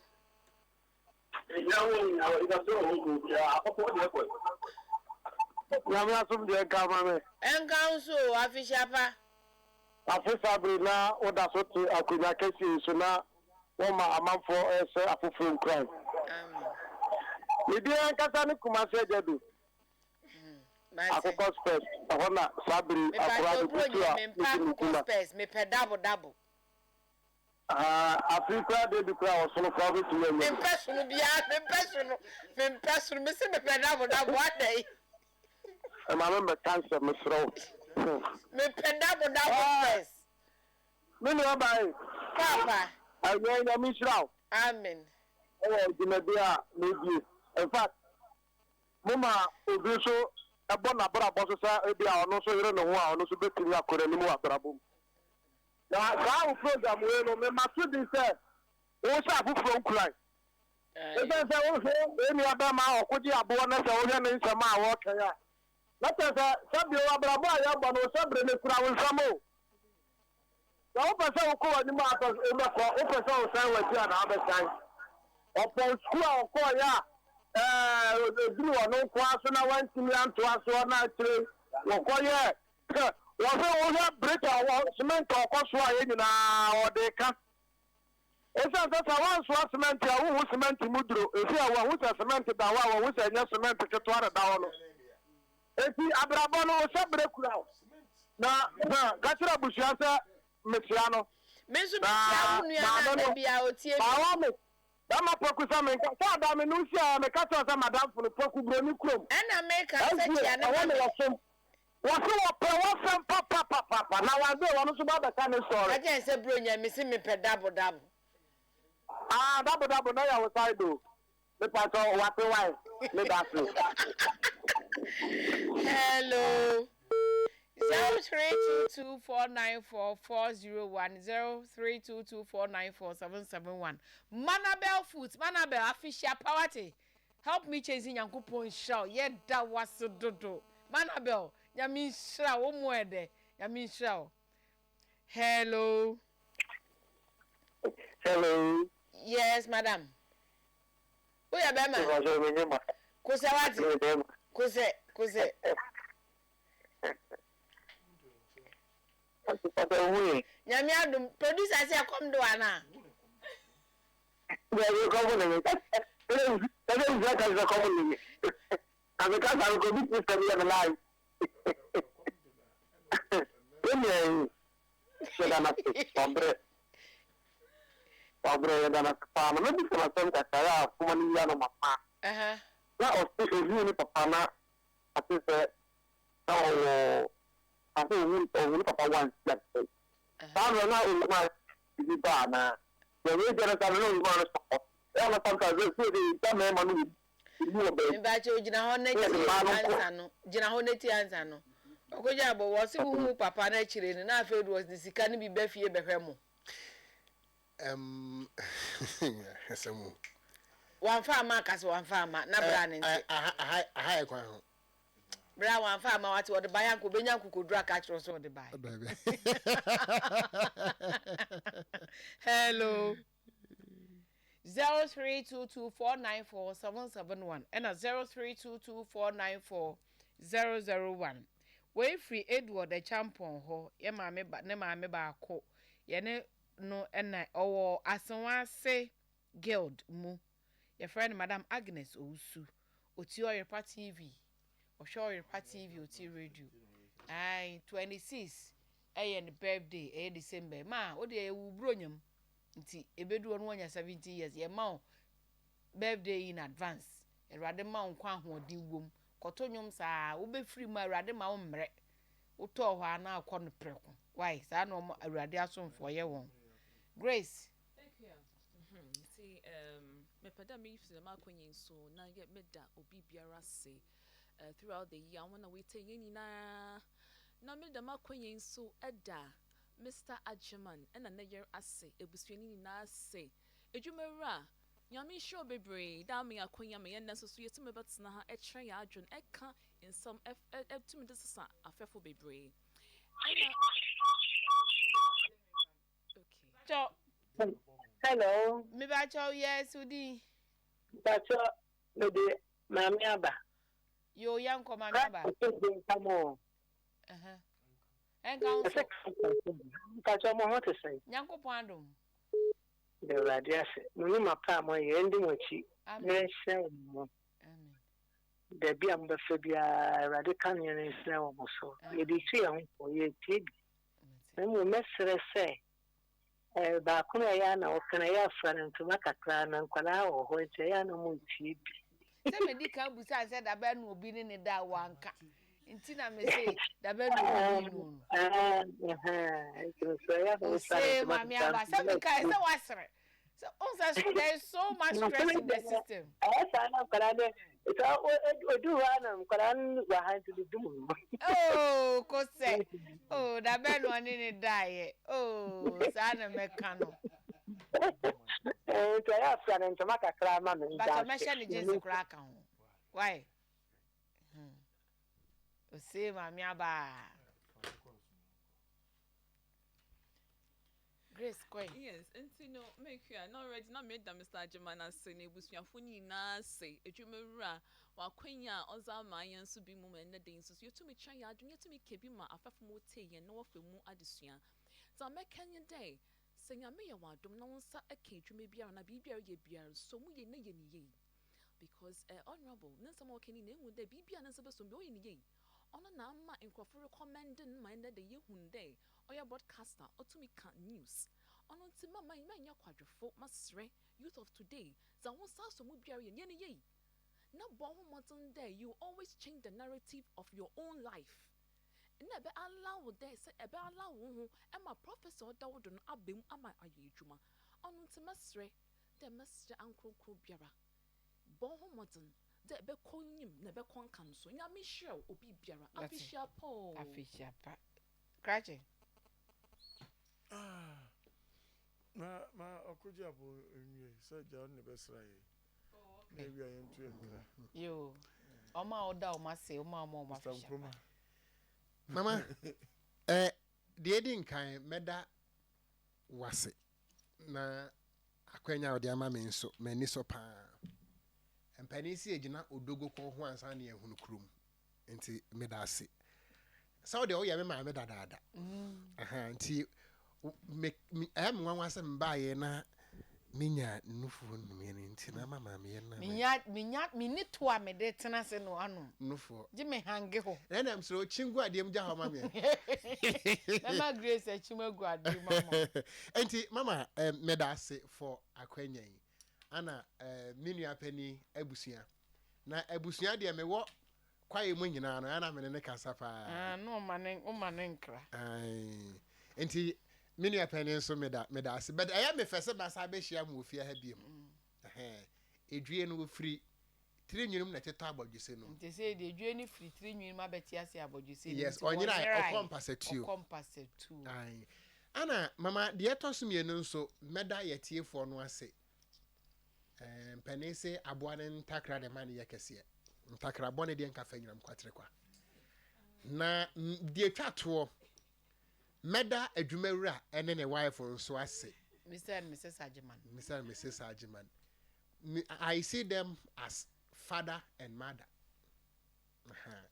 Nyame asomdwoeɛ nka ma me. Ɛnka wo nso o, afehyia pa. Afe saa bere na woda so te akonnwa kɛseɛ yi so na wɔma amanfoɔ rehyɛ afoforɔ nkuran. Amen. Me din ankasa ne Kumasi Agyadu, Mate. Akokɔ Spurs, ɛhɔ na saa bere yi Mepa akora kyɛw de bro kutu nyɛ a mempɛ medi me akokɔ dwuma. spurs, mepɛ dabo dabo. Ahaa afei koraa deɛ bi koraa ɔsono koraa wobɛtumi anya bi. Mempɛ sono biara mempɛ sono mempɛ sono mese mepɛ dabo dabo adɛn. Ɛma me mbɛka nsɛm mesrɛ wo. Mepɛ dabo dabo first. Me nua baa yi. Paapa. Ɛyɛ Nyame nhyira wo. Amen. Ɛwɔ dwumadie a medie. In fact mo ma obi nso ɛbɔ n'abrabɔ so sɛ ebia ɔno nso yere ne ho a ɔno nso bɛtumi akɔ n'anim wɔ abrabɔ mu. Na saa wo program wei no, mema so din sɛ wohyɛ afoforɔ nkuran. Ɛsiane sɛ wohwɛ yɛn nua bɛrima a ɔkogye aboɔ na sɛ wohwɛ ne nsɛm a ɔreka yi a, na kyerɛ sɛ sɛbio abrabɔ a yɛrebɔ no, wo sɛbere no kura wo nsam o. Sɛ wopɛ sɛ wokɔ w'anim a, wobɛkɔ, wopɛ sɛ wosan w'akyi a na wabɛsan. Ɔpɔn sukuu a ɔkɔeɛ a, ɛɛ, ɛduru ɔno nko ara so na wantumi antoa soɔ na akyire wɔkɔyɛɛ Hwɛ, wɔse wohwɛ brick a wɔ cement a ɔkɔ soa yɛ nyinaa ɔde ka. Esiane sɛ sɛ wansoa cement a wonhu cement mu duro, efi a wahu sɛ cement da hɔ a wahu sɛ ɛnyɛ cement ketewa na ɛda hɔ no. Enti abrabɔ no wo hyɛbrɛ kura wo. Na hwɛ, ka kyerɛ abusua sɛ mekyea no. Me nso Na mekyea wo nua no a maame da no, biara ɔtie me. by all means, bɛma Poku sɛ menka, sɛ ada me ne wo hyiaeɛ a meka kyerɛ wo sɛ madamfo no, Poku Buroni kurom, Ɛna meka sɛ SDA, kyea no ɛhɔ ma na me. wɔsom. Wɔse wɔpɛ w'asɛm papapapapa na one day wɔno nso ba bɛka ne story. Ka kyerɛ no sɛ bronya mese mepɛ dabo dabo. Ah dabo dabo na yɛ wo side o mepakyɛw wate wai medase. Hello. 0322494401 0322494771 Manabel Foods Manabel afehyia pa wate Help me chase Nyankopɔn nhyira wo yɛda wase dodo Manabel Nyame nhyira wo mo ɛdɛ Nyame nhyira wo Hello. Hello. Yes madam woyɛ bɛma kosɛ wate kosɛ kosɛ. Nyame adom producer sɛ ɛkɔm de wo anaa. Dabi kɔm de me. Ɛdɛ nhyira ka sɛ kɔm de me. Na me kasa no kɔ bi ti sɛm yɛ me live. Ɛnua yi yɛda no ase wabrɛ wabrɛ yɛda no ase paa na mɛbisa no asɛm kakra yɛ a foma no wia no mama na ɔse ohuu ne papa na ate sɛ na ɔwɔ ase ohuu ohuu ne papa once bi ate saa mmerɛ na ɔwɔ bi ba anaa Deɛ wei deɛ no saa no na ɔwura no sɔ ɛyɛ na sometimes sɛ sɛ yɛgya mmarima no wɔ mu wɔ baabi Mpakyɛw gyina hɔ na na yɛde tie mmaa no nko ansa no gyina hɔ na tie ansa no Ɔkɔgya abɔ wɔ ɔse wohu wo papa no akyire no na afei de ɔde sika no bi ba fie bɛhwɛ mo. Ɛm asɛm o. Wamfa amma aka sɛ wamfa amma na bra no nte. Aha aha aha yɛ kwan ho. Bere a wamfa amma wate ɔde bae anka obenya akokoduru aka akyerɛ wo sɛ ɔde bae. Dabi. Hello. 0322494771 ɛna 0322494001. Wei firi Edward Acheampong hɔ, yɛ maame ba ne maame baako. Yɛne no ɛna ɔwɔ Asewase Guild mu. Yɛfrɛ no Madam Agnes Owusu. Otie Ɔyerepa TV. Ɔhwɛ Ɔyerepa TV, otie radio. Ae, 26. ɛyɛ ne birthday, ɛyɛ December. Ma, wo deɛ yɛwoo Buronya mu, nti ɛbɛdu hɔ no woanya 70 years. Yɛma wo birthday in advance. Awurade ma wo nkwa ahoɔden wom. Kɔto nnwom saa, wobɛfiri mu a Awurade ma wo mmerɛ. Wotɔɔ hɔ a na akɔ no prɛko. Wai, saa na wɔn Awurade asomfoɔ yɛ wɔn. Grace. Thank you. Nti um, mepɛ dɛ meyi fi dɛm akwanyi nso na yɛ meda obi biara ase uh, throughout the year wɔn a wɔatie yɛn nyinaa na me dɛm akwanyi nso ɛda Mr. Agyeman ɛna ne yer ase ebusua no nyinaa ase edwumawura Nyame nhyira wo bebree dɛ ama yɛn akwanya ma yɛn ndɛ nso so yɛtumi bɛtena ha ɛkyerɛ yɛn adwen ɛka nsɛm ɛtumi de sesa afɛfo bebree ɛna okay. Hello. Mebakyɛw yes wo din. Mpakyɛw mede maame aba. Yoo yɛnkɔ maame aba. Ɛnka wo nso. Mpakyɛw mo ho te sɛn? Nyankopɔn adom. Meda Awurade ase. Mo nnwuma pa a moayɛ, ɛndi mo akyi na ɛnhyerɛn wɔ mo mu. Baabi a mobɛfa biara, Awurade kanea no nhyerɛn wɔ mo so. Yɛde retu yɛn ho fo, yɛretie bi. Na mmom mɛsrɛ sɛ, eh, baako no a ɛyɛ a na wɔka no, ɛyɛ a fra no ntoma kakra, na nkwadaa wɔ hɔ nti ɛyɛ a na wɔretie bi. Sɛ medi kan busaa sɛ dabɛn na obi ne ne da a wanka. Nti na me se dabɛn na obi ne no no. Ose maame aba sɛ me kae sɛ wasere. So unsa so there is so much stress in the system. Ɛyɛ saa na nkwadaa de sɛ odu hɔ a na nkwadaa no wɔ ha nti de dum no. Oh kosɛ oh dabɛn na ɔne ne daeɛ oh saa na mɛka no. Nti ɛyɛ afra ne ntoma kakra ma me. Bàtà mɛhyɛ ne jeans koraa ka ho. Why? Hmm. Ose maame aba. Grace kɔe. Yes, nti no mekua na already na meda Mr. Agyeman ase na ebusuafo no nyinaa ase, edwumawura, w'akwanya a ɔdze ama hɛn nso bi mu ma ndɛ da yi nso so yetumi kyerɛ hɛn adwen, yetumi ka bi ma afɛfo ma wotsie hɛn na wɔfa mu adesua. Dza mɛka nye dɛ, sɛ Nyame yɛ wo adom na wo nsa ka edwuma biara anaa biribi a ereyɛ biara, sɔ mu yie na yɛ no yie. Because eh, Honourable, ne nsɛm a ɔka no nyinaa ehu dɛ biribi a ne nsa bɛsɔ mu biara ɔyɛ no yie. Ɔno na ama nkorɔfo recommend no ma ndɛ da yehu no dɛ ɔyɛ broadcaster, otumi ka news. Ɔno ntsi mma mɛnnyɛ kwadwofo, maserɛ youth of today, dza wo nsa asɔ mu biara yɛ no, yɛ no yie na bɔ woho mbɔdzen dɛ you always change the narrative of your own life na ɛbɛ allow wo dɛ sɛ ɛbɛ allow woho ma prophecy a ɔda wo do no aba mu ama ayɛ edwuma. Ɔno ntsi mɛserɛ dɛ mɛserɛ ankorankor biara, bɔ woho mbɔdzen dɛ ebɛkɔ enyim na ebɛkɔ nkan so. Nyame nhyira wo obi biara. Afehyia pa o. Afehyia pa. Krakye. Ah, ma ma ɔkogye abo nwie sɛ gya ɔno na ɛbɛsra yɛ. Na ewia yɛn to yɛn kra. Yoo, ɔmo a ɔda ɔmo ase, ɔmo a ɔmo ɔmo Mr. afehyia pa. Nkrumah. Mama, eh, deɛ edi nkan mɛda wase na akwanya a wode ama me nso m'ani sɔ paa. Mpanin si egyina odogo kɔn ho ansa na yɛahunu kurom. Nti meda ase. Sɛ wo deɛ woyɛ me maame dadaada. Aha, nti me me ɛyɛ me nwanwa sɛ mebaeɛ na menya nufoɔ nnumiɛ no nti na ama maameyɛ no na Menya menya menni to a mede tena ase no anom. Nufoɔ. Gye me hange hɔ. Ɛna mesrɛ wo kyi ngu adeɛ mu gya hɔ ma me. Mɛma Grace akyim agu adeɛ mu ama wo. Nti mama eh, meda ase for akwanya yi. Ana eh, me nua panin abusua. Na abusua deɛ mewɔ kwaeɛ mu nyinaa no, ɛna mene ne kasa paa. Ah, na ɔma ne ɔma ne nkra. Ae. Nti me nua panin nso meda meda ase. But ɛyɛ me fɛ sɛ masa abɛhyia mu wɔ fie ha biom. Ɛhɛn. Edwie no wɔfiri tiri nwini mu na ɛtetɔ abɔdwesɛ no mu. Nti sɛ deɛ edwie no firi tiri nwini mu abɛte ase abɔdwesɛ no mu. Yes, nti ɔnyera wɔnyerae, ɔkɔ mpasatuo. Ɔkɔ mpasatuo. Ae. Ana mama deɛ ɛtɔ so mmienu nso mɛda yɛtiefoɔ no ase. Ɛɛ, mpanin se aboa no ntakra na ɛma no yɛ kɛseɛ. Ntakra bɔne deɛ nka fa nyinam kwaterekwa. Na deɛ twa toɔ, mɛda adwumawura ne ne wife nso ase. Mr. and Mrs. Agyeman. Mr. and Mrs. Agyeman. I see them as father and mother.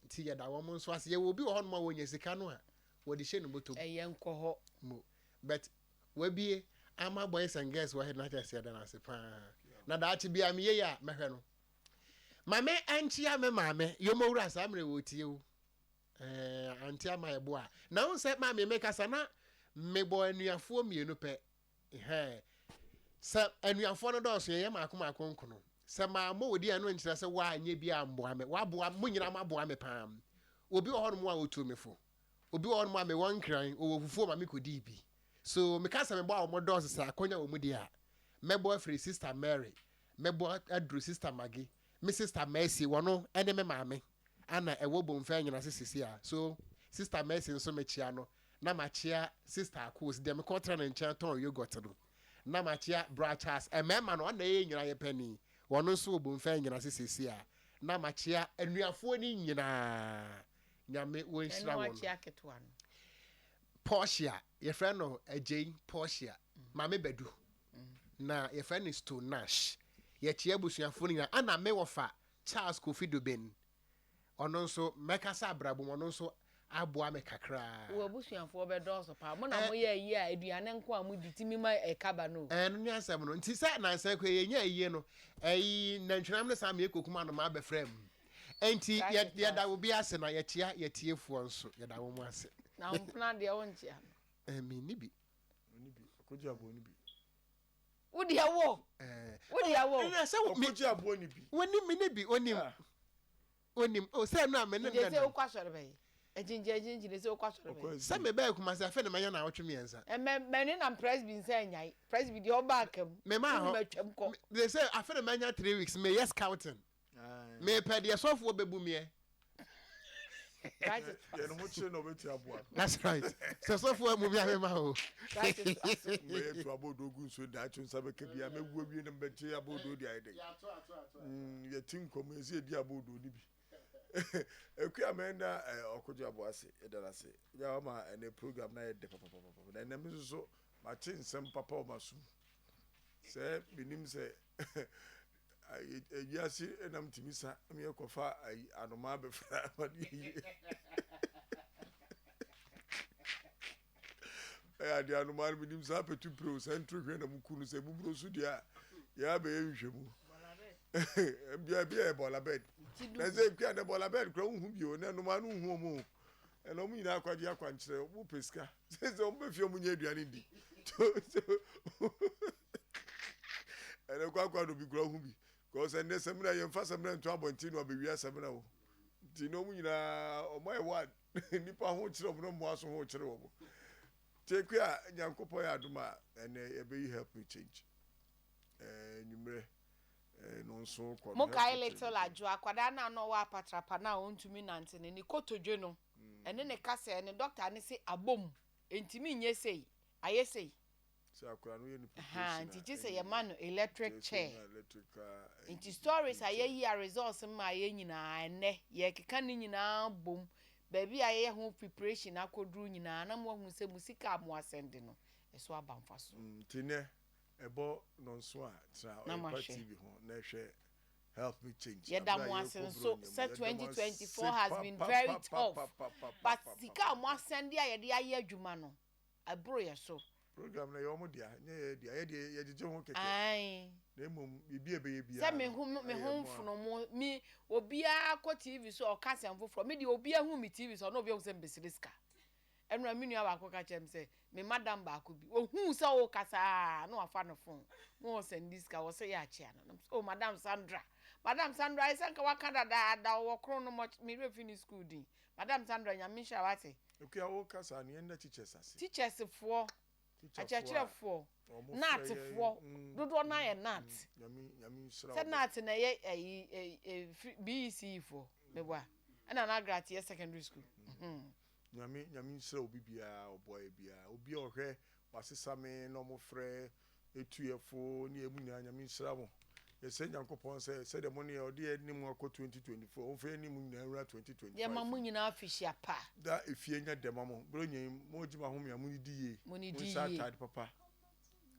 Nti yɛda wɔn nso ase. Yɛwɔ obi wɔ hɔnom a wɔnya sika no a, wɔde hyɛ ne bɔtɔ mu. Ɛyɛ nkɔ hɔ. Mo. But Wabie ama boys and girls wɔ he na kyerɛ sɛ yɛda no ase paa. Na daakye biara meyɛ yie a mɛhwɛ no. Ma me nkyea me maame, Yomowura saa mmerɛ wɔtie wo. Ɛɛ, Auntie Ama Yeboah. Na wohu sɛ maame mekasa na mebɔ anuafoɔ mmienu pɛ. Ɛhɛn. Sɛ anuafoɔ no dɔɔso yɛyɛ maako maako nkono. Sɛ mammɔ wo din a ɛno nkyerɛ sɛ woanyɛ bi amboa me. Woaboa, mo nyinaa moaboa me paa. Obi wɔ hɔnom a ɔtuu me fo. Obi wɔ hɔnom a mewɔ nkran, ɔwɔ fufuo ma mekɔdii bi. So meka sɛ mebɔ a wɔdɔɔso sɛ akɔnya wɔ mu deɛ a, mɛbɔ afiri Sister Mary, mɛbɔ aduru Sister Maggie, me Sister Mercy, wɔno ne me maame ana ɛwɔ Bomfɛ Anyinase sisi a. So Sister Mercy nso mekyea no, na makyea Sister Akos, deɛ mekɔtra ne nkyɛn tɔn yogurt no, na makyea Bra Charles, mmarima no, ɔno na ɛyɛ nyinaa yɛ panin, wɔno nso wɔ Bomfɛ Anyinase sisi a, na makyea anuafoɔ no nyinaa, Nyame wɔnhyira Ɛne wɔn. wakyea ketewa no. Portia, yɛfrɛ no Agyei Portia, Maame Badu, na yɛfrɛ no Stone Nash. Yɛkyea abusuafoɔ no nyinaa. Ana me wɔfa Charles Kofi Dubin, ɔno nso mɛka sɛ abrabɔ mu ɔno nso aboa me kakraa. Wo abusuafoɔ bɛdɔɔso paa. Mo na moyɛ ayie a aduane nko a modi tumi ma ɛka ba no o. Ɛno ne asɛm no. Nti sɛ nansa yi koraa yɛnya ayie no, ɛyi nantwinam ne saa ma yɛkɔkum anomaa bɛfra mu. Enti yɛda obi ase na yɛkyea yɛtiefoɔ nso yɛda wɔn ase. Na wo mpena deɛ wonkyea no? Eh, menni bi. Ɔnni bi. Ɔkɔgye aboɔ no bi. Wo deɛ wo. Eh. Wo deɛ wo. Ɛna sɛ wo. Ɔkɔgye aboɔ no bi. Wɔnim menni bi onim. Onim. O sɛ ɛno a me ne Nti no sɛ nam. wokɔ asɔre bɛyɛ. Akyinkyini akyinkyini sɛ wokɔ asɔre bɛyɛ. Sɛ mebɛɛ Kumasi afei na manya naawɔtwe mmiɛnsa. Ɛmɛ mɛne nam presby nsa anyae. Presby deɛ ɔba aka mu. Memaa hɔ. Wonim atwam kɔ. Me sɛ afei na manya 3 weeks meyɛ scouting. Mepɛ deɛ sɔfoɔ bɛbu meɛ. Yɛn ho kyerɛ na ɔbɛtua aboa no. That's right. Sɛ sɔfoɔ amu mi a mema o. Mɛyɛ tu abɔdoo gu nsuo daakye nsa bɛka bi a mɛwu awie na mɛgye abɔdoo de ayɛ dɛn. Yɛte nkwa mu yɛsɛ yɛdi abɔdoo no bi. Akua mɛnda ɔkogye aboa ase yɛda no ase. Yɛ wama ɛnɛ program no ayɛ dɛ papapapa na ɛnɛ me nso so mate nsɛm papa wɔ m'asom. Sɛ menim sɛ Wiase nam tumi sa ma yɛkɔfa anomaa bɛfra ma no yɛ yie. Ɛyɛ adeɛ anomaa no menim saa pɛtu pere o saa nturo hwɛ na muku no sɛ buburo so deɛ a yɛ abɛyɛ nhwehwɛmu. Bia bi yɛ bɔla bɛd. Na sɛ kua na bɔla bɛd kura wohu bio na anomaa no nhu ɔmo o. Ɛna ɔmo nyinaa akɔgye akwankyerɛ ɔmo pɛ sika. Sɛ sɛ ɔmo bɛ fie ɔmo nyɛ aduane ndi. Ɛnɛ kwakwa no bi kura ho bi because ɛnɛ samina yɛn fa samina nto abɔnten no abɛwia samina o nti na wɔn nyinaa wɔn ayɛ wa nipa ho kyerɛ wɔn na mmoa so ho kyerɛ wɔn teku a nyankopɔn yɛ adom a ɛnɛ yɛbɛyi help me change ɛɛ nwummerɛ ɛɛ no nso kɔ no Mo kae little Adwo akwadaa no a na ɔwɔ apatrapa no a ɔntumi nante no ne kotodwe no ɛne ne kasɛɛ no doctor no se abom ɛntumi nyɛ sei ayɛ sei. Sɛ akwadaa no yɛ no Ahaa preparation nti a gye sɛ ɛnyɛ yɛma no electric nti ɛsɛ chair. ɔnya electrical ayi Nti stories a wheelchair. yɛyi a results mmaeɛ nyinaa ɛnnɛ yɛrekeka ne nyinaa bom baabi a yɛyɛ ho preparation akɔduru nyinaa na moahunu sɛ mo sika a moasɛnde no ɛso aba mfasoɔ. Nti nnɛ ɛbɔ nnɔnson a tena Na Ɔyerepa moahwɛ. TV ho na hwɛ Help Me Change Yɛda aberɛ a mo ase yɛrekɔ nso Buronya mu. sɛ Yɛda mo ase 2024 has been very tough but sika a papapapapapapapapa. moasɛnde a yɛde ayɛ adwuma no ɛboro yɛ so. Program no ɛyɛ wɔn dea, nyɛ yɛn dea. Yɛ deɛ yɛgyegye ho kɛkɛ. Ae. Na mmom biribi a ɛbɛyɛ Sɛ biara me no, ho me ɛyɛ ho mo a. mfono mo me obiara kɔ TV so a ɔka asɛm foforɔ me deɛ obiara hu me TV so a na obiara hu sɛ mebɛsrɛ sika. Ɛnora me nua baako ka kyerɛ me sɛ me madam baako bi ohuu sɛ ɔrekasa a na wafa ne phone na ɔsɛnde sika wɔ sɛ yɛ akyea no. Na me sɛ oh madam Sandra madam Sandra ayɛ sɛ nka waka dadaada ɔwɔ kron no mɔ me werɛ fi ne school din madam Sandra Nyame nhyira wo ate. Akua wo kasa no yɛn nna teachers ase. Teachers foɔ, akyerɛkyerɛfoɔ, nat foɔ, dodoɔ no ara yɛ nat. Sɛ nat na ɛyɛ ɛyi BECE foɔ, meboa. Ɛna Nagrat yɛ secondary school. Nyame Nyame nhyira obi biara ɔboa yɛ biara obi a ɔhwɛ wasesa me na ɔmo frɛ Etu yɛ fo ne yɛ mu nyinaa Nyame nhyira mo. Yɛsrɛ Nyankopɔn sɛ sɛdeɛ mo ne yɛ ɔde yɛ ne mo akɔ 2024 ɔmfa yɛ ne mo nyinaa nwura 2025 Yɛma mo mu. nyinaa afehyia pa. Da efie nyɛ dɛ ma mo. Berɛ nyɛ yi mo gye mo ahome a mo nidi yie. Mo nidi Mo nhyɛ yie. ataade papa.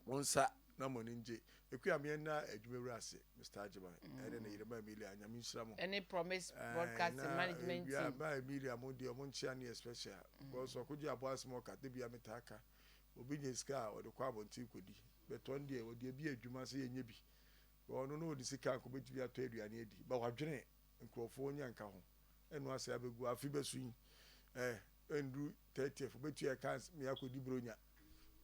Mo nsa na mo ani ngye. Akua me nna adwuma wura ase Mister Agyeman ɛne ne yere ma Emilia Nyame nhyira mo. Ɛne Promise Ɛɛ Broadcasting na management ewia team. ma Emilia mo deɛ ɔmo nkyea no yɛ special because ɔkogye aboa asɛm ɔka da biara metaa ka Obi nya sika a ɔde kɔ abɔnten kɔdi but ɔno deɛ ɔde abi adwuma sɛ yɛnyɛ bi but ɔno na ɔde sika anka ɔbɛtumi atɔ aduane adi but wadwene nkurɔfoɔ nya nka ho ɛno asɛ abɛgu afe bɛso yi. Eh, ɛnduru 30th ɔbɛtua yɛ ka me akɔdi bronya.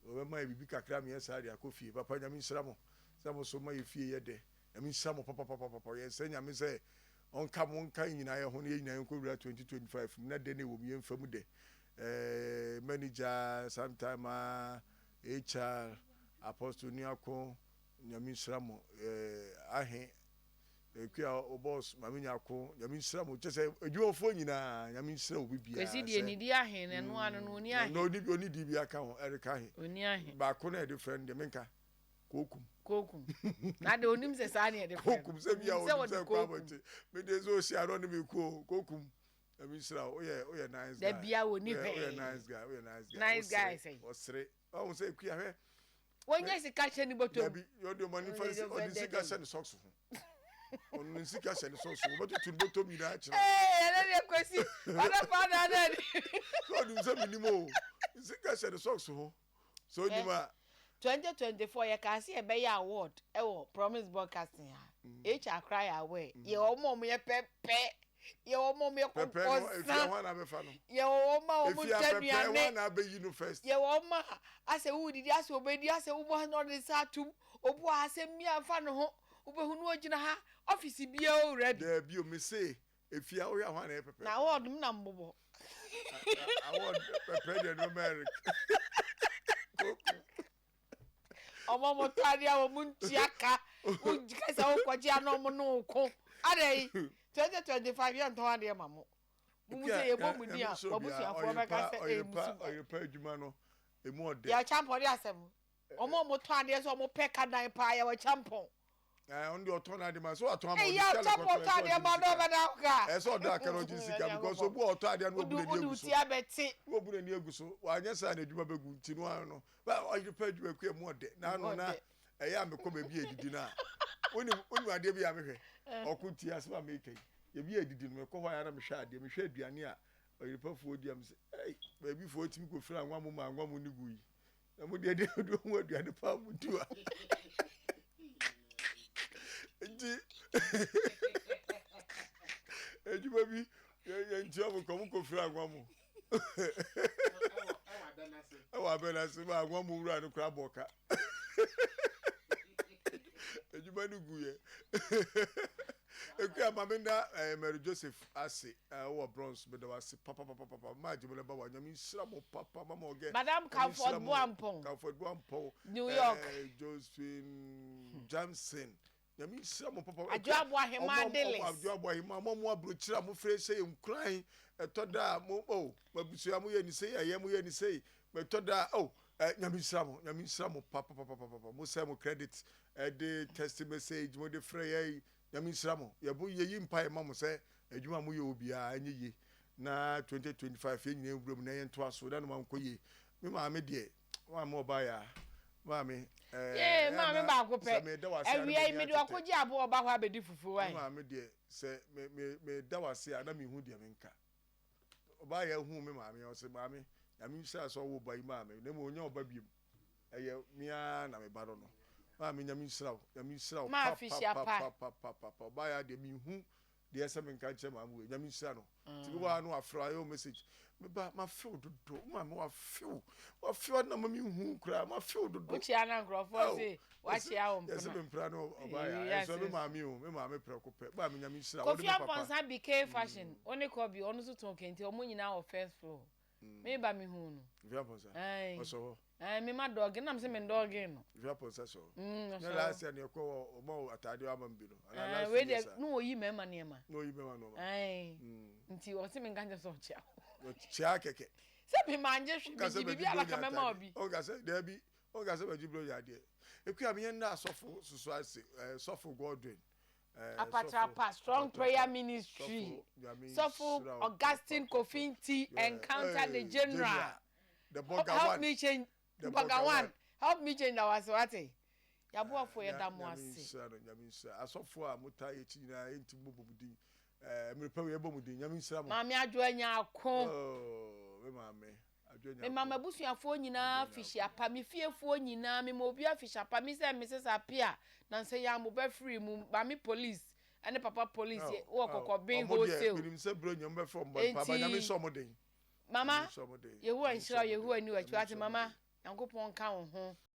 Ɔbɛma yɛ biribi kakra meyɛ saa de akɔ fie. Papa Nyame nhyira mo sɛ mo so ma yɛ fie yɛ dɛ. Nyame nhyira mo papapapapa. Yɛsrɛ Nyame sɛ ɔnka mo nka yɛn nyinaa yɛ ho na yɛn nyinaa yɛnkɔ wura 2025 mu na dɛ na ɛwɔ mu yɛmfa mu dɛ. Eh, manager, sometime ah, HR, Apostle Nuako, Nyame nhyira mo. Eh, ahe, Akua, wo boss, Maame Nyako, Nyame nhyira mo. Kyɛ sɛ adwumafoɔ nyinaa, Nyame nhyira obi biara Kwesi deɛ sɛ. ne di ahe na ɛno ano no ɔni ahe. Na ɔni ɔni di bi aka ho, ɛreka ahe. Ɔni ahe. Baako na yɛde frɛ no deɛ menka. Kokum. Kokum. Na de onim sɛ saa ne yɛde frɛ no. Kokum sɛ bia Onim sɛ onim wɔde sɛ kɔ kokum. abɔnten. Me de sɛ ohyia no ɔne me ko o. Kokum. Nyame nhyira wo. Woyɛ woyɛ nice Da guy. bia wɔni Woyɛ woyɛ hwee. nice guy. Woyɛ nice guy. Nice guy Wosere. sɛn? Ɔsere. Ɔhu sɛ Akua hwɛ. Wɔnyɛ Me sika hyɛ ne bɔtɔ mu. dabi ɔde ɔma nifa Ɔde ɔde sika hyɛ ne socks ho. Ɔno ne sika hyɛ ne socks ho. Ɔbɛtutu ne bɔtɔ mu nyinaa akyerɛ wo. Ee ɛnɛ deɛ Kwesi ɔde fa na na ni. Sɛ ɔnim sɛ menim o. Ne sika hyɛ ne socks ho. Sɛ onim a. 2024 yɛkaa sɛ yɛbɛyɛ award wɔ Promise Broadcasting ha. HR koraa yɛ aware. Yɛwɔ wɔn a wɔyɛ pɛpɛ, yɛwɔ wɔn a wɔyɛ Pɛpɛ no, efia kɔkɔnsa, hwan na abɛfa no? yɛwɔ wɔn a Efia wɔtwa pɛpɛ aduane, hwan na abɛyi no first? yɛwɔ wɔn a asɛ wodidi asɛ obedi asɛ wobɔ na ɔde ne nsa atom, obi wɔ ha asɛm bi amfa ne ho, wobɛhu no ogyina ha, ɔfisi biara owura bi. Daabi o, mese Efia wohwɛ a hwan na ɛyɛ pɛpɛɛpɛ? Na award mu na mbobɔ. Award pɛpɛ deɛ no bɛma Eric. Koku. Ɔmo ɔmo tɔ adeɛ a ɔmo ntua ka. Wogye kasa wokɔgye a na ɔmo ne wo ko. Adɛn? 2025 yɛntɔn adeɛ ma mo. Mo mu sɛ yɛbɔ mo din a w'abusuafoɔ bɛka sɛ ɛyɛ musu. Ɔyerepa adwuma no emu ɔdɛ. Yɛ kyampɔn de asɛm. Ɔmo a ɔmo tɔ adeɛ sɛ ɔmo pɛ ka dan paa yɛwɔ kyampɔn. Ɛɛ ɔno deɛ ɔtɔn n'ade ma sɛ watɔn ama Eyi ɔde sika na kyampɔn ɛkɔtɔ tɔ ɛsɛ adeɛ ɔgye ma ne na sika ɔbɛda wo ka. ɛsɛ ɔda aka na ɔgye ne sika because obu a ɔtɔ adeɛ no wabu n'ani Wode agu wo so ti abɛte. na wabu n'ani agu so wanyɛ saa na adwuma bɛgu nti no ano no ba ɔyere pɛ adwuma kua mu ɔdɛ na ano na ɛyɛ a mekɔ baabi a ɛdidi no a wonim wonim adeɛ bi a mehwɛ ɔko tie asɛm a meka yi yɛbi a ɛdidi no mekɔ hɔ a na mehwɛ adeɛ mehwɛ aduane a ɔyerepafoɔ di a mesɛ ei baabifoɔ tumi kɔfiri anwa mo ma anwa mo ne gu yi Na mo deɛ deɛ ɔde ohun aduane paa mo di wa. Nti adwuma bi yɛn ntua mo kɔ mo kɔ firi anwa mo. Ɛwɔ abɛn ase ma anwa mo wura no kora bɔ ka. Adwuma no gu yɛ. Ekua maame nda eh, Mary Joseph ase. Eh wowɔ bronze meda wo ase papapapapa maa gyemele ba wa nyame nhyira mo papa mama ɔgɛ Madam nyame Comfort nhyira mo Boampong, Comfort Boampong New York. eh Josephine Johnson nyame nhyira mo papa Adwo ɛkura Aboahema ɔmo ɔmo Adelis. Adwo Aboahema mo mo abrokyire a mo frɛ hyɛ yɛn nkuran ɛtɔ da a mo oh mabusua mo yɛ ni sei ɛyɛ mo yɛ ni sei ɛtɔ da a oh eh nyame nhyira mo nyame nhyira mo papapapapa mo sɛ mo credit ɛde text message mo de frɛ yɛn Nyame nhyira mo. Yɛbɔ yɛyi mpaeɛ ma mo sɛ adwuma a moyɛ wɔ biara ɛnyɛ yie na 2025 yɛn nyinaa nwura mu na yɛntoa so na noma nkɔ yie. Me maame deɛ maame ɔbaa yaa maame ɛɛ Yee ɛyɛ maame na baako pɛ sɛ meda wase a na awia yi m'ani mede atetɛ. wakɔgye aboa ɔba hɔ abɛdi fufuo Me wae. maame deɛ sɛ me me meda wase a na menhu deɛ menka. Ɔbaa yɛ huu me maame ɔse maame Nyame nhyira sɛ ɔwo ba yi maa me na mmom ɔnya ɔba biom ɛyɛ me ara na me ba no no maame Nyame nhyira wo Nyame nhyira wo Maa fihyia pa. papapapapapa ɔbaa yɛ adeɛ menhu deɛ ɛsɛ menka nkyerɛ maame wei Nyame nhyira no nti bi wɔ ha no wafrɛ ayɛ wo message me ba mafe wo dodo wo maame wafe wo wafe wo ade na ma menhu koraa mafe wo dodo Wokyia na nkurɔfoɔ se Wakyea wo mpena. Yɛse me mpena no ɔbaa ya. Ɛnso me maame o, me maame prɛko pɛ. Maame Nyame nhyira wo ne Kofi me papa. Amponsah BK fashion, wo ne Kobe, ɔno nso tɔn kente, ɔmo nyinaa wɔ first floor. Me ba me huu no. Kofi Amponsah, Ae. ɔsɔ hɔ. Ae, me ma dɔge, na me se me ndɔge no. Kofi Amponsah sɔ hɔ. Mm, ɔsɔ Nyɛ hɔ. last year na yɛkɔ hɔ, ɔma wo ataadeɛ ama me bi no. Anaa Ae, last wei year deɛ, saa. na ɔyi mmarima nneɛma. Na ɔyi mmarima nneɛma. Ae. Mm. Nti ɔse me nka nkyerɛ sɛ ɔkyea wo. Ɔkyea kɛkɛ. Sɛ me mangye hwee, Ɔnka sɛ megye bɛgye biribi a na Buronya ka mɛma wo ataadeɛ. bi. Ɔnka sɛ, daabi, Ɔka sɛ bɛgye bro yɛ adeɛ. Ekua me yɛn da asɔfo soso ase eh, sɔfo Godwin eh, sɔfo Apatrapa Strong Prayer Apatrapa Ministry sɔfo Nyame Sɔfo nhyira wo Augustine papapapa Kofi Nti yeah Encounter the hey General General the burger Help one me change the Burger burger one one Help me change Dawase wate Yaboafo eh, yɛda mo Nyame ase. nhyira no Nyame nhyira asɔfo a motaa yɛ akyi nyinaa yɛntumi bɔbɔ mo din eh, mmerɛ pa wei yɛbɔ mo din Nyame nhyira mo Maame Adwoa Nyarko. oh, me maame Mema m'abusuafoɔ nyinaa afihyia pa, me fiefoɔ nyinaa, mema obiara afihyia pa, me sɛ Mrs. Appiah, nansa yi ara mo ba firii mu, Maame Police ne Papa Police wɔ Kɔkɔben Wholesale. Enti Mama, Yehowa nhyira wo, Yehowa nni w'akyi. Wate mama, Nyankopɔn nka wo ho.